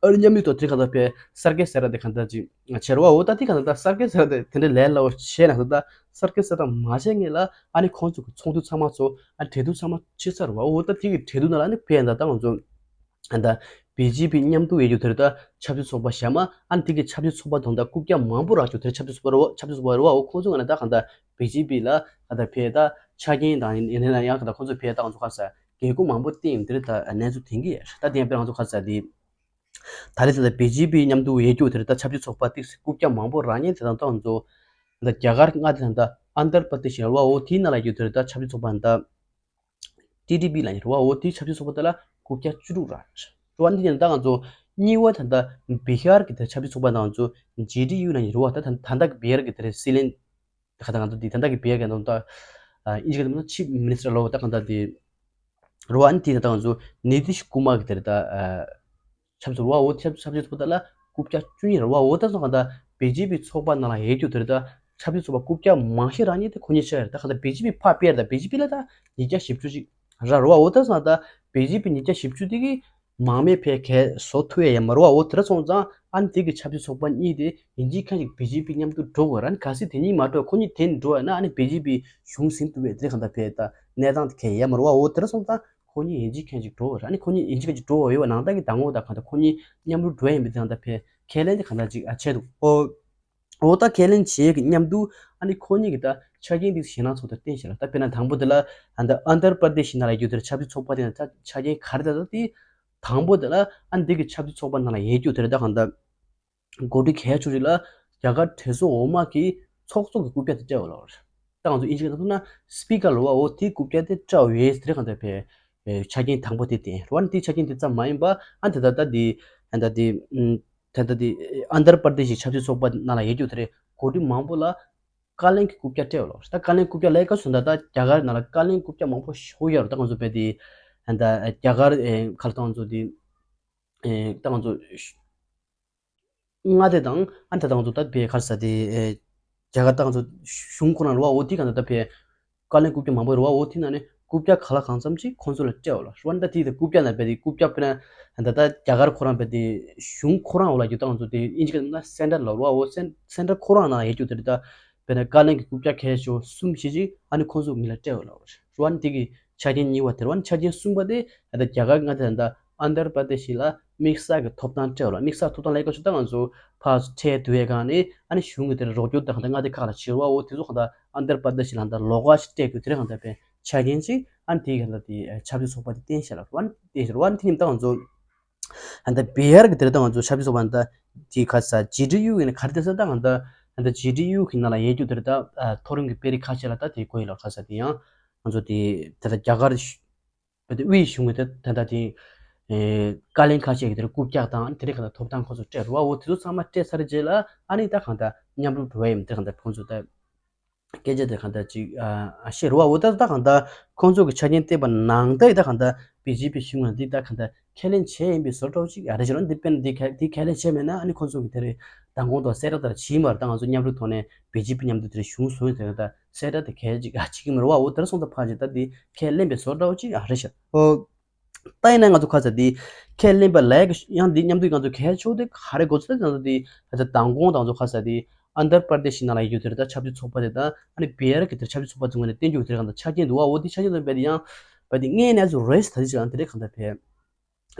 ཨ་ནི་མཉམ་རུབ་ཐོག་དེ་གང་ད་ཕེ་གསར་འགོད་གསལ་བསྒྲགས་དེ་གང་ད་ཅིག་བྱས་རེད་བ། འོ་ད་དེ་གང་ད་གསར་འགོད་གསལ་བསྒྲགས་དེ་དེ་འདྲ་ལས་སླ་བོ་བྱས་ན་ད་གསར་འགོད་གསལ་བསྒྲགས་མ་བྱས་སྔོན་ལ་ཨ་ནི་ཁོང་ཚོ་གི་ཚོགས་འདུ་ཚང་མ་ཚོ་ཨ་གྲོས་བསྡུར་ཚང་མ་བྱས་ཚར་རེད་བ། འོ་ད་དེ་གི་གྲོས་བསྡུར་ནང་ལ་ཨ་ནི་ཕེ་ཡང་ད་ད་ང་ཚོ་ ཨ་ད་བི་ཇེ་པི་མཉམ་དུ་ཡོད་རྒྱུ་དེར་ད་ཆབ་སྲིད་ཚོགས་པ་གཞན་མ་ཨ་ནི་དེ་གི་ཆབ་སྲིད་ཚོགས་པ་དང་ད་རྐུབ་བཀྱག་མང་པོ་རག་རྒྱུ་དེར་ཆབ་སྲིད་ཚོགས་པ་རེད་བ། ཆབ་སྲིད་ཚོགས་པ་རེད་བའོ། ཁོང་ཚོ་ང་ན་ད་གང་ད་བི་ཇེ་པི་ལ་ག་ད་ཕེ་ད་ཆ་རྐྱེན་དང་ཡིན་ན་ཡང་ག་ད་ཁོང་ཚོ་ཕེ་ད་ང་ཚོ་ག་ས་རྒྱལ་སྒོ་མང་པོ་བསྟན་ཡིན་དེར་ད་གནས་ཚུལ་ཐེངས་གི་ད་དེ་ཡང་དཔེར་ང་ཚོ་ག་ས་དེ་ད་རེས་ད་བི་ཇེ་པི་མཉམ་དུ་ཡོད་རྒྱུ་དེར་ད་ཆབ་སྲིད་ཚོགས་པ་ཏིག་རྐུབ་བཀྱག་མང་པོ་རག་མཁན་དེ་དང་ད་ང་ཚོ་ད་རྒྱ་གར་མངའ་སྡེ་དང་ད་ཨན་དར་པར་དེ་ཤི་རེད་བའོ། དེའི་ནང་ལ་ཡོད་དེར་ད་ཆབ་སྲིད་ཚོགས་པ་ད། ཊི་ཊི་པི་ལ་ཡིན་རེད་བ། འོ་དེའི་ཆབ་སྲིད་ཚོགས་པ་དེ་ལ་རྐུབ་བཀྱག་བཅུ་དྲུག་རག་རེད་བ། འདི་ཡིན་ད་ང་ཚོ་གཉིས་པ་ད་ལྟ་བི་ཧར་གི་དེ་ཆབ་སྲིད་ཚོགས་པ་ནང་ཚོ་ཇེ་ཌི་ཡུ་ལ་ཡིན་རེད་བ། ད་ད་ད་ལྟ་གི་བི་ཧར་གི་དེ་རེད་སྲིད་བློན་ད་ད་ང་ཚོ་འདི་ད་ལྟ་གི་བི་ཧར་གི་ནང་ད་ཨིན་ཇི་གི་ནང་ཆིབ་མི་ནི་སི་ཊར་ལོ་ད་གང་ད་དེ་རེད་བ། འདི་ད་ད་ང་ཚོ་ནི་ཏི་ཤི་ཀུ་མར་གི་དེ་རེད་ད། ཆབ་སྲིད་རུ་བ་འོ་ཆབ་ཆབ་སྲིད་ཚོགས་པ་དེ་ལ་རྐུབ་བཀྱག་བཅུ་གཉིས་རུ་བ་འོ་ད་སོང་ག་ད་བི་ཇེ་པི་ཚོགས་པ་ནང་ལ་ཡོད་རྒྱུ་དེ་རེད་ད། ཆབ་སྲིད་ཚོགས་པ་རྐུབ་བཀྱག་མང་ཤོས་རག་མཁན་དེ་ཁོ་གཉིས་ཆགས་ཡོད་རེད་ད། ག་ད་བི་ཇེ་པི་ཕར་སྤེལ་ད་བི་ཇེ་པི་ལ་ད་ཉིས་བརྒྱ་བཞི་བཅུ་ཅིག་རག་རུ་བ་འོ་ད་སོང་ད་བི་ཇེ་པི་ཉིས་བརྒྱ་བཞི་བཅུ་དེ་གི་མང་མེད་ཕལ་གལ་བཟོ་ཐུབ་ཡ་ཡ་མ་རུ་བ་འོ་དེ་ར་སོང་ཙང་ཨ་ནི་དེ་གི་ཆབ་སྲིད་ཚོགས་པ་གཉིས་དེ་ཡིན་གཅིག་ཁ་ཅིག་བི་ཇེ་པི་མཉམ་དུ་འགྲོ་དགོས་ར་ནི་གལ་སྲིད་དེ་གཉིས་མ་འགྲོ་ཁོ་གཉིས་དེ་འགྲོ་ཡ་ན་ཨ་ནི་བི་ཇེ་པི་གཞུང་ཟིན་ཐུབ་པའི་དེ་ག་ད་ཕལ་ད་གནས་སྟངས་དེ་གལ་ཡ་མ་རུ་བ་འོ་དེ་ར་སོང་ཙང་། ཁོ་གཉིས་ཡིན་གཅིག་མཁན་གཅིག་འགྲོ་བ་རེད། ཨ་ནི་ཁོ་གཉིས་ཡིན་གཅིག་མཁན་གཅིག་འགྲོ་བ་ཡོད་པ་ནང་ལྟར་གྱི་དང་པོ་དང་གང་ལྟར་ཁོ་གཉིས་མཉམ་རུབ་འགྲོ་ཡ་ཡིན་པའི་དེ་གང་ལྟར་ཕེ་ཁས་ལེན་དེ་གང་ལྟར་ཅིག་ཨ་བྱས་འདུག་ཨོ། ཨོ་ད་ཁས་ལེན་བྱེད་ཀྱི་མཉམ་དུ་ཨ་ནི་ཁོ་གཉིས་ཀྱི་ད་ཆ་རྐྱེན་འདི་ཞེད་སྣང་ཚོགས་དེར་བསྟན་ཤག་ལ། ད་དཔེར་ན་དང་པོ་དེ་ལ་ཨ་ད་ཨན་དར་པར་དེ་ཤི་ན་ལ་ཡོད་དེར་ཆབ་སྲིད་ཚོགས་པ་དེ་ན་ད་ཆ་རྐྱེན་ག་རེ་ད་ད་དེ་དང་པོ་དེ་ལ་ཨ་ནི་འདི་གི་ཆབ་སྲིད་ཚོགས་པ་ནང་ལ་ཡོད་རྒྱུ་དེ་རེད་ད་གང་ལྟར། འགོ་ཁྲིད་གལ་ཆེ་ཤོས་ལ་རྒྱ་གར་གྲོས་ཚོགས་འོག་མ་གི་ཚོགས་གཙོ་གི་རྐུབ་བཀྱག་དེ་སྤྲད་པ་ལ། ད་ང་ཚོ་ཨིན་ཇི་སྐད་ཐོག་ན་སི་པི་ཀར་ལ་བ་འོ་དེའི་རྐུབ་བཀྱག་དེ་སྤྲད་པ་ཡོད་ཟེར་གང་ལྟར་ཕེ། ཆ་རྐྱེན་དང་པོ་དེ་བསྟན་ར་ནི་དེའི་ཆ་རྐྱེན་དེ་ཙམ་མ་ཡིན་པ་ཨ་ད་ད་ད་དེ་ཨ་ད་དེ་ཨ་ད་དེ་ཨན་དར་པར་དེ་ཤི་ཆབ་སྲིད་ཚོགས་པ་ནང་ལ་ཡོད་རྒྱུ་དེ་རེད། འགོ་ཁྲིད་མང་པོ་ལ་བཀའ་བློན་གྱི་རྐུབ་བཀྱག་སྤྲད་པ་ལ། ད་བཀའ་བློན་རྐུབ་བཀྱག་ལས་ཀ་བཟོ་ད་ད་རྒྱ་གར་ནང་ལ་བཀའ་བློན་རྐུབ་བཀྱག་མང་པོ་ཞིག་ཡོད་ར། ད་ང་ཚོ་ཕེ་དེ་ཨ་ད་རྒྱ་གར་ཁ་ལ་ད་ང་ཚོ་དེ་ཨེ་ད་ང་ཚོ་མངའ་སྡེ་དང་ཨ་ནི་ད་ང་ཚོ་ད་ཕེ་ག་རེ་ཟེར་དེ་ཨེ་རྒྱ་གར་ད་ང་ཚོ་གཞུང་ཁོ་རང་རེད་བ། འོ་དེ་ག་ད་ད་ཕེ་བཀའ་བློན་རྐུབ་བཀྱག་མང་པོ་རེད་བ། འོ་དེ་ནང་ནས་རྐུབ་བཀྱག་ག་ལ་གང་འཚམ་ཅིག་ཁོང་ཚོ་ལ་སྤྲད་པ་ལ་རེད་བ། ད་དེ་ད་རྐུབ་བཀྱག་ན་ཕེ་དེ་རྐུབ་བཀྱག་ཕེ་ན་ད་ད་རྒྱ་གར་ཁོ་རང་ཕེ་དེ་གཞུང་ཁོ་རང་འོག་ལ་རྒྱུ་ད་ང་ཚོ་དེ་ཨིན་ཇི་སྐད་ན་སེན་ཊར་ལ་རེད་བ། འོ་སེན་སེན་ཊར་ཁོ་རང་ནང་ཡོད་རྒྱུ་དེ་རེད་ད། དཔེར་ན་བཀའ་བློན་གྱི་རྐུབ་བཀྱག་གལ་ཆེ་གསུམ་བཞི་ཅིག་ཨ་ནི་ཁོང་ཚོ་མི་ལ་སྤྲད་པ་ལ་རེད་བ། འདི་གི་ཆ་རྐྱེན་གཉིས་པ་དེ་རེད་བ། ཨ་ནི་ཆ་རྐྱེན་གསུམ་པ་དེ་ད་ལྟ་རྒྱ་གར་མངའ་སྡེ་ད་ལྟ་ཨན་དར་པར་དེ་ཤི་ལ་དམིགས་བསལ་གྱི་ཐོབ་ཐང་སྤྲད་པ་ལ། དམིགས་བསལ་ཐོབ་ཐང་ལས་ཀ་ཞུ་ད་ང་ཚོ་ཕར་ཁྲལ་བསྡུ་བའི་སྒང་ནས་ཨ་ནི་གཞུང་གི་དེར་རོགས་སྐྱོར་དང་ད་མངའ་སྡེ་ཁག་ལ་བྱེད་ར་བ། འོ་དེ་ཚོ་གང་ལྟར་ཨན་དར་པར་དེ་ཤི་ལ་ད་ལོགས་ཀ་ཞིག་སྤྲད་དགོས་དེ་རེད། གང་ལྟར་པའི་ཆ་རྐྱེན་ཅིག་ཨ་ནི་དེ་གང་ལྟར་དེ་ཆབ་སྲིད་ཚོགས་པ་དེ་བསྟན་ཤག་ལ་རེད་བ། བསྟན་ཤག་རེད་བ། ཨ་ནི་དེ་ནས་ད་ང་ཚོ། ཨ་ད་བི་ཧར་གི་དེར་ད་ང་ཚོ་ཆབ་སྲིད་ཚོགས་པ་ད་དེ་ག་ས་ཇེ་ཌི་ཡུ་ཡིན་ན་ག་རེ་དེ་ས་ད་ང་ད་ཨ་ད་ཇེ་ཌི་ཡུ་གི་ནང་ལ་ཡོད་རྒྱུ་དེར་ད་མཐོ་རིམ་གྱི་དཔོན་རིགས་ཁ་ཤས་ལ་ད་དེ་གོ་ཡི་ལ། ག་ས་དེ་ཡང་ང་ཚོ་དེ་ད་ད་རྒྱ་གར་ཞུ་དེ་དབུས་གཞུང་གི་དེ་ད་ད་དེ་བཀའ་བློན་ཁ་ཤས་ཀྱི་དེར་རྐུབ་བཀྱག་དང་དེ་རིགས་ག་ད་ཐོབ་ཐང་ཁོ་ཚོ་སྤྲད་ར་བ། འོ་དེ་ཚོ་ཚང་མ་སྤྲད་ཚར་རྗེས་ལ་ཨ་ནི་ད་གང་ད་མཉམ་རུབ་འགྲོ་བ་ཡིན་དེ་གང་ད་ཁོང་ཚོ་ད། སྐད་ཆ་དེ་གང་ལྟར་ཅིག་ཨ་ཤེས་རོ་བ། འོ་ད་ད་གང་ལྟར་ཁོང་ཚོ་གི་ཆ་རྐྱེན་བལྟས་པ་ནང་ལྟར་ད་གང་ལྟར་བི་ཇེ་པི་གཞུང་ལ་འདི་ད་གང་ལྟར་ཁས་ལེན་བྱས་ཡིན་པའི་བཟོ་འདྲ་ཅིག་ཨ་རེ་བྱས་རོགས། འདི་དཔེར་ན་འདི་ཁས་འདི་ཁས་ལེན་བྱས་མེད་ན་ཨ་ནི་ཁོང་ཚོ་གི་དེ་རེད་མདང་དགོང་དང་གསལ་བསྒྲགས་དེ་བྱས་མ་རེད། ད་ང་ཚོ་མཉམ་རུབ་ཐོག་ནས་བི་ཇེ་པི་མཉམ་དུ་དེ་རེད་གཞུང་བཟུང་ཡོད་དེ་ད་གསལ་བསྒྲགས་དེ་གས་ཅིག་ཨ་བྱེད་ཀྱི་མ་རེད་བ། འོ་དེར་སོང་ད་ཕར་ཅིག་ད་འདི་ཁས་ལེན་པའི་བཟོ་འདྲ་ཅིག་ཨ་རེ་བྱས། ཨོ། ད་ཡིན་ན་ང་ཚོ་ཁ་ཚ་འདི་ཁས་ལེན་པ་ལས་ཀྱི་ཡང་འདི་མཉམ་དུ་ང་ཚོ་གལ་ཆེ་བོ་དེ་ག་རེ་འགོ་ཚུགས་ད་ང་ཚོ་འདི་ད་ལྟ་མདང་དགོང་དང་ང་ཚོ་ཁ་ཚ་འདི་ཨན་དར་པར་དེ་ཤི་ནང་ལ་ཡོད་རྒྱུ་དེ་རེད། ད་ཆབ་སྲིད་ཚོགས་པ་དེ་དང་ཨ་ནི་བི་ཧར་གྱི་དེར་ཆབ་སྲིད་ཚོགས་པ་ཚོ་ངོས་ནས་བསྟན་རྒྱུ་དེ་རེད། གང་ལྟར་ཆ་རྐྱེན་འདུག་བ། འོ་དེ་ཆ་རྐྱེན་འདུག་བས་དེ་ཡང་བས་དེ་དངོས་གནས་ཚོ་རེས་ད་དེ་ཅིག་ཡང་དེ་རེད། གང་ལྟར་བས་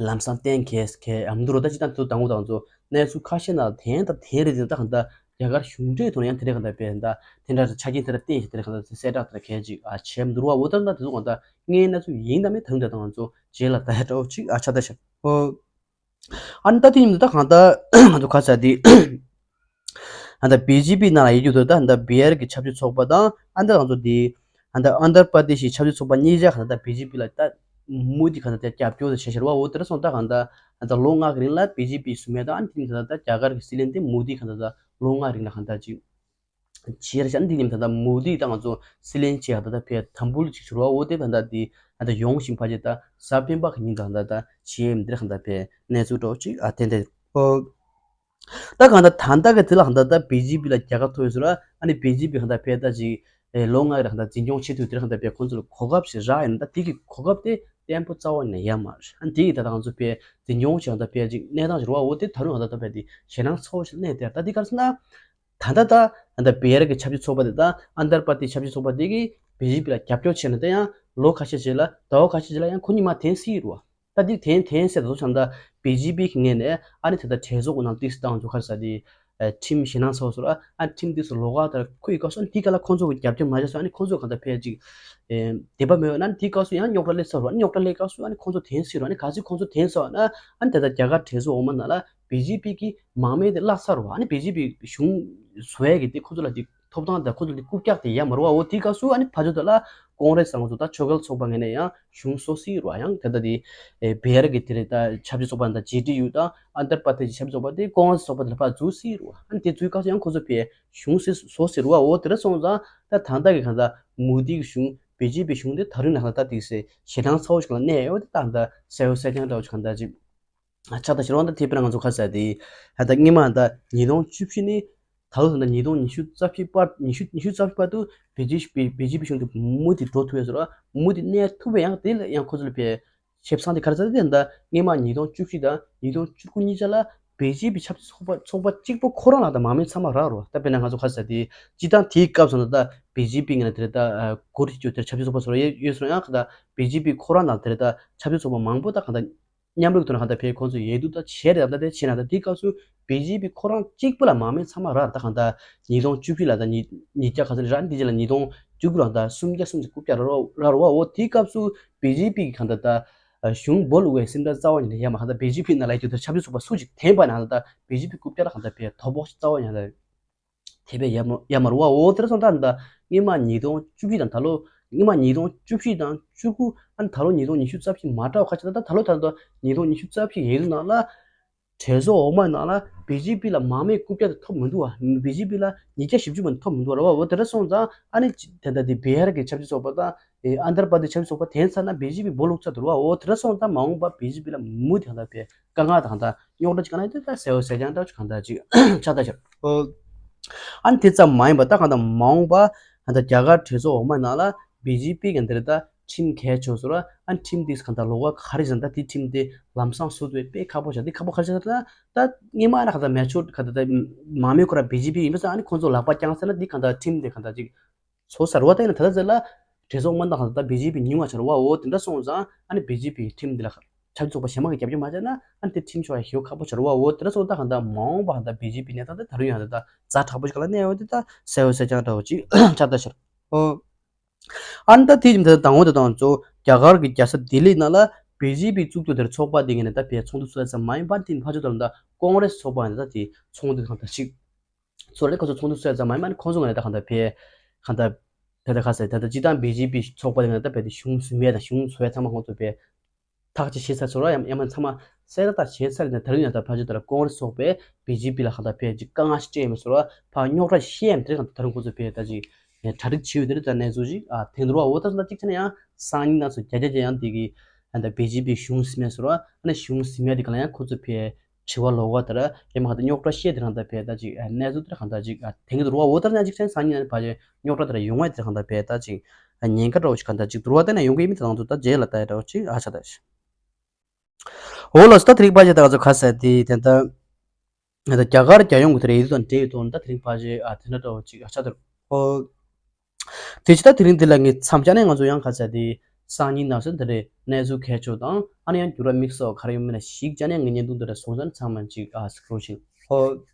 ལམ་སང་གཏན་འཁེལ་འཁེལ་ཡམ་འདུག་རོ། ད་ཅི་ད་དུ་དང་པོ་དང་ཚོ་གནས་ཚུལ་ཁ་ཤས་ནང་ལ་དེན་ད་དེན་རེད་དེ་ད་གང་ལྟར་རྒྱ་གར་གཞུང་འབྲེལ་ཐོག་ནས་ཡང་དེ་རེད། གང་ལྟར་བས་ད་དེ་འདྲ་ཆ་རྐྱེན་དེ་འདྲ་བསྟན་ཞིག་དེ་རེད། གང་ལྟར་གསལ་བསྒྲགས་དེ་འདྲ་གལ་ཅིག་ཨ་བྱས་མི་འདུག་རོ། བ། འོ་ད་ད་དེ་ཚོ་གང་ལྟར་དངོས་གནས་ཚོ་ཡིན་ད་མེད་ད་དུང་ད་ང་ཚོ་རྗེས་ལ་ད་ཡ་འདྲ་བོ་ཅིག་ཨ་ཆ་ད་ཤག་ཨོ། ཨ་ནི་ད་དེ་ཉིན་ད་གང་ལྟར་ང་ཚོ་ཁ་ཚ་དེ་ཨ་ད་བི་ཇེ་པི་ནང་ལ་ཡོད་རྒྱུ་དེ་ད་ད་བི་ཧར་གྱི་ཆབ་སྲིད་ཚོགས་པ་དང་ཨ་ད་ང་ཚོ་དེ་ཨ་ད་ཨན་དར་པར་དེ་ཤི་ཆབ་སྲིད་ཚོགས་པ་གཉིས་ཆ་གང་ལྟར་བི་ཇེ་པི་ལ་ད་མུ་དི་གང་ལྟར་རྒྱབ་སྐྱོར་དེ་བྱས་ཤར་བ། འོ་དེ་འདྲ་སོང་ད་གང་ལྟར་ཨ་ད་ལོ་ལྔ་གི་རིང་ལ་བི་ཇེ་པི་བཟུང་མེད་ད། ཨ་ནི་དེ་ཉིན་ད་ད་རྒྱ་གར་གྱི་སྲིད་བློན་དེ་མུ་དི་གང་ལྟར་ད་ལོ་ལྔ་རིང་ལ་གང་ལྟར་ཅིག་བྱས་ར་ཤག་འདི་ཉིན་ད་ལྟ་མུ་དི་དང་ང་ཚོ་སྲིད་བློན་བྱས་ད་ལྟ་ཕེ་དམ་འབུལ་ཅིག་ཞུ་ར། འོ་དེ་ད་ལྟ་འདི་ད་ལྟ་ཡོང་བཞིན་ཕ་ཆེ་ད་གཟའ་སྤེན་པ་གི་ཉིན་ད་ལྟ་ད་བྱས་མི་འདིར་གང་ལྟར་ཕེ་གནས་ཚུལ་འདྲ་ཅིག་ཨ་ཏན་ཏན་ཨོ། ད་གང་ལྟར་ད་ལྟ་གི་དེ་ལ་གང་ལྟར་ད་བི་ཇེ་པི་ལ་རྒྱལ་ཁ་ཐོབ་ཡོད་ཟེར་ར། ཨ་ནི་བི་ཇེ་པི་གང་ལྟར་ཕེ་ད་ཅིག་ལོ་ལྔ་ར་གང་ལྟར་འཛིན་སྐྱོང་བྱེད་དུས་དེར་གང་ལྟར་ཕེ་ཁོང་ཚོ་ལ་གོ་སྐབས་ཤིག་རག་ཡོད་ན་ད་དེ་གི་གོ་སྐབས་དེ་བརྟན་པོ་རྩ་བ་ནས་ཡོད་མ་རེད། ཨ་ནི་དེ་གི་ད་ད་ང་ཚོ་ཕེ་འཛིན་སྐྱོང་བྱེད་གང་ལྟར་ཕེ་ཅིག་གནས་སྟངས་ཤིག་རེད་བ། འོ་དེ་ད་རུང་གང་ལྟར་ད་ཕེ་དེ་ཞེད་སྣང་ཚ་བོ་ཞིག་གནས་དེ་ད་དེ་ག་རེ་ཟེར་ན། ད་ལྟ་ད་ད་ལྟ་བི་ཧར་གྱི་ཆབ་སྲིད་ཚོགས་པ་དེ་དང་ཨན་དར་པར་དེ་ཆབ་སྲིད་ཚོགས་པ་དེ་གིས་བི་ཇེ་པི་ལ་རྒྱབ་སྐྱོར་བྱས་ནས་ད་ཡང་ལོ་ཁ་ཤས་རྗེས་ལ་ཟླ་བ་ཁ་ཤས་རྗེས་ལ་ཡང་ཁོ་གཉིས་མར་འཐེན་སྲིད་རེད་བ། ད་ ད་འདི་དེན་དེན་ཟེར་དུ་ཆང་ད་བི་ཇི་པི་གི་ངོས་ནས་ཨ་ནི་དེ་ད་གྲོས་ཚོགས་ནང་ཏིག་སི་བཏང་འདུག་ག་ས་དེ། ཁྲིམས་ཞེད་སྣང་ཚ་བོ་ཟེར་བ། ཨ་ཁྲིམས་དེ་ཚོ་ལོགས་ཀ་ལྟར་ཁུར་ཡི་སྐབས་སུ་ཨ་ནི་དེའི་སྐབས་ལ་ཁོང་ཚོ་གི་རྒྱབ་སྐྱོར་མ་བྱས་སོང་། ཨ་ནི་ཁོང་ཚོ་གང་ལྟར་ཕལ་ཅིག་ཨེ་དད་པ་མེད་པ་ན་ཨ་ནི་དེའི་སྐབས་སུ་ཡང་རྙོག་དྲ་སླེབས་ཚར་བ། ཨ་ནི་རྙོག་དྲ་སླེབས་སྐབས་སུ་ཨ་ནི་ཁོང་ཚོ་དེན་ཟེར་བ། ཨ་ནི་ག་ཚོད་ཁོང་ཚོ་དེན་ཟེར་བ་ན་ཨ་ནི་དེ་ལྟར་རྒྱ་གར་གྲོས་ཚོགས་འོག་མ་ནང་ལ་བི་ཇི་པི་གི་མང་མོས་དེ་བརླག་ཚར་བ། ཨ་ནི་བི་ཇི་པི་གཞུང་བཟོ་ཡས་ཀྱི་དེ་ཁོང་ཚོ་ལ་དེ་ཐོབ་ཐང་དང་ཁོང་ཚོ་ལ་དེ་རྐུབ་བཀྱག་དེ་ཡ་མ་རུ་བ། འོ་དེའི་སྐབས་སུ་ཨ་ནི་ཕ་ཇོ་དེ་ལ་ཀོང་རེ་སི་ཚང་ཚོ་དང་ཕྱོགས་འགལ་ཚོགས་པ་ངོས་ནས་ཡང་གཞུང་བཟོ་སྲིད་རུ་བ། ཡང་དེ་ལྟ་དེ་ཨེ་བེ་ཧར་གྱི་དེ་རེད་ད་ཆབ་སྲིད་ཚོགས་པ་དང་ཇེ་ཌི་ཡུ་དང་ཨན་དར་པ་དེ་ཆབ་སྲིད་ཚོགས་པ་དེ་ཀོང་རེ་སི་ཚོགས་པ་དེ་ལ་ཕར་འཛུལ་སྲིད་རུ་བ། ཨ་ནི་དེ་འཛུལ་སྐབས་སུ་ཡང་ཁོང་ཚོ་ཕའི་གཞུང་སྲིད་བཟོ་ཟེར་བ། འོ་དེ་འདྲ་སོང་ཙང་ད་ད་ལྟ་གི་གང་ལྟར་མོ་དི་གི་གཞུང་བི་ཇི་པི་གཞུང་དེ་ད་རུང་ནང་ལ་ད་དེ་སེ་ཞེ་སྡང་ཚ་བོ་ཞིག་ལ་གནས་ཡོད། དེ་ད་ད་གསལ་བོ་གསལ་རྐྱང་འདྲ་བོ་ཞིག་གང་ལྟར་ཅིག་ཆགས་ད་ཕྱིར་འོང་ད་དེ་དཔེར་ན་ང་ཚོ་ཁ་ཟས་དེ་ད་ད་སྔོན་མ་ད་ཉིས་སྟོང་བཅུ་བཞི་ནས་ད་ལོ་ད་ཉིས་སྟོང་ཉི་ཤུ་རྩ་བཞི་བར་ཉི་ཤུ་ཉི་ཤུ་རྩ་བཞི་བར་དུ་བི་ཇི་པི་བི་ཇི་པི་གཞུང་དེ་མུ་མཐུད་འགྲོ་ཐུབ་ཡོད་ཟེར་བ། མུ་མཐུད་གནས་ཐུབ་པའི་ཡང་དེ་ལ་ཡང་ཁོ་ཚོ་ལ་ཕའི་ཆེ་བསང་དེ་ག་རེ་ཟེར་ན་དེ་ད་སྔོན་མ་ཉིས་སྟོང་བཅུ་བཞི་དང་ཉིས་སྟོང་བཅུ་དགུ་གཉིས་ཆ་ལ་བི་ཇི་པི་ཆབ་སྲིད་ཚོགས་པ་ཚོགས་པ་གཅིག་པོ་ཁོ་རང་ལ་ད་མང་མོས་ཚང་མ་རག་རོ། ད་དཔེར་ན་ང་ཚོ་ཁ་ཟས་དེ་སྤྱི་བཏང་དེའི་སྐབས་སུ་ད་བི་ཇི་པི་ངོས་ནས་དེ་རེད་ད་གུ་རུ་ཅོ་དེར་ཆབ་སྲིད་ཚོགས་པ་སོགས་ཡོད་ཡོད་སོང་ཡང་ཁ་ད་བི་ཇི་པི་ཁོ་རང་ལ་དེ་རེད་ད་ཆབ་སྲིད་ཚོགས་པ་མང་པོ་ད་ག་ད་མཉམ་རུབ་ཐོག་ནས་གང་ལྟར་ཕེབས་ཁོང་ཚོས་ཡས་འདུག་ད་བྱས་རེད། ད་ལྟ་དེ་བྱས་ན་ད་དེའི་སྐབས་སུ་བི་ཇི་པི་ཁོ་རང་གཅིག་པུ་ལ་མང་མོས་ཚང་མ་རག་ད་གང་ལྟར་ཉིས་སྟོང་བཅུ་བཞི་ལ་ད་ཉིས་ཉིས་བརྒྱ་ག་ཚོད་རག་དེ་རྗེས་ལ་ཉིས་སྟོང་བཅུ་དགུ་ལ་ད་སུམ་བརྒྱ་སུམ་ཅུ་རྐུབ་བཀྱག་རག་རག་རོ་བ། འོ་དེའི་སྐབས་སུ་བི་ཇི་པི་གི་གང་ལྟར་ད་གཞུང་སྦོ་ལུག་པའི་སེམས་ཁྲལ་རྩ་བ་ཉིད་ནས་ཡ་མ་གང་ལྟར་བི་ཇི་པི་ནང་ལ་ཡོད་དུས་ད་ཆབ་སྲིད་ཚོགས་པ་སུ་ཞིག་འཐེན་པ་ན་ད་བི་ཇི་པི་རྐུབ་བཀྱག་ལ་གང་ལྟར་བས་དོ་ཕོག་རྩ་བ་ཉིད་ནས། དེ་བས་ཡ་མ་ཡ་མ་རུ་བ། འོ་དེར་སོང་ད་ད་སྔོན་མ་ཉིས་སྟོང་བཅུ་བཞི་དང་ད་ལོ་སྔོན་མ་ཉིས་སྟོང་བཅུ་བཞི་དང་བཅུ་དགུ་ཨ་ནི་ད་ལོ་ཉིས་སྟོང་ཉི་ཤུ་རྩ་བཞི་མ་འདྲ་བ་ཁ་ཅིག་ད་ད་ད་ལོ་ད་ད་ཉིས་སྟོང་ཉི་ཤུ་རྩ་བཞི་ཡིན་ནང་ལ་གྲོས་ཚོགས་འོག་མ་ནང་ལ་བི་ཇི་པི་ལ་མང་མོས་རྐུབ་བཀྱག་དེ་ཐོབ་མི་འདུག་བ། བི་ཇི་པི་ལ་ཉིས་བརྒྱ་བཞི་བཅུ་མ་ཐོབ་མི་འདུག་བ་ར་བ། འོ་དེ་འདྲ་སོང་ཙང་ཨ་ནི་དེ་འདྲ་དེ་བི་ཧར་གྱི་ཆབ་སྲིད་ཚོགས་པ་དང་ཨ་ནྡར་པ་དི་ཆབ་སྲིད་ཚོགས་པ་དེ་ཚར་ན་བི་ཇི་པི་སྦོ་ལུག་ཚར་འདུག་བ། འོ་དེ་འདྲ་སོང་ཙང་མ་འོངས་པ་བི་ཇི་པི་ལ་མུ་མཐུད་གང་ལྟར་བས་དཀའ་ངལ་དང་དང་རྙོག་དྲ་ཅིག་གང་ལྟར་དེ་ད་གསལ་བོ་གསལ་རྐྱང་འདྲ་ཅིག་གང་ལྟར་ཅིག་ཆགས་ད་ཤར། ཨ་ནི་དེ་ཙམ་མ་ཡིན་པ་ད་གང་ལྟར་མ་འོངས་པ་གང་ལྟར་རྒྱ་གར་གྲོས་ཚོགས་འོག་མ་ནང་ལ་བི་ཇི་པི་གི་འདིར་ད་ཁྲིམས་གལ་ཆེ་ཤོས་ར། ཨ་ཁྲིམས་དེ་གང་ལྟར་ལོགས་ཀ་ག་རེ་ཟེར་ན་ད་དེ་ཁྲིམས་དེ་ལམ་སང་བཟོ་ཐུབ་པའི་དཔེ་ཁག་པོ་ཆགས། དེ་ཁག་པོ་ག་རེ་ཆགས་ད་ད་སྔོན་མ་ན་གང་ལྟར་མེ་ཆོར་གང་ལྟར་ད་མང་མོས་ཁོ་ར་བི་ཇི་པི་ཡིན་པ་ས། ཨ་ནི་ཁོང་ཚོ་ལག་པ་བརྐྱངས་ཟེར་ན་དེ་གང་ལྟར་ཁྲིམས་དེ་གང་ལྟར་ཅིག་བཟོ་ས་རུ་བ། ད་ཡིན་ན་ད་ལྟ་ཟེར་ལ་གྲོས་ཚོགས་མ་འདང་གང་ལྟར་བི་ཇི་པི་ཉུང་བ་ཆགས་རུ་བ། འོ་དེ་འདྲ་སོང་ཙང་ཨ་ནི་བི་ཇི་པི་ཁྲིམས་དེ་ལ་ཆབ་སྲིད་ཚོགས་པ་གཞན་མ་གི་རྒྱབ་སྐྱོར་མ་བྱས་ན་ཨ་ནི་དེ་ཁྲིམས་ཤོག་ཡ་ཞེ་པོ་ཁག་པོ་ཆགས་རུ་བ། འོ་དེ་འདྲ་སོང་ད་གང་ལྟར་མ་འོངས་པ་གང་ལྟར་བི་ཇི་པི་གནས་སྟངས་དེ་ད་རུང་ཡང་ད་ད་ཛ་དྲག་པོ་ཞིག་ལ་གནས་ཡོད་དེ་ད་གསལ་བོ་གསལ་རྐྱང་འདྲ་བོ་ཅིག་ཆགས་ད་ཤར། ཨོ། ཨ་ནི་ད་དེ་ཡིན་ད་དང་པོ་དེ་དང་གཙོ་རྒྱ་གར་གྱི་རྒྱལ་ས་ལྡི་ལི་ནང་ལ་བི་ཇི་པི་བཙུགས་རྒྱུ་དེར་ཚོགས་པ་དེ་ངས་ནས་ད་བས་ཚོགས་འདུ་ཚོགས་ཙམ་མ་ཡིན་པར་དེ་ཕ་ཆོས་དང་ད་ཀོང་རེ་སི་ཚོགས་པ་ནས་ད་དེ་ཚོགས་འདུ་གང་ད་ཞིག་ཚོགས་རེ་ཁོ་ཚོ་ཚོགས་འདུ་ཚོགས་ཙམ་མ་ཡིན་པར་ཁོང་ཚོ་ངས་ནས་ད་གང་ད་བས་གང་ད་ད་ད་ཁ་ཟེར་ད་ད་སྤྱི་བཏང་བི་ཇི་པི་ཚོགས་པ་དེ་ངས་ནས་ད་བས་དེ་གཞུང་ཟིན་མེད་དང་གཞུང་བཟོ་ཡ་ཚང་མ་ཁོང་ཚོ་བས་ཐག་ཅིག་བྱས་ཚར་སོང་ར། ཡང་ཡང་མ་ཚང་མ་གསལ་ར་ཐག་བྱས་ཚར་ནས་ད་རིང་ཡང་ད་ཕ་ཆོས་ད་ར་ཀོང་རེ་སི་ཚོགས་པས་བི་ཇི་པི་ལ་གང་ད་བས་ཅིག་དཀའ་ངལ་ཞིག་སྤྲད་ཡོད་མེད་སོང་ར། ཕ་རྙོག་དྲ་ཤེས་ཡང་དེ་རིང་གང་ད་ད་རུང་ཁོ་ཚོ་བས་ད་ཅིག་གྲ་སྒྲིག་བྱས་ཡོད་དེ་རེད། ད་གནས་ཚུལ་ཅིག་ཨ་དེང་དུ་ར་འོ་ད་སོང་ད་ཅིག་ཆ་ནས་ཡང་སང་ཉིན་ན་སོ་རྒྱ་རྒྱ་རྒྱ་ཡང་དེ་གི་ད་བི་ཇི་པི་གཞུང་ཟིན་མེད་སོང་ར། ཨ་ནི་གཞུང་ཟིན་མེད་དེ་གང་ལ་ཡང་ཁོ་ཚོ་བས་དྲི་བ་ལོག་པ་དེ་ར་ཡང་མ་གང་ད་རྙོག་དྲ་ཤེས་དེ་རང་ད་བས་ད་ཅིག་ཨ་གནས་ཚུལ་དེ་ར་གང་ད་ཅིག་ཨ་དེང་དུ་ར་འོ་ད་ཡང་ཅིག་ཆ་ནས་སང་ཉིན་ན་ཕ་ཆོས་རྙོག་དྲ་དེ་ར་ཡོང་བ་དེ་ར་གང་ད་བས་ད་ཅིག་ཉེན་ཁ་འདྲ་བོ་ཞིག་གང་ལྟར་ཅིག་འདུག་ར། དེ་ནས་ཡོང་གི་ཡིན་མིན་དེ་དང་དུ་ད་རྗེས་ལ་ལྟ་ཡ་འདྲ་བོ་ཅིག་ཨ་ཆ་ད་ཤི། འོ་ལགས་སོ། ད་དེ་རིང་ཕལ་ཆེར་ད་ང་ཚོ་ག་ཟེར་དེ་དེ་ད་ད་རྒྱ་གར་རྒྱལ་ཡོངས་ཀྱི་དེ་རེད་དང་འབྲེལ་ཡོད་དོན་ད་དེ་རིང་ཕལ་ཆེར་ཨ་དེ་འདྲ་འདྲ་བོ་ཅིག་ཨ་ཆ་ད་འོ། དེ་ཅི་ད་དེ་རིང་འདི་ལ་ངས་མཚམས་སྦྱར་ནས་ང་ཚོ་ཡང་ག་ཟེར་དེ་སང་ཉིན་ནང་སོ་དེ་རེད་གནས་ཚུལ་གལ་ཆེ་དང་ཨ་ནི་ཡང་འགྱུར་བ་དམིགས་བསལ་ག་རེ་ཡོད་མེད་ལ་ཞིག་སྦྱར་ནས་ངས་བརྙན་ཐུང་དེ་འདྲ་སོང་ཙང་ཚང་མ་ཅིག་ཨ་སྐྱོར་ཞིག་འོ།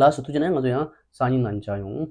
ལགས་སོ། ཐུགས་རྗེ་གནང་། ང་ཚོ་ཡང་སང་ཉིན་ནང་མཇལ་ཡོང་།